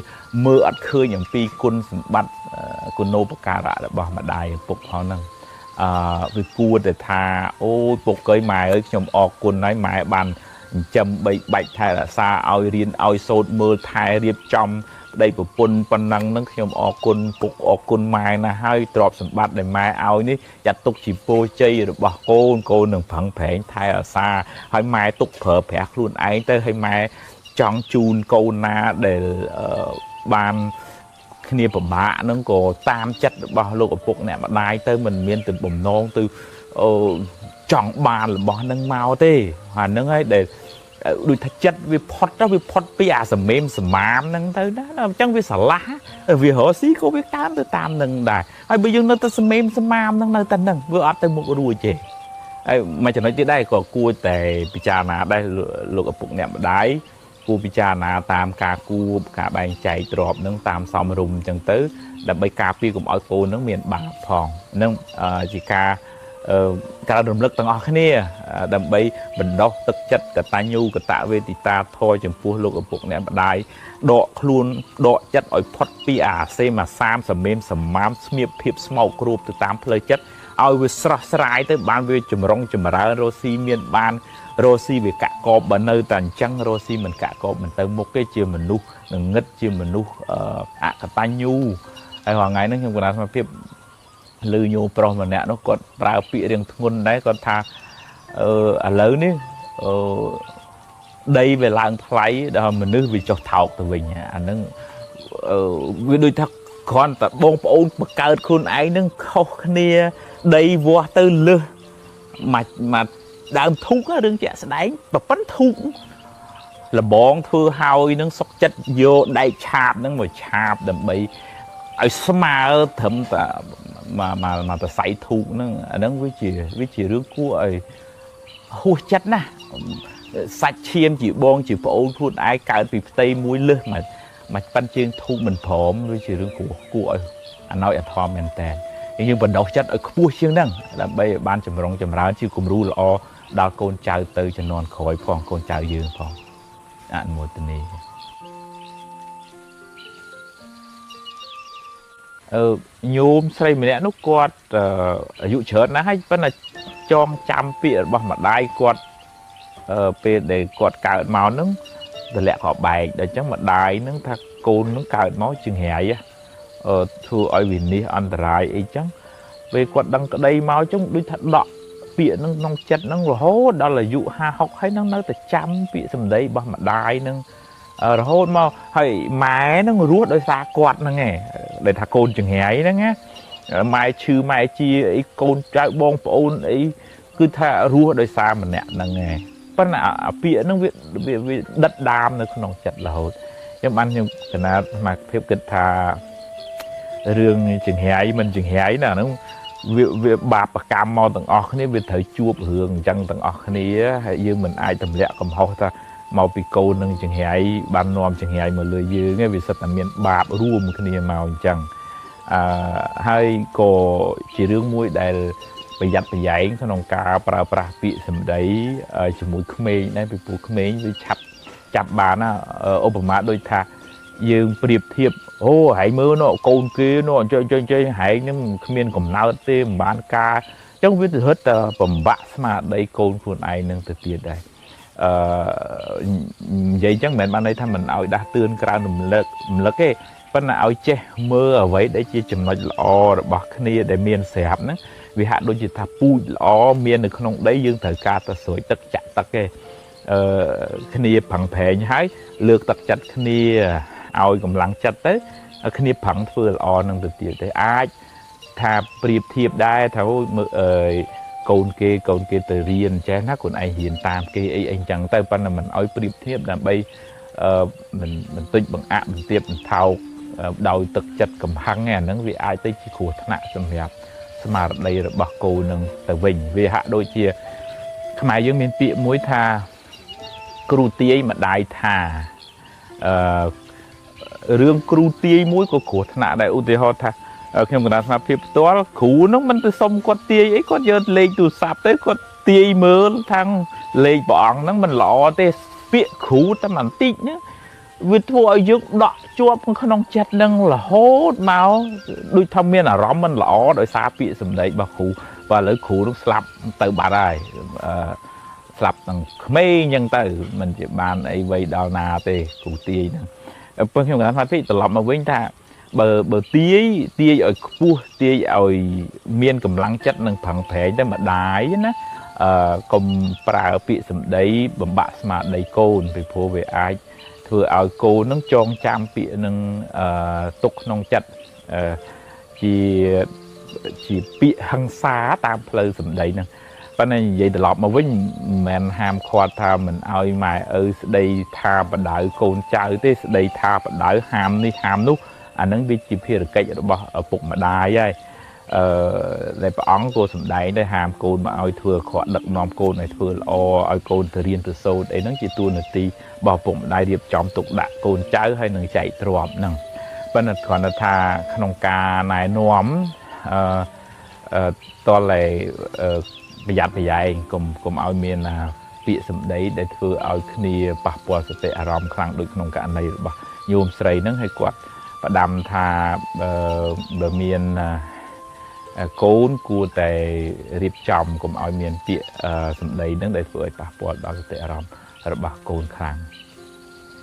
មើលអត់ឃើញអំពីគុណសម្បត្តិគុណូបការៈរបស់ម្ដាយឪពុកផងហ្នឹងវាគួរតែថាអូយពុកអើយម៉ែអើយខ្ញុំអរគុណហើយម៉ែបានចិញ្ចឹមបីបាច់ថែរក្សាឲ្យរៀនឲ្យសូត្រមើលថែរៀបចំប្តីប្រពន្ធប៉ុណ្ណឹងហ្នឹងខ្ញុំអរគុណពុកអរគុណម៉ែណាស់ហើយទ្រព្យសម្បត្តិដែលម៉ែឲ្យនេះចាត់ទុកជាពរជ័យរបស់កូនកូននឹងប្រឹងប្រែងថែរក្សាហើយម៉ែទុកប្រើប្រាស់ខ្លួនឯងទៅហើយម៉ែចង់ជូនកូនណាដែលបានគ្នាពិបាកហ្នឹងក៏តាមចិត្តរបស់លោកឪពុកអ្នកម្ដាយទៅមិនមានទៅបំណងទៅចង់បានរបស់ហ្នឹងមកទេអាហ្នឹងហើយដែលដូចថាចិត្តវាផុតទៅវាផុតពីអាសមេមសមាមហ្នឹងទៅណាអញ្ចឹងវាស្រឡះវារកស៊ីក៏វាតាមទៅតាមនឹងដែរហើយបើយើងនៅតែសមេមសមាមហ្នឹងនៅតែហ្នឹងវាអត់ទៅមុខរួចទេហើយមួយចំណុចទៀតដែរក៏គួរតែពិចារណាដែរលោកឪពុកអ្នកម្ដាយគួរពិចារណាតាមការគួរការបែងចែកទ្រព្យហ្នឹងតាមសមរម្យអញ្ចឹងទៅដើម្បីការពារកុំឲ្យកូនហ្នឹងមានបាបផងហ្នឹងជាការ ការរំលឹកទាំងអស់គ្នាដើម្បីបណ្ដុះទឹកចិត្តកតញ្ញូកតវេទិតាធម៌ចំពោះលោកឪពុកអ្នកម្ដាយដកខ្លួនដកចិត្តឲ្យផុតពីអាសេមអាសាមសមេមសមាមស្មៀបភាពស្មោកគ្របទៅតាមផ្លូវចិត្តឲ្យវាស្រស់ស្រាយទៅបានវាចម្រុងចម្រើនរស់ស៊ីមានបានរស់ស៊ីវាកាក់កបបើនៅតែអញ្ចឹងរស់ស៊ីមិនកាក់កបមិនទៅមុខទេជាមនុស្សងងឹតជាមនុស្សអកតញ្ញូហើយរាល់ថ្ងៃហ្នឹងខ្ញុំកណាស្មារតីឮញោមប្រុសម្នាក់នោះគាត់ប្រើពាក្យរៀងធ្ងន់ដែរគាត់ថាឥឡូវនេះដីវាឡើងថ្លៃដល់មនុស្សវាចុះថោកទៅវិញអាហ្នឹងវាដូចថាគ្រាន់តែបងប្អូនបង្កើតខ្លួនឯងហ្នឹងខុសគ្នាដីវាស់ទៅលើសមួយដើមធូបរឿងជាក់ស្ដែងប្រប៉ុនធូបលបងធ្វើហើយនឹងសុកចិត្តយកដែកឆាបហ្នឹងមកឆាបដើម្បីឲ្យស្មើត្រឹមតែមកតសៃធូបហ្នឹងអាហ្នឹងវាជារឿងគួរឲ្យហួសចិត្តណាស់សាច់ឈាមជាបងជាប្អូនខ្លួនឯងកើតពីផ្ទៃមួយលើសមកប៉ិនជើងធូបមិនព្រមវាជារឿងគួរឲ្យអាណោចអាធមមែនតើយើងបណ្ដោះចិត្តឲ្យខ្ពស់ជាងហ្នឹងដើម្បីឲ្យបានចម្រុងចម្រើនជាគំរូល្អដល់កូនចៅទៅជំនាន់ក្រោយផងកូនចៅយើងផងអនុមោទនាញោមស្រីម្នាក់នោះគាត់អាយុច្រើនណាស់ហើយប៉ុន្តែចងចាំពាក្យរបស់ម្ដាយគាត់ពេលដែលគាត់កើតមកហ្នឹងទម្លាក់គ្រាប់បែកដល់អញ្ចឹងម្ដាយហ្នឹងថាកូនហ្នឹងកើតមកចង្រៃធ្វើឲ្យវិនិច្ឆ័យអន្តរាយអីចឹងពេលគាត់ដឹងក្តីមកចឹងដូចថាដកពាក្យហ្នឹងក្នុងចិត្តហ្នឹងរហូតដល់អាយុ50 60ហើយហ្នឹងនៅតែចាំពាក្យសម្ដីរបស់ម្ដាយហ្នឹងរហូតមកហើយម៉ែហ្នឹងរស់ដោយសារគាត់ហ្នឹងឯងដែលថាកូនចង្រៃហ្នឹងណាម៉ែឈឺម៉ែជាអីកូនចៅបងប្អូនអីគឺថារស់ដោយសារម្នាក់ហ្នឹងឯងប៉ុន្តែអាពាក្យហ្នឹងវាដិតដាមនៅក្នុងចិត្តរហូតខ្ញុំបានខ្ញុំកណាត់សមាភិបគិតថារឿងចង្រៃមិនចង្រៃណាហ្នឹងវាបាបកម្មមកទាំងអស់គ្នាវាត្រូវជួបរឿងអញ្ចឹងទាំងអស់គ្នាហើយយើងមិនអាចទម្លាក់កំហុសថាមកពីកូននឹងចង្រៃបាននាំចង្រៃមកលើយើងឯងវាសិតតែមានបាបរួមគ្នាមកអញ្ចឹងហើយក៏ជារឿងមួយដែលប្រយ័ត្នប្រយែងក្នុងការប្រើប្រាស់ពាក្យសម្ដីជាមួយក្មេងដែរពីព្រោះក្មេងវាឆាប់ចាប់បានណាឧបមាដូចថាយើងប្រៀបធៀបអូហែងមើលនោះកូនគេនោះអញ្ចឹងហែងហ្នឹងគ្មានកំណើតទេមិនបានការអញ្ចឹងវាទៅរត់តែបំបាក់ស្មារតីកូនខ្លួនឯងនឹងទៅទៀតដែរនិយាយអញ្ចឹងមិនមែនបានន័យថាមិនឲ្យដាស់តឿនក្រៅរំលឹកទេប៉ុន្តែឲ្យចេះមើលអ្វីដែលជាចំណុចល្អរបស់គ្នាដែលមានស្រាប់ហ្នឹងវាហាក់ដូចជាថាពូជល្អមាននៅក្នុងដីយើងត្រូវការទៅស្រោចទឹកចាក់ទឹកទេគ្នាប្រឹងប្រែងហើយលើកទឹកចិត្តគ្នាឲ្យកម្លាំងចិត្តទៅគ្នាប្រឹងធ្វើល្អនឹងទៅទៀតទេអាចថាប្រៀបធៀបដែរថាមើលកូនគេទៅរៀនចេះណាខ្លួនឯងរៀនតាមគេអីអីចឹងទៅប៉ុន្តែមិនឲ្យប្រៀបធៀបដើម្បីមិនបន្តិចបង្អាក់បន្ទាបបន្ថោកដោយទឹកចិត្តកំហឹងអាហ្នឹងវាអាចទៅជាគ្រោះថ្នាក់សម្រាប់ស្មារតីរបស់កូននឹងទៅវិញវាហាក់ដូចជាខ្មែរយើងមានពាក្យមួយថាគ្រូទាយម្ដាយថារឿងគ្រូទាយមួយក៏គ្រោះថ្នាក់ដែរឧទាហរណ៍ថាខ្ញុំកណ្ដាលស្មារតីផ្ទាល់គ្រូហ្នឹងមិនទៅសុំគាត់ទាយអីគាត់យកលេខទូរស័ព្ទទៅគាត់ទាយមើលថាលេខព្រះអង្គហ្នឹងមិនល្អទេពាក្យគ្រូតែបន្តិចហ្នឹងវាធ្វើឲ្យយើងដកជាប់ក្នុងចិត្តហ្នឹងរហូតមកដូចថាមានអារម្មណ៍មិនល្អដោយសារពាក្យសម្ដីរបស់គ្រូបើឥឡូវគ្រូហ្នឹងស្លាប់ទៅបាត់ហើយស្លាប់ទាំងក្មេងអញ្ចឹងទៅមិនជាបានអីវ័យដល់ណាទេគ្រូទាយហ្នឹងប៉ុន្តែខ្ញុំកណ្ដាលស្មារតីត្រឡប់មកវិញថាបើទាយឲ្យខ្ពស់ទាយឲ្យមានកម្លាំងចិត្តនិងប្រឹងប្រែងទៅម្ដាយណាកុំប្រើពាក្យសម្ដីបំបាក់ស្មារតីកូនពីព្រោះវាអាចធ្វើឲ្យកូននឹងចងចាំពាក្យនឹងទុកក្នុងចិត្តជាពាក្យហិង្សាតាមផ្លូវសម្ដីហ្នឹងប៉ុន្តែនិយាយត្រឡប់មកវិញមិនមែនហាមឃាត់ថាមិនឲ្យម៉ែឪស្ដីថាបដៅកូនចៅទេស្ដីថាបដៅហាមនេះហាមនោះអាហ្នឹងវាជាភារកិច្ចរបស់ឪពុកម្ដាយហើយដែលព្រះអង្គក៏សម្ដែងដែរហាមកូនមកឲ្យធ្វើអាក្រក់ដឹកនាំកូនឲ្យធ្វើល្អឲ្យកូនទៅរៀនទៅសូត្រអីហ្នឹងជាតួនាទីរបស់ឪពុកម្ដាយរៀបចំទុកដាក់កូនចៅហើយនឹងចែកទ្រព្យហ្នឹងប៉ុន្តែគ្រាន់តែថាក្នុងការណែនាំ តតែប្រយ័ត្នប្រយែងកុំឲ្យមានពាក្យសម្ដីដែលធ្វើឲ្យគ្នាប៉ះពាល់សតិអារម្មណ៍ខ្លាំងដូចក្នុងករណីរបស់ញោមស្រីហ្នឹងហើយគាត់ផ្ដាំថាបើមានកូនគួរតែរៀបចំកុំឲ្យមានពាក្យសម្ដីហ្នឹងដែលធ្វើឲ្យប៉ះពាល់ដល់សតិអារម្មណ៍របស់កូនខ្លាំង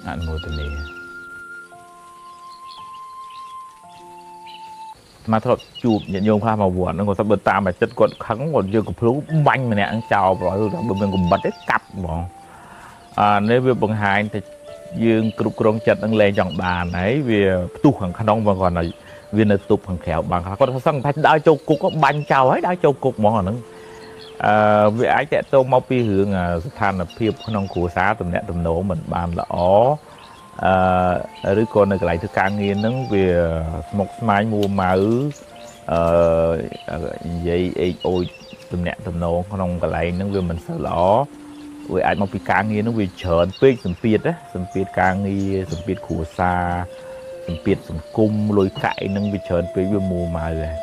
អនុមោទនាមកធ្លាប់ជួបញាតិញោមខ្លះមកវត្តហ្នឹងគាត់ថាបើតាមអាចិត្តគាត់ខឹងគាត់យកកំភ្លូបាញ់ម្នាក់ហ្នឹងចោលប្រហែលបើមានកំបិតទេកាប់ហ្មងអានេះវាបង្ហាញថាយើងគ្រប់គ្រងចិត្តនឹងលែងចង់បានហើយវាផ្ទុះខាងក្នុងបងគាត់វានៅទប់ខាងក្រៅបានខ្លះគាត់ថាសឹងថាដើរចូលគុកក៏បាញ់ចោលហើយដើរចូលគុកហ្មងអាហ្នឹងវាអាចតាក់ទងមកពីរឿងស្ថានភាពក្នុងគ្រួសារទំនាក់ទំនងមិនបានល្អឬក៏នៅកន្លែងធ្វើការងារហ្នឹងវាស្មុគស្មាញមួម៉ៅនិយាយអេកអូចទំនាក់ទំនងក្នុងកន្លែងហ្នឹងវាមិនសូវល្អវាអាចមកពីការងារហ្នឹងវាច្រើនពេកសម្ពាធណាសម្ពាធការងារសម្ពាធគ្រួសារសម្ពាធសង្គមលុយកាក់អីហ្នឹងវាច្រើនពេកវាមួម៉ៅហើយ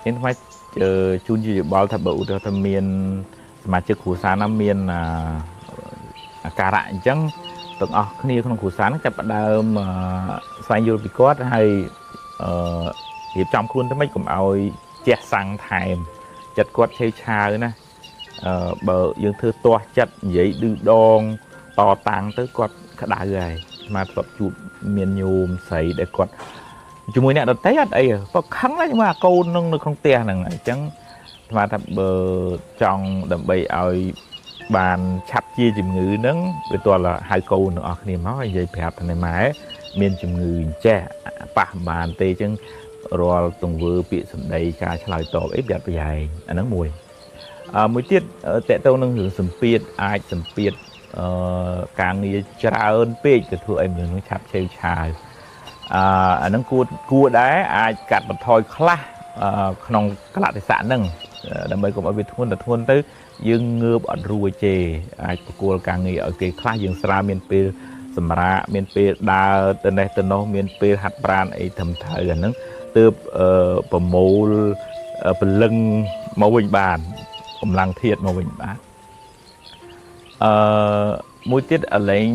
ចឹងថ្មីជូនជាយោបល់ថាបើឧទាហរណ៍ថាមានសមាជិកគ្រួសារណាមានអាការៈអញ្ចឹងទាំងអស់គ្នាក្នុងគ្រួសារហ្នឹងចាប់ផ្ដើមស្វែងយល់ពីគាត់ហើយរៀបចំខ្លួនទៅម៉េចកុំឲ្យជះសាំងថែមចិត្តគាត់ឆេវឆាវណាបើយើងធ្វើទាស់ចិត្តនិយាយឌឺដងតតាំងទៅគាត់ក្តៅហើយមកធ្លាប់ជួបមានញោមស្រីដែលគាត់ជាមួយអ្នកដទៃអត់អីបើខឹងហើយជាមួយអាកូននឹងនៅក្នុងផ្ទះហ្នឹងអញ្ចឹងស្មានថាបើចង់ដើម្បីឲ្យបានឆាប់ជាជំងឺហ្នឹងវាទាល់ហៅកូនទាំងអស់គ្នាមកនិយាយប្រាប់ថាម៉ែមានជំងឺអញ្ចេះប៉ះមិនបានទេអញ្ចឹងរាល់ទង្វើពាក្យសម្ដីការឆ្លើយតបអីប្រយ័ត្នប្រយែងអាហ្នឹងមួយមួយទៀតតកតងនឹងរឿងសម្ពាធអាចសម្ពាធការងារច្រើនពេកទៅធ្វើឲ្យមនុស្សនឹងឆាប់ឆេវឆាវអាហ្នឹងគួរដែរអាចកាត់បន្ថយខ្លះក្នុងកលៈទេសៈហ្នឹងដើម្បីកុំឲ្យវាធ្ងន់ទៅធ្ងន់ទៅយើងងើបអត់រួចទេអាចប្រគល់ការងារឲ្យគេខ្លះយើងស្រាមានពេលសម្រាកមានពេលដើរទៅនេះទៅនោះមានពេលហាត់ប្រាណអីត្រឹមត្រូវអាហ្នឹងទើបប្រមូលពលឹងមកវិញបានកម្លាំងធាតុមកវិញបានមួយទៀតអលែង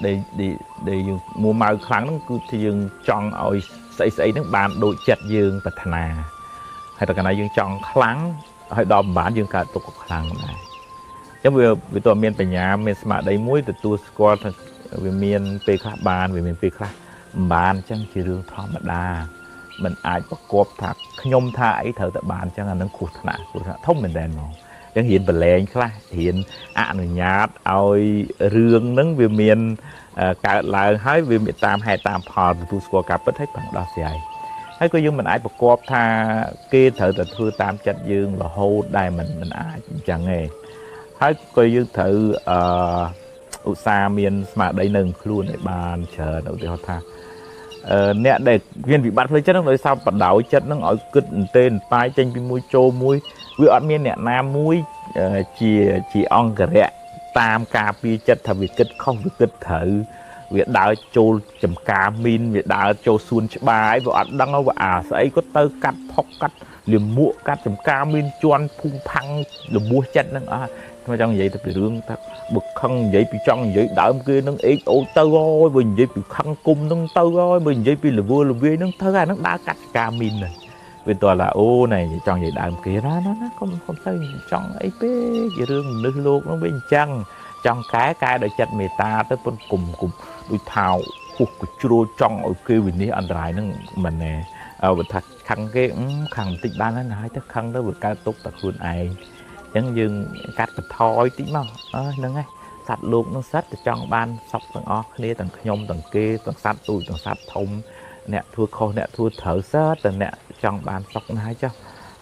ដែលយើងមួម៉ៅខ្លាំងហ្នឹងគឺថាយើងចង់ឲ្យស្អីស្អីហ្នឹងបានដូចចិត្តយើងប្រាថ្នាហើយតែកាលណាយើងចង់ខ្លាំងហើយដល់មិនបានយើងកើតទុក្ខខ្លាំងដែរអញ្ចឹងវាតើមានបញ្ញាមានស្មារតីមួយទទួលស្គាល់ថាវាមានពេលខ្លះបានវាមានពេលខ្លះមិនបានអញ្ចឹងជារឿងធម្មតាមិនអាចប្រកបថាខ្ញុំថាអីត្រូវតែបានអញ្ចឹងអានឹងគ្រោះថ្នាក់ធំមែនតើហ្មងអញ្ចឹងរៀនប្រឡែងខ្លះរៀនអនុញ្ញាតឲ្យរឿងហ្នឹងវាមានកើតឡើងហើយវាមានតាមហេតុតាមផលទទួលស្គាល់ការពិតហើយប្រឹងដោះស្រាយហើយក៏យើងមិនអាចប្រកបថាគេត្រូវតែធ្វើតាមចិត្តយើងរហូតដែរមិនអាចអញ្ចឹងទេហើយក៏យើងត្រូវឧស្សាហ៍មានស្មារតីនៅខ្លួនឲ្យបានច្រើនឧទាហរណ៍ថាអ្នកដែលមានវិបត្តិផ្លូវចិត្តហ្នឹងដោយសារបដ ாய் ចិត្តហ្នឹងឲ្យគិតអន្ទេអន្តាយចេញពីមួយចូលមួយវាអត់មានអ្នកណាមួយជាអង្គរៈតាមការពារចិត្តថាវាគិតខុសវាគិតត្រូវវាដើរចូលចំការមីនវាដើរចូលសួនច្បារវាអត់ដឹងវាអាស្អីគាត់ទៅកាត់ផុកកាត់លាមកកាត់ចំការមីនជន់ភូមិផាំងលបួសចិត្តហ្នឹងអស់ខ្ញុំចង់និយាយទៅពីរឿងថាបើខឹងនិយាយពីចង់និយាយដើមគេនឹងអេកអូទៅហើយបើនិយាយពីខឹងគុំនឹងទៅហើយបើនិយាយពីលវលវាយនឹងទៅអានឹងដើរកាត់ការមីនហ្នឹងវាតើថាអូណែចង់និយាយដើមគេណាណាកុំទៅចង់អីពេកជារឿងមនុស្សលោកហ្នឹងវាអញ្ចឹងចង់កែដោយចិត្តមេត្តាទៅប៉ុនគុំដូចថាពុះកជ្រួចង់ឲ្យគេវិនិច្ឆ័យអន្តរាយហ្នឹងមិនណែបើថាខឹងគេខឹងបន្តិចបានហើយណាហើយទៅខឹងទៅវាកើតទុកតែខ្លួនឯងអញ្ចឹងយើងកាត់បន្ថយតិចមកហ្នឹងហើយសត្វលោកនឹងសត្វទៅចង់បានសពទាំងអស់គ្នាទាំងខ្ញុំទាំងគេទាំងសត្វទូចទាំងសត្វធំអ្នកធ្វើខុសអ្នកធ្វើត្រូវសត្វតែអ្នកចង់បានសុខណាស់ចុះ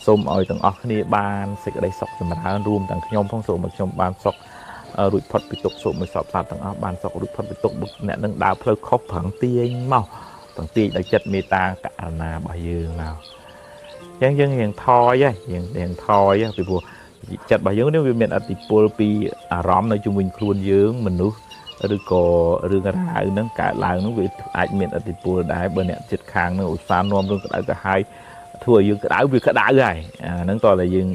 សូមឲ្យទាំងអស់គ្នាបានសេចក្តីសុខចម្រើនរួមទាំងខ្ញុំផងសូមឲ្យខ្ញុំបានសុខរួចផុតពីទុក្ខសូមឲ្យសពសត្វទាំងអស់បានសុខរួចផុតពីទុក្ខអ្នកនឹងដើរផ្លូវខុសប្រឹងទាញមកប្រឹងទាញដោយចិត្តមេត្តាករុណារបស់យើងមកអញ្ចឹងយើងរៀងថយហើយយើងរៀងថយពីព្រោះចិត្តរបស់យើងនេះវាមានឥទ្ធិពលពីអារម្មណ៍នៅជុំវិញខ្លួនយើងមនុស្សឬក៏រឿងរ៉ាវហ្នឹងកើតឡើងហ្នឹងវាអាចមានឥទ្ធិពលដែរបើអ្នកចិត្តខាងហ្នឹងឧស្សាហ៍នាំរឿងក្តៅក្រហាយ ធ្វើឲ្យយើងក្តៅវាក្តៅហើយអាហ្នឹងតើតែយើង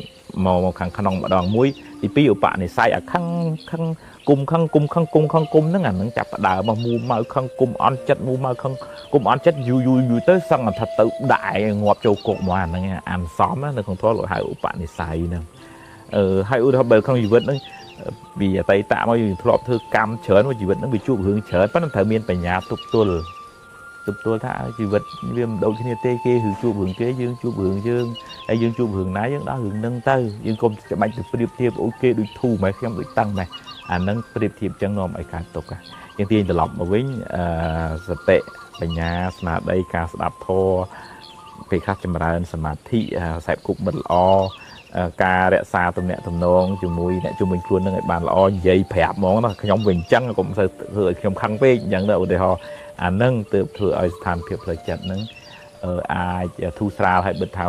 មកខាងក្នុងម្ដងមួយទី2ឧបនិស្ស័យអាខឹងខឹងគុំខឹងគុំខឹងគុំខឹងគុំហ្នឹងអាហ្នឹងចាប់ផ្ដើមមកមូម៉ៅខឹងគុំអន់ចិត្តមូម៉ៅខឹងគុំអន់ចិត្តយូរយូរយូរទៅសឹងថាទៅដាក់ឯងងាប់ចូលគុកមកអាហ្នឹងអានសំនៅក្នុងធម៌លោកហៅឧបនិស្ស័យហ្នឹងហើយឧទាហរណ៍បើក្នុងជីវិតហ្នឹងពីអតីតមកយើងធ្លាប់ធ្វើកម្មច្រើនមកជីវិតហ្នឹងវាជួបរឿងច្រើនប៉ុន្តែត្រូវមានបញ្ញាទប់ទល់ថាជីវិតវាមិនដូចគ្នាទេគេគឺជួបរឿងគេយើងជួបរឿងយើងហើយយើងជួបរឿងណាយើងដោះរឿងហ្នឹងទៅយើងកុំច្បាច់ទៅប្រៀបធៀបអូគេដូចធូម៉េះខ្ញុំដូចតឹងម៉េះអាហ្នឹងប្រៀបធៀបចឹងនាំឲ្យកើតទុក្ខយើងទាញត្រឡប់មកវិញសតិបញ្ញាស្មារតីការស្ដាប់ធម៌ពេលខ្លះចម្រើនសមាធិសេពគប់មិត្តល្អការរក្សាទំនាក់ទំនងជាមួយអ្នកជំនាញខ្លួននឹងឲ្យបានល្អនិយាយប្រាប់ហ្មងណាខ្ញុំវិញអញ្ចឹងកុំសូវធ្វើឲ្យខ្ញុំខឹងពេកអញ្ចឹងទៅឧទាហរណ៍អានឹងទើបធ្វើឲ្យស្ថានភាពផ្លូវចិត្តនឹងអាចធូរស្រាលហើយបិទថា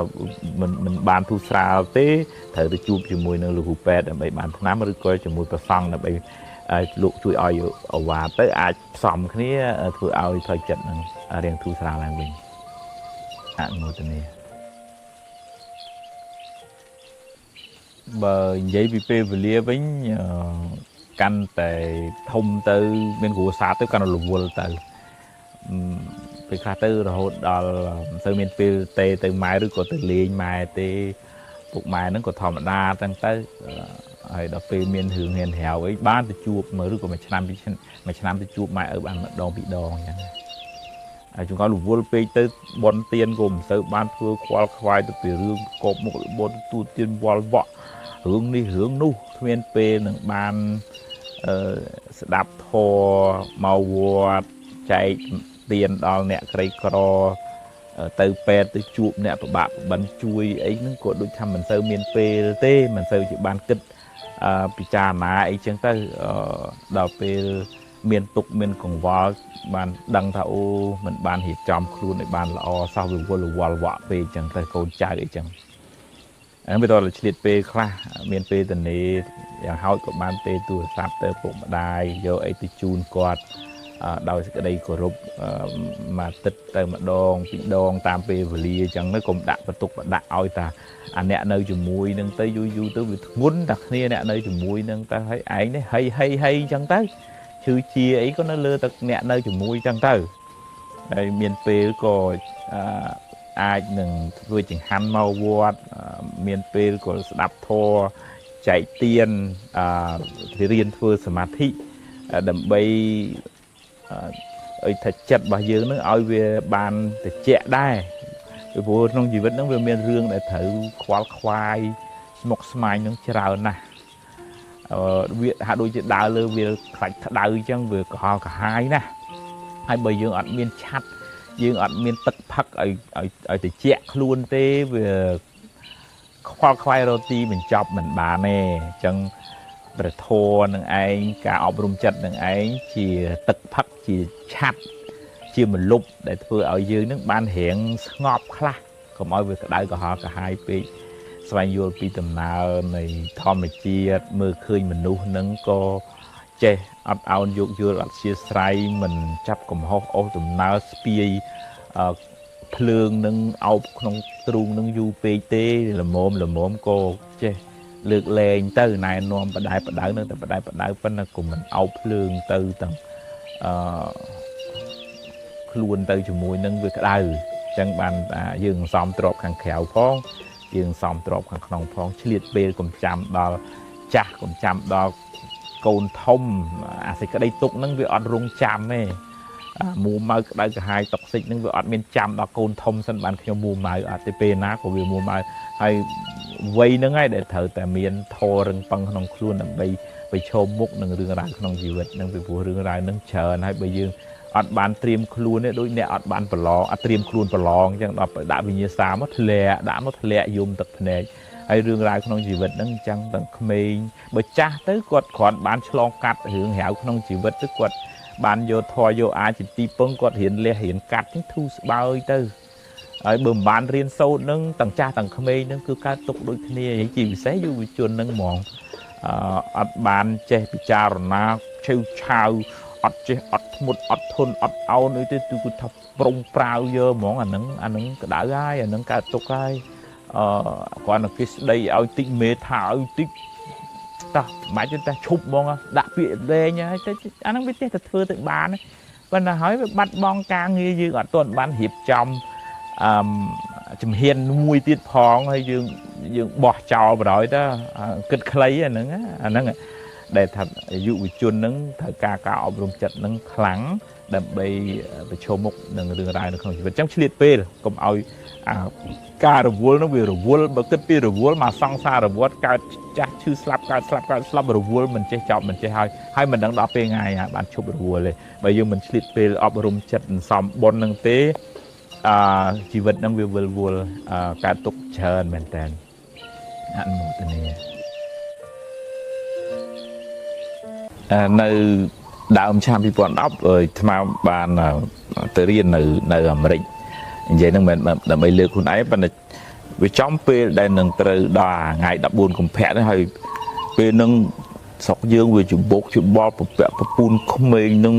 មិនបានធូរស្រាលទេត្រូវទៅជួបជាមួយនឹងលោកគ្រូពេទ្យដើម្បីបានថ្នាំឬក៏ជាមួយព្រះសង្ឃដើម្បីលោកជួយឲ្យឱវាទទៅអាចផ្សំគ្នាធ្វើឲ្យផ្លូវចិត្តនឹងរៀងធូរស្រាលឡើងវិញអនុមោទនាបើនិយាយពីពេលវេលាវិញកាន់តែធំទៅមានគ្រួសារទៅកាន់រវល់ទៅពេលខ្លះទៅរហូតដល់មិនសូវមានពេលទេទៅម៉ែឬក៏ទៅលេងម៉ែទេពុកម៉ែហ្នឹងក៏ធម្មតាតាំងទៅហើយដល់ពេលមានរឿងហ៊ានរាវអីបានទៅជួបមើលឬក៏មួយឆ្នាំពីរមួយឆ្នាំទៅជួបម៉ែឪបានម្ដងពីរដងអញ្ចឹងហើយជួនកាលរវល់ពេកទៅបនទៀនក៏មិនសូវបានធ្វើខ្វល់ខ្វាយទៅពីរឿងកបមុខរបត់ទូទៀនវល់វក់រឿងនេះរឿងនោះគ្មានពេលនឹងបានស្ដាប់ធម៌មកវត្តចែកទៀនដល់អ្នកក្រីក្រទៅពេទ្យទៅជួបអ្នកពិបាកបិណ្ឌជួយអីហ្នឹងក៏ដូចថាមិនសូវមានពេលទេមិនសូវជាបានគិតពិចារណាអីចឹងទៅដល់ពេលមានទុកមានកង្វល់បានដឹងថាអូមិនបានរៀបចំខ្លួនឲ្យបានល្អសោះវាវល់វល់វក់ពេកចឹងទៅកូនចៅអីចឹងហ្នឹងវាតើឆ្លៀតពេលខ្លះមានពេលតនេយ៉ាងហោចក៏បានទេទូរស័ព្ទទៅពុកម្ដាយយកអីទៅជូនគាត់ដោយសេចក្តីគោរពមួយទឹកទៅម្ដងពីរដងតាមពេលវេលាអញ្ចឹងទៅកុំដាក់បន្ទុកបដាក់ឲ្យតាអាអ្នកនៅជាមួយនឹងទៅយូរយូរទៅវាធ្ងន់តែគ្នាអ្នកនៅជាមួយនឹងទៅហើយឯងនេះហីហីហីអញ្ចឹងទៅឈឺជាអីក៏នៅលើតែអ្នកនៅជាមួយអញ្ចឹងទៅហើយមានពេលក៏អាចនឹងធ្វើចង្ហាន់មកវត្តមានពេលក៏ស្ដាប់ធម៌ចែកទានរៀនធ្វើសមាធិដើម្បីឲ្យថាចិត្តរបស់យើងនឹងឲ្យវាបានត្រជាក់ដែរពីព្រោះក្នុងជីវិតនឹងវាមានរឿងដែលត្រូវខ្វល់ខ្វាយស្មុគស្មាញនឹងច្រើនណាស់វាហាក់ដូចជាដើរលើវាខ្លាច់ក្តៅអញ្ចឹងវាក្រហល់ក្រហាយណាស់ហើយបើយើងអត់មានឆាត់យើងអត់មានទឹកផឹកឲ្យឲ្យត្រជាក់ខ្លួនទេវាខ្វល់ខ្វាយរទីបញ្ចប់មិនបានទេអញ្ចឹងព្រះធម៌នឹងឯងការអប់រំចិត្តនឹងឯងជាទឹកផឹកជាឆាត់ជាមលុបដែលធ្វើឲ្យយើងនឹងបានរៀងស្ងប់ខ្លះកុំឲ្យវាក្តៅក្រហល់ក្រហាយពេកស្វែងយល់ពីដំណើរនៃធម្មជាតិមើលឃើញមនុស្សនឹងក៏ចេះអត់ឱនយោគយល់អត់ជាស្រ័យមិនចាប់កំហុសអូសដំណើរស្ពាយភ្លើងនឹងអោបក្នុងទ្រូងនឹងយូរពេកទេល្មមល្មមក៏ចេះលើកលែងទៅណែនាំបដែបដៅនឹងតែបដែបដៅប៉ុន្តែក៏មិនអោបភ្លើងទៅទាំងខ្លួនទៅជាមួយនឹងវាក្តៅអញ្ចឹងបានយើងសំទ្របខាងក្រៅផងយើងសំទ្របខាងក្នុងផងឆ្លៀតពេលកុំចាំដល់ចាស់កុំចាំដល់កូនធំអាសេចក្តីទុកហ្នឹងវាអត់រងចាំទេមួម៉ៅក្តៅក្រហាយតុកសិចហ្នឹងវាអត់មានចាំដល់កូនធំសិនបានខ្ញុំមួម៉ៅអត់ទេពេលណាក៏វាមួម៉ៅហើយវ័យហ្នឹងហើយដែលត្រូវតែមានធររឹងប៉ឹងក្នុងខ្លួនដើម្បីប្រឈមមុខនឹងរឿងរ៉ាវក្នុងជីវិតហ្នឹងពីព្រោះរឿងរ៉ាវហ្នឹងច្រើនហើយបើយើងអត់បានត្រៀមខ្លួនទេដូចអ្នកអត់បានប្រឡងអត់ត្រៀមខ្លួនប្រឡងអញ្ចឹងដល់ដាក់វិញ្ញាសាមកធ្លាក់ដាក់មកធ្លាក់យំទឹកភ្នែកហើយរឿងរ៉ាវក្នុងជីវិតហ្នឹងអញ្ចឹងទាំងក្មេងបើចាស់ទៅគាត់គ្រាន់បានឆ្លងកាត់រឿងរ៉ាវក្នុងជីវិតទៅគាត់បានយកធម៌យកអាចជាទីពឹងគាត់រៀនលះរៀនកាត់ធូរស្បើយទៅហើយបើមិនបានរៀនសូត្រនឹងទាំងចាស់ទាំងក្មេងនឹងគឺកើតទុកដូចគ្នាជាពិសេសយុវជននឹងហ្មងអត់បានចេះពិចារណាឆេវឆាវ អត់ចេះអត់ធ្មត់អត់ធន់អត់អោនអីទេគឺថាប្រុងប្រាវយើហ្មងអាហ្នឹងក្តៅហើយអាហ្នឹងកើតទុកហើយអឺគ្រាន់តែគេស្ដីឲ្យតិចមេថាឲ្យតិចតោះមិនបាច់ទេឈប់ហ្មងដាក់ពាក្យលែងហើយទៅអាហ្នឹងវាចេះតែធ្វើទៅបានប៉ុន្តែហើយវាបាត់បង់ការងារយើងអត់ទាន់បានរៀបចំអឺជំហានមួយទៀតផងហើយយើងបោះចោលបណ្ដោយទៅគិតខ្លីអាហ្នឹងដែលថាយុវជនហ្នឹងត្រូវការការអប់រំចិត្តហ្នឹងខ្លាំងដើម្បីប្រឈមមុខនឹងរឿងរ៉ាវនៅក្នុងជីវិតអញ្ចឹងឆ្លៀតពេលកុំឲ្យការរវល់ហ្នឹងវារវល់បើគិតពីរវល់មកសង្សារវត្តកើតចាស់ឈឺស្លាប់កើតស្លាប់កើតស្លាប់រវល់មិនចេះចប់មិនចេះហើយហើយមិនដឹងដល់ពេលថ្ងៃបានឈប់រវល់ទេបើយើងមិនឆ្លៀតពេលអប់រំចិត្តសន្សំបុណ្យហ្នឹងទេអឺជីវិតហ្នឹងវាវិលវល់កើតទុកច្រើនមែនតើអនុមោទនានៅដើមឆ្នាំ2010អាត្មាបានទៅរៀននៅអាមេរិកនិយាយហ្នឹងមិនដើម្បីលើកខ្លួនឯងប៉ុន្តែវាចំពេលដែលនឹងត្រូវដល់ថ្ងៃ14កុម្ភៈហ្នឹងហើយពេលហ្នឹងស្រុកយើងវាច្បុកច្បល់ពពាក់ពពូនក្មេងហ្នឹង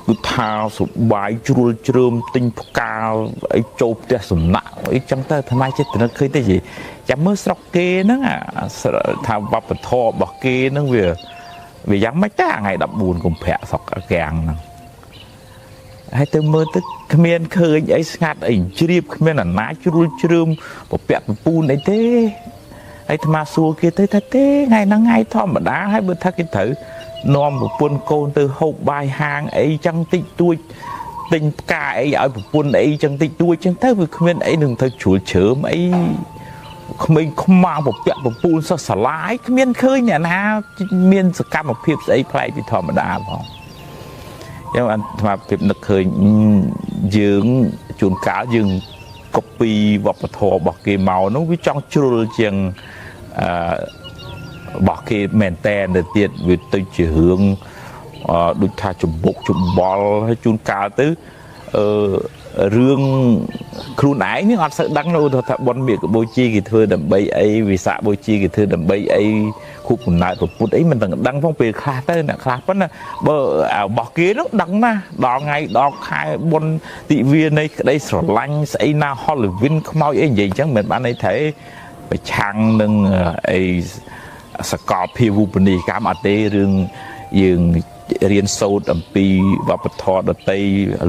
គឺថាសបាយជ្រុលជ្រើមទិញផ្កាអីចូលផ្ទះសំណាក់អីចឹងទៅអាត្មាចិត្តនឹកឃើញទេចាំមើលស្រុកគេហ្នឹងថាវប្បធម៌របស់គេហ្នឹងវាយ៉ាងម៉េចតាថ្ងៃ14កុម្ភៈស្រុកកាំងហ្នឹងហើយទៅមើលទៅគ្មានឃើញអីស្ងាត់អីជ្រាបគ្មានអាណាជ្រុលជ្រើមពពាក់ពពូនអីទេហើយអាត្មាសួរគេទៅថាទេថ្ងៃហ្នឹងថ្ងៃធម្មតាហើយបើថាគេត្រូវនាំប្រពន្ធកូនទៅហូបបាយហាងអីចឹងតិចតួចទិញផ្កាអីឲ្យប្រពន្ធអីចឹងតិចតួចចឹងទៅវាគ្មានអីនឹងទៅជ្រុលជ្រើមអីក្មេងខ្មាំងពពាក់ពពូនសិស្សសាលាយគ្មានឃើញអ្នកណាមានសកម្មភាពស្អីប្លែកពីធម្មតាផងចឹងអាត្មាភាពនឹកឃើញយើងជួនកាលយើងកូពីវប្បធម៌របស់គេមកនោះវាចង់ជ្រុលជាងអឺរបស់គេមែនតែនទៅទៀតវាទៅជារឿងដូចថាច្បុកច្បល់ហើយជួនកាលទៅអឺរឿងខ្លួនឯងនេះអត់សូវដឹងនោះថាបុណ្យមាឃបូជាគេធ្វើដើម្បីអីវិសាខបូជាគេធ្វើដើម្បីអីខួបកំណើតព្រះពុទ្ធអីមិនដឹងផងពេលខ្លះទៅអ្នកខ្លះប៉ុន្តែបើរបស់គេនោះដឹងណាស់ដល់ថ្ងៃដល់ខែបុណ្យទិវានៃក្តីស្រឡាញ់ស្អីណា Halloween ខ្មោចអីនិយាយអញ្ចឹងមិនបានន័យថាប្រឆាំងនឹងអីសកលភាវូបនីយកម្មអត់ទេរឿងយើងរៀនសូត្រអំពីវប្បធម៌ដតី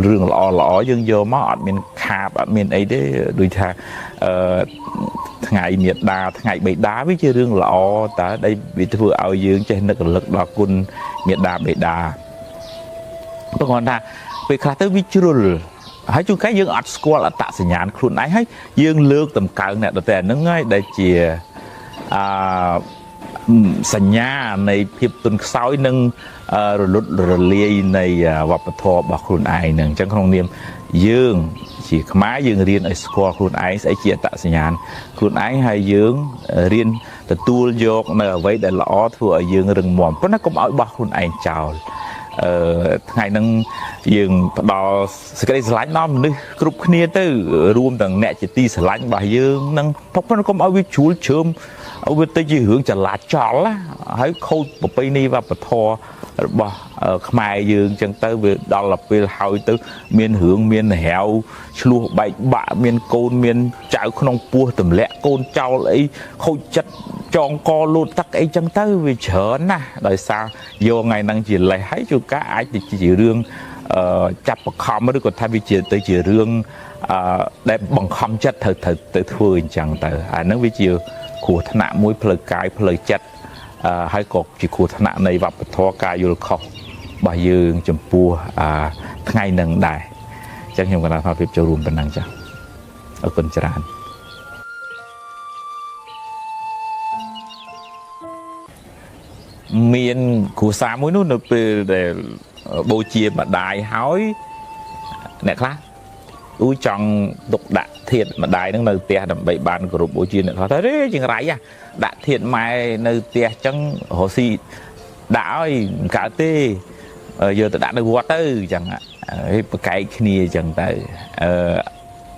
រឿងល្អល្អយើងយកមកអត់មានខាបអត់មានអីទេដូចថាអឺថ្ងៃមេដាថ្ងៃបិតាវាជារឿងល្អតើដែលវាធ្វើឲ្យយើងចេះនឹករលឹកដល់គុណមេដាបិតាព្រោះគាត់ថាពេលខ្លះទៅវាជ្រុលហើយជួនកាលយើងអត់ស្គាល់អត្តសញ្ញាណខ្លួនឯងហើយយើងលើកតម្កើងអ្នកដទៃអាហ្នឹងហើយដែលជាអឺសញ្ញានៃភាពទន់ខ្សោយនិងរលត់រលាយនៃវប្បធម៌របស់ខ្លួនឯងហ្នឹងអញ្ចឹងក្នុងនាមយើងជាខ្មែរយើងរៀនឲ្យស្គាល់ខ្លួនឯងស្អីជាអត្តសញ្ញាណខ្លួនឯងហើយយើងរៀនទទួលយកនៅអ្វីដែលល្អធ្វើឲ្យយើងរឹងមាំប៉ុន្តែកុំឲ្យបោះខ្លួនឯងចោលអឺថ្ងៃហ្នឹងយើងផ្ដល់សេចក្តីស្រឡាញ់ដល់មនុស្សគ្រប់គ្នាទៅរួមទាំងអ្នកជាទីស្រឡាញ់របស់យើងហ្នឹងប៉ុន្តែកុំឲ្យវាជ្រួលជ្រើមឲ្យវាទៅជារឿងចលាចលហើយខូចប្រពៃណីវប្បធម៌របស់ខ្មែរយើងចឹងទៅវាដល់ពេលហើយទៅមានរឿងមានរាវឆ្លោះបែកបាក់មានកូនមានចៅក្នុងពោះទម្លាក់កូនចោលអីខូចចិត្តចងកលូតទឹកអីចឹងទៅវាច្រើនណាស់ដោយសារយកថ្ងៃហ្នឹងជាលេសហើយជួនកាលអាចទៅជារឿងចាប់បខំឬក៏ថាវាជាទៅជារឿងដែលបង្ខំចិត្តត្រូវទៅធ្វើអញ្ចឹងទៅអាហ្នឹងវាជាគ្រោះថ្នាក់មួយផ្លូវកាយផ្លូវចិត្តហើយក៏ជាគ្រោះថ្នាក់នៃវប្បធម៌ការយល់ខុសរបស់យើងចំពោះថ្ងៃនឹងដែរអញ្ចឹងខ្ញុំកណ្ដាលភាពចូលរួមប៉ុណ្ណឹងចា៎អរគុណច្រើនមានគ្រួសារមួយនោះនៅពេលដែលបូជាម្ដាយហើយអ្នកខ្លះអ៊ូចង់ទុកដាក់ធាតុម្ដាយហ្នឹងនៅផ្ទះដើម្បីបានគោរពបូជាអ្នកខ្លះថាទេចង្រៃដាក់ធាតុម៉ែនៅផ្ទះចឹងរស់ស៊ីដាក់ឲ្យមិនកើតទេយកទៅដាក់នៅវត្តទៅចឹងហើយប្រកែកគ្នាចឹងទៅអឺ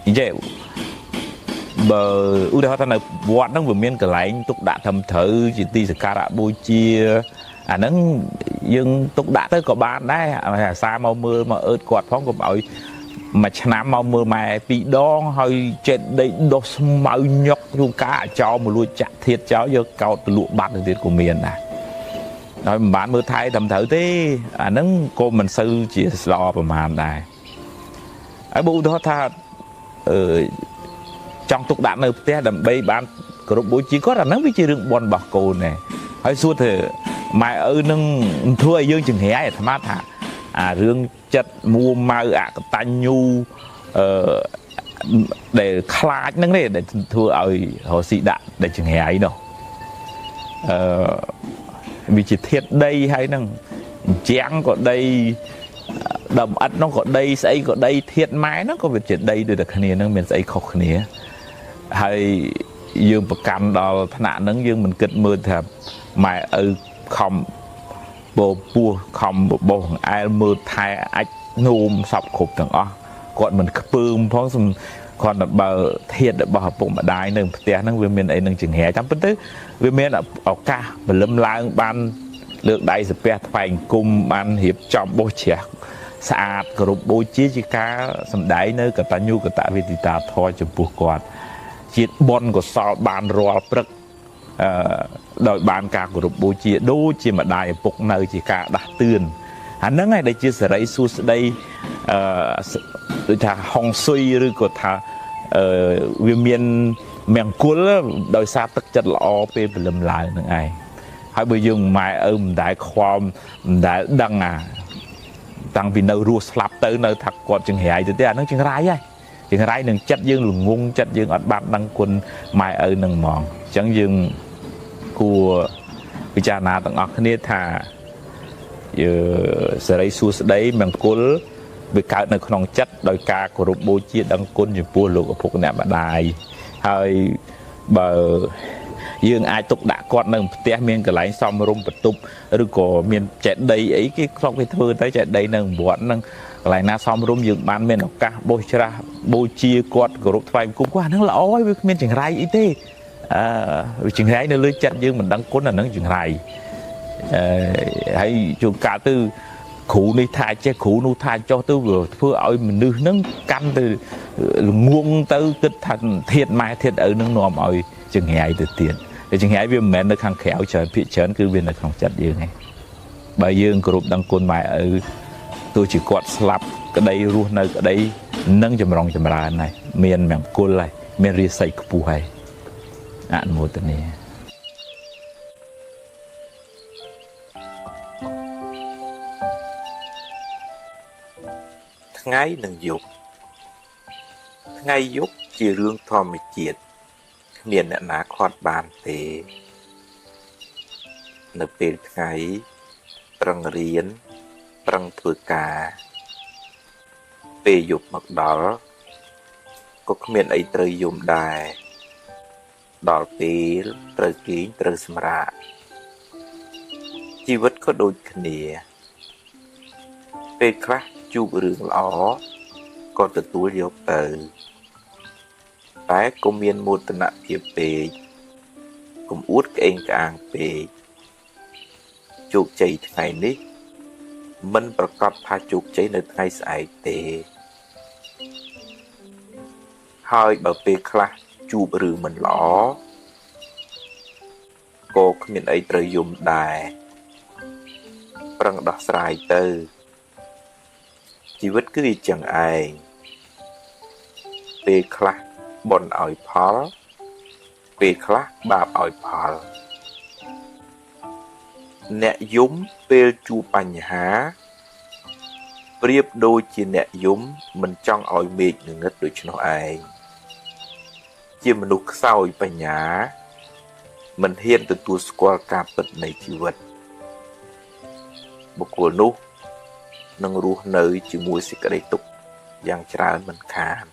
និយាយបើឧទាហរណ៍ថានៅវត្តហ្នឹងវាមានកន្លែងទុកដាក់ត្រឹមត្រូវជាទីសក្ការៈបូជាអាហ្នឹង យើងទុកដាក់ទៅក៏បានដែរអាសាមកមើលមកអឺតគាត់ផងកុំឲ្យមួយឆ្នាំមកមើលម៉ែពីរដងហើយចេតដីដុះស្មៅញុកជួនកាលអាចោលមកលួចចាក់ធាតចោលយកកោតទៅលក់បាត់ទៅទៀតក៏មានដែរហើយមិនបានមើលថែត្រឹមត្រូវទេអាហ្នឹងក៏មិនសូវជាស្ល្អប្រហែលដែរហើយបើឧទាហរណ៍ថាអឺចង់ទុកដាក់នៅផ្ទះដើម្បីបានគោរពបូជាគាត់អាហ្នឹងវាជារឿងបុណ្យរបស់កូនដែរហើយសួរថាម៉ែឪនឹងធ្វើឲ្យយើងចង្រៃអាត្មាថាអារឿងចិត្តមួម៉ៅអកតញ្ញូអឺដែលខ្លាចហ្នឹងទេដែលធ្វើឲ្យរកស៊ីដាក់ដែលចង្រៃនោះអឺវាជាធាតុដីហើយហ្នឹងជាងក៏ដីដើមអិតនោះក៏ដីស្អីក៏ដីធាតុម៉ែហ្នឹងក៏វាជាដីដូចតែគ្នាហ្នឹងមានស្អីខុសគ្នាហើយយើងប្រកាន់ដល់ថ្នាក់ហ្នឹងយើងមិនគិតមើលថាម៉ែឪខំបពោះខំបបោះអែលមើលថែអាចនោមសពគ្រប់ទាំងអស់គាត់មិនខ្ពើមផងគាត់តែបើធាតុរបស់ឪពុកម្ដាយនៅផ្ទះហ្នឹងវាមានអីនឹងចង្រៃតាមពិតទៅវាមានឱកាសព្រលឹមឡើងបានលើកដៃសាពះថ្វាយអង្គមបានរៀបចំបោះជ្រះស្អាតគោរពបូជាជាការសម្ដែងនៅកតញ្ញូកតវេទិតាធម៌ចំពោះគាត់ជាតិបុណ្យកុសលបានរាល់ព្រឹកអឺដោយបានការគោរពបូជាដូចជាម្ដាយឪពុកនៅជាការដាស់តឿនអាហ្នឹងឯងដែលជាសេរីសួស្តីអឺដូចថាហុងស៊ុយឬក៏ថាអឺវាមានមង្គលដោយសារទឹកចិត្តល្អពេលព្រលឹមឡើងហ្នឹងឯងហើយបើយើងម៉ែឪមិនដែលខ្វល់មិនដែលដឹងអាតាំងពីនៅរស់ស្លាប់ទៅនៅថាគាត់ចង្រៃទៅទេអាហ្នឹងចង្រៃហើយចង្រៃនឹងចិត្តយើងល្ងងចិត្តយើងអត់បានដឹងគុណម៉ែឪនឹងហ្មងអញ្ចឹងយើងគួរពិចារណាទាំងអស់គ្នាថាសេរីសួស្តីមង្គលវាកើតនៅក្នុងចិត្តដោយការគោរពបូជាដឹងគុណចំពោះលោកឪពុកអ្នកម្ដាយហើយបើយើងអាចទុកដាក់គាត់នៅផ្ទះមានកន្លែងសមរម្យបន្ទប់ឬក៏មានចេតិយអីគេធ្លាប់គេធ្វើទៅចេតិយនៅវត្តហ្នឹងកន្លែងណាសមរម្យយើងបានមានឱកាសបោះច្រាស់បូជាគាត់គោរពថ្វាយបង្គំគាត់អាហ្នឹងល្អហើយវាគ្មានចង្រៃអីទេអឺវាចង្រៃនៅលើចិត្តយើងមិនដឹងគុណអាហ្នឹងចង្រៃអឺហើយជួនកាលទៅគ្រូនេះថាចេះគ្រូនោះថាចុះទៅវាធ្វើឲ្យមនុស្សហ្នឹងកាន់ទៅល្ងងទៅគិតថាធាតម៉ែធាតឪហ្នឹងនាំឲ្យចង្រៃទៅទៀតតែចង្រៃវាមិនមែននៅខាងក្រៅច្រើនភាគច្រើនគឺវានៅក្នុងចិត្តយើងឯងបើយើងគោរពដឹងគុណម៉ែឪទោះជាគាត់ស្លាប់ក្តីរស់នៅក្តីនឹងចម្រុងចម្រើនហើយមានមង្គលហើយមានរាសីខ្ពស់ហើយអនុមោទនាថ្ងៃនិងយប់ថ្ងៃយប់ជារឿងធម្មជាតិគ្មានអ្នកណាខាត់បានទេនៅពេលថ្ងៃប្រឹងរៀនប្រឹងធ្វើការពេលយប់មកដល់ក៏គ្មានអីត្រូវយំដែរដល់ពេលត្រូវគេងត្រូវសម្រាកជីវិតក៏ដូចគ្នាពេលខ្លះជួបរឿងល្អក៏ទទួលយកទៅតែកុំមានមោទនភាពពេកកុំអួតក្អេងក្អាងពេកជោគជ័យថ្ងៃនេះមិនប្រកាសថាជោគជ័យនៅថ្ងៃស្អែកទេហើយបើពេលខ្លះជួបរឿងមិនល្អក៏គ្មានអីត្រូវយំដែរប្រឹងដោះស្រាយទៅជីវិតគឺអញ្ចឹងឯងពេលខ្លះបុណ្យឲ្យផលពេលខ្លះបាបឲ្យផលអ្នកយំពេលជួបបញ្ហាប្រៀបដូចជាអ្នកយំមិនចង់ឲ្យមេឃងងឹតដូច្នោះឯងជាមនុស្សខ្សោយបញ្ញាមិនហ៊ានទទួលស្គាល់ការពិតនៃជីវិតបុគ្គលនោះនឹងរស់នៅជាមួយសេចក្តីទុក្ខយ៉ាងច្រើនមិនខាន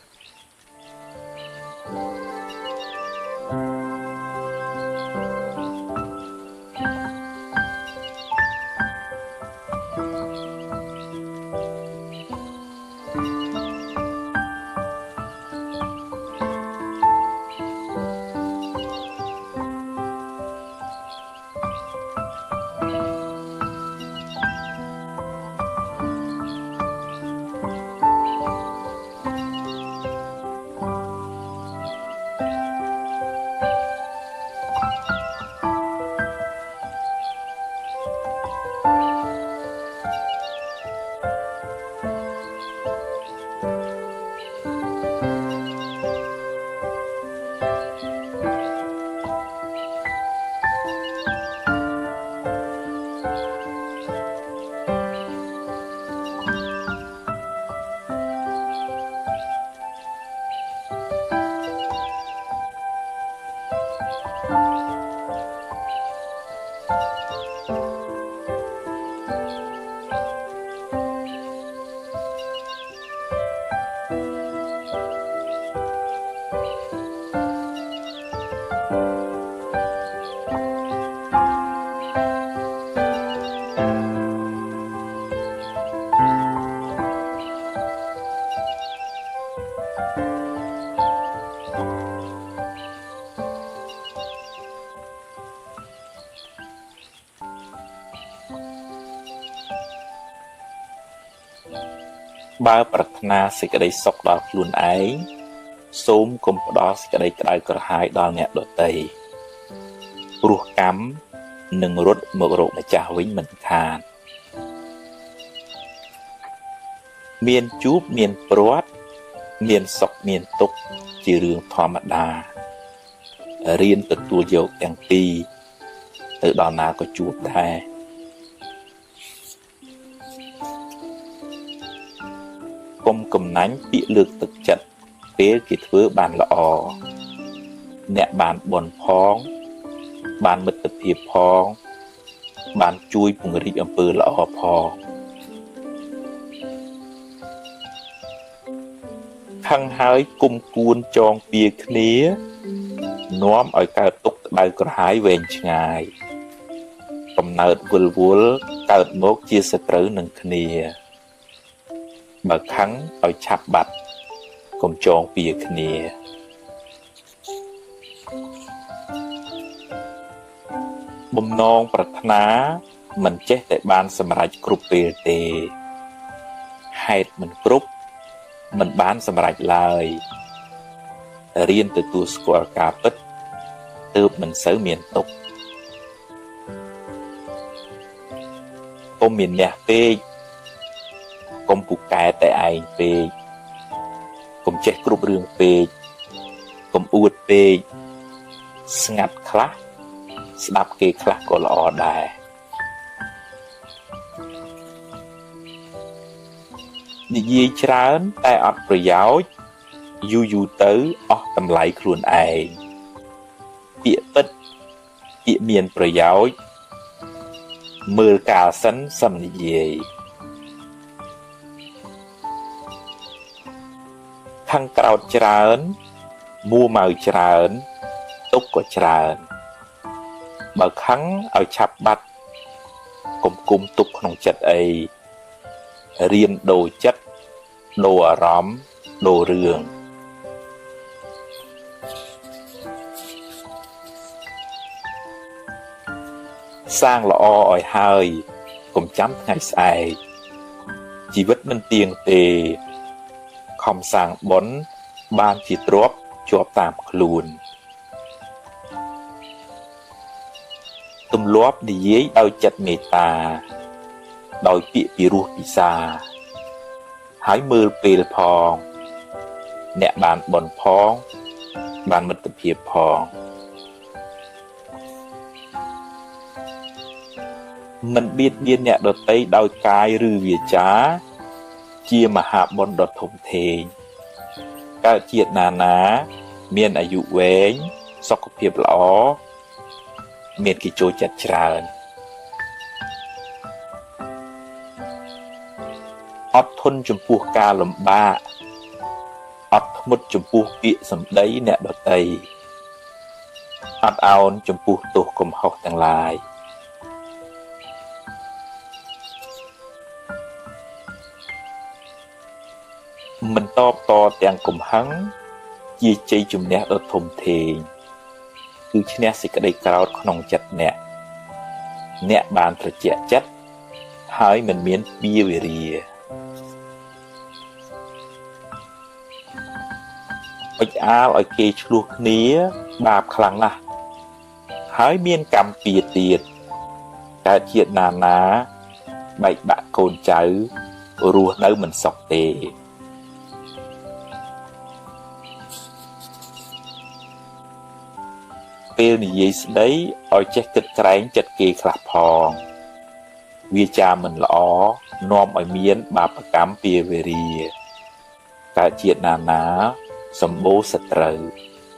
បើប្រាថ្នាសេចក្តីសុខដល់ខ្លួនឯងសូមកុំផ្ដល់សេចក្តីក្តៅក្រហាយដល់អ្នកដទៃព្រោះកម្មនឹងរត់មករកម្ចាស់វិញមិនខានមានជួបមានព្រាត់មានសុខមានទុក្ខជារឿងធម្មតារៀនទទួលយកទាំងពីរទៅដល់ណាក៏ជួបដែរកុំកំណាញ់ពាក្យលើកទឹកចិត្តពេលគេធ្វើបានល្អអ្នកបានបុណ្យផងបានមិត្តភាពផងបានជួយពង្រីកអំពើល្អផងខឹងហើយគុំគួនចងពៀគ្នានាំឲ្យកើតទុក្ខក្តៅក្រហាយវែងឆ្ងាយកំណើតវិលវល់កើតមកជាសត្រូវនឹងគ្នាបើខឹងឲ្យឆាប់បាត់កុំចងពៀគ្នាបំណងប្រាថ្នាមិនចេះតែបានសម្រេចគ្រប់ពេលទេហេតុមិនគ្រប់មិនបានសម្រេចឡើយរៀនទទួលស្គាល់ការពិតទើបមិនសូវមានទុក្ខកុំមានអ្នកពេកកុំពូកែតែឯងពេកកុំចេះគ្រប់រឿងពេកកុំអួតពេកស្ងាត់ខ្លះស្ដាប់គេខ្លះក៏ល្អដែរនិយាយច្រើនតែអត់ប្រយោជន៍យូរយូរទៅអស់តម្លៃខ្លួនឯងពាក្យពិតពាក្យមានប្រយោជន៍មើលកាលសិនសឹមនិយាយខាងក្រោតច្រើនមួម៉ៅច្រើនទុក្ខក៏ច្រើនបើខឹងឲ្យឆាប់បាត់កុំគុំទុកក្នុងចិត្តអីរៀនដូរចិត្តដូរអារម្មណ៍ដូររឿងសាងល្អឲ្យហើយកុំចាំថ្ងៃស្អែកជីវិតមិនទៀងទេខំសាងបុណ្យបានជាទ្រព្យជាប់តាមខ្លួនទម្លាប់និយាយដោយចិត្តមេត្តាដោយពាក្យពិរោះពិសាហើយមើលពេលផងអ្នកបានបុណ្យផងបានមិត្តភាពផងមិនបៀតបៀនអ្នកដទៃដោយកាយឬវាចាជាមហាបុណ្យដ៏ធំធេងកើតជាតិណាណាមានអាយុវែងសុខភាពល្អមានគេចូលចិត្តច្រើនអត់ធន់ចំពោះការលំបាកអត់ធ្មត់ចំពោះពាក្យសម្ដីអ្នកដទៃអត់ឱនចំពោះទោសកំហុសទាំងឡាយមិនតបតទាំងកំហឹងជាជ័យជំនះដ៏ធំធេងគឺឈ្នះសេចក្តីក្រោធក្នុងចិត្តអ្នកអ្នកបានត្រជាក់ចិត្តហើយមិនមានពៀវេរាអុចអាលឲ្យគេឆ្លោះគ្នាបាបខ្លាំងណាស់ហើយមានកម្មពៀទៀតកើតជាតិណាណាបែកបាក់កូនចៅរស់នៅមិនសុខទេពេលនិយាយស្ដីឲ្យចេះគិតក្រែងចិត្តគេខ្លះផងវាចាមិនល្អនាំឲ្យមានបាបកម្មពៀវេរាកើតជាតិណាណាសម្បូរសត្រូវ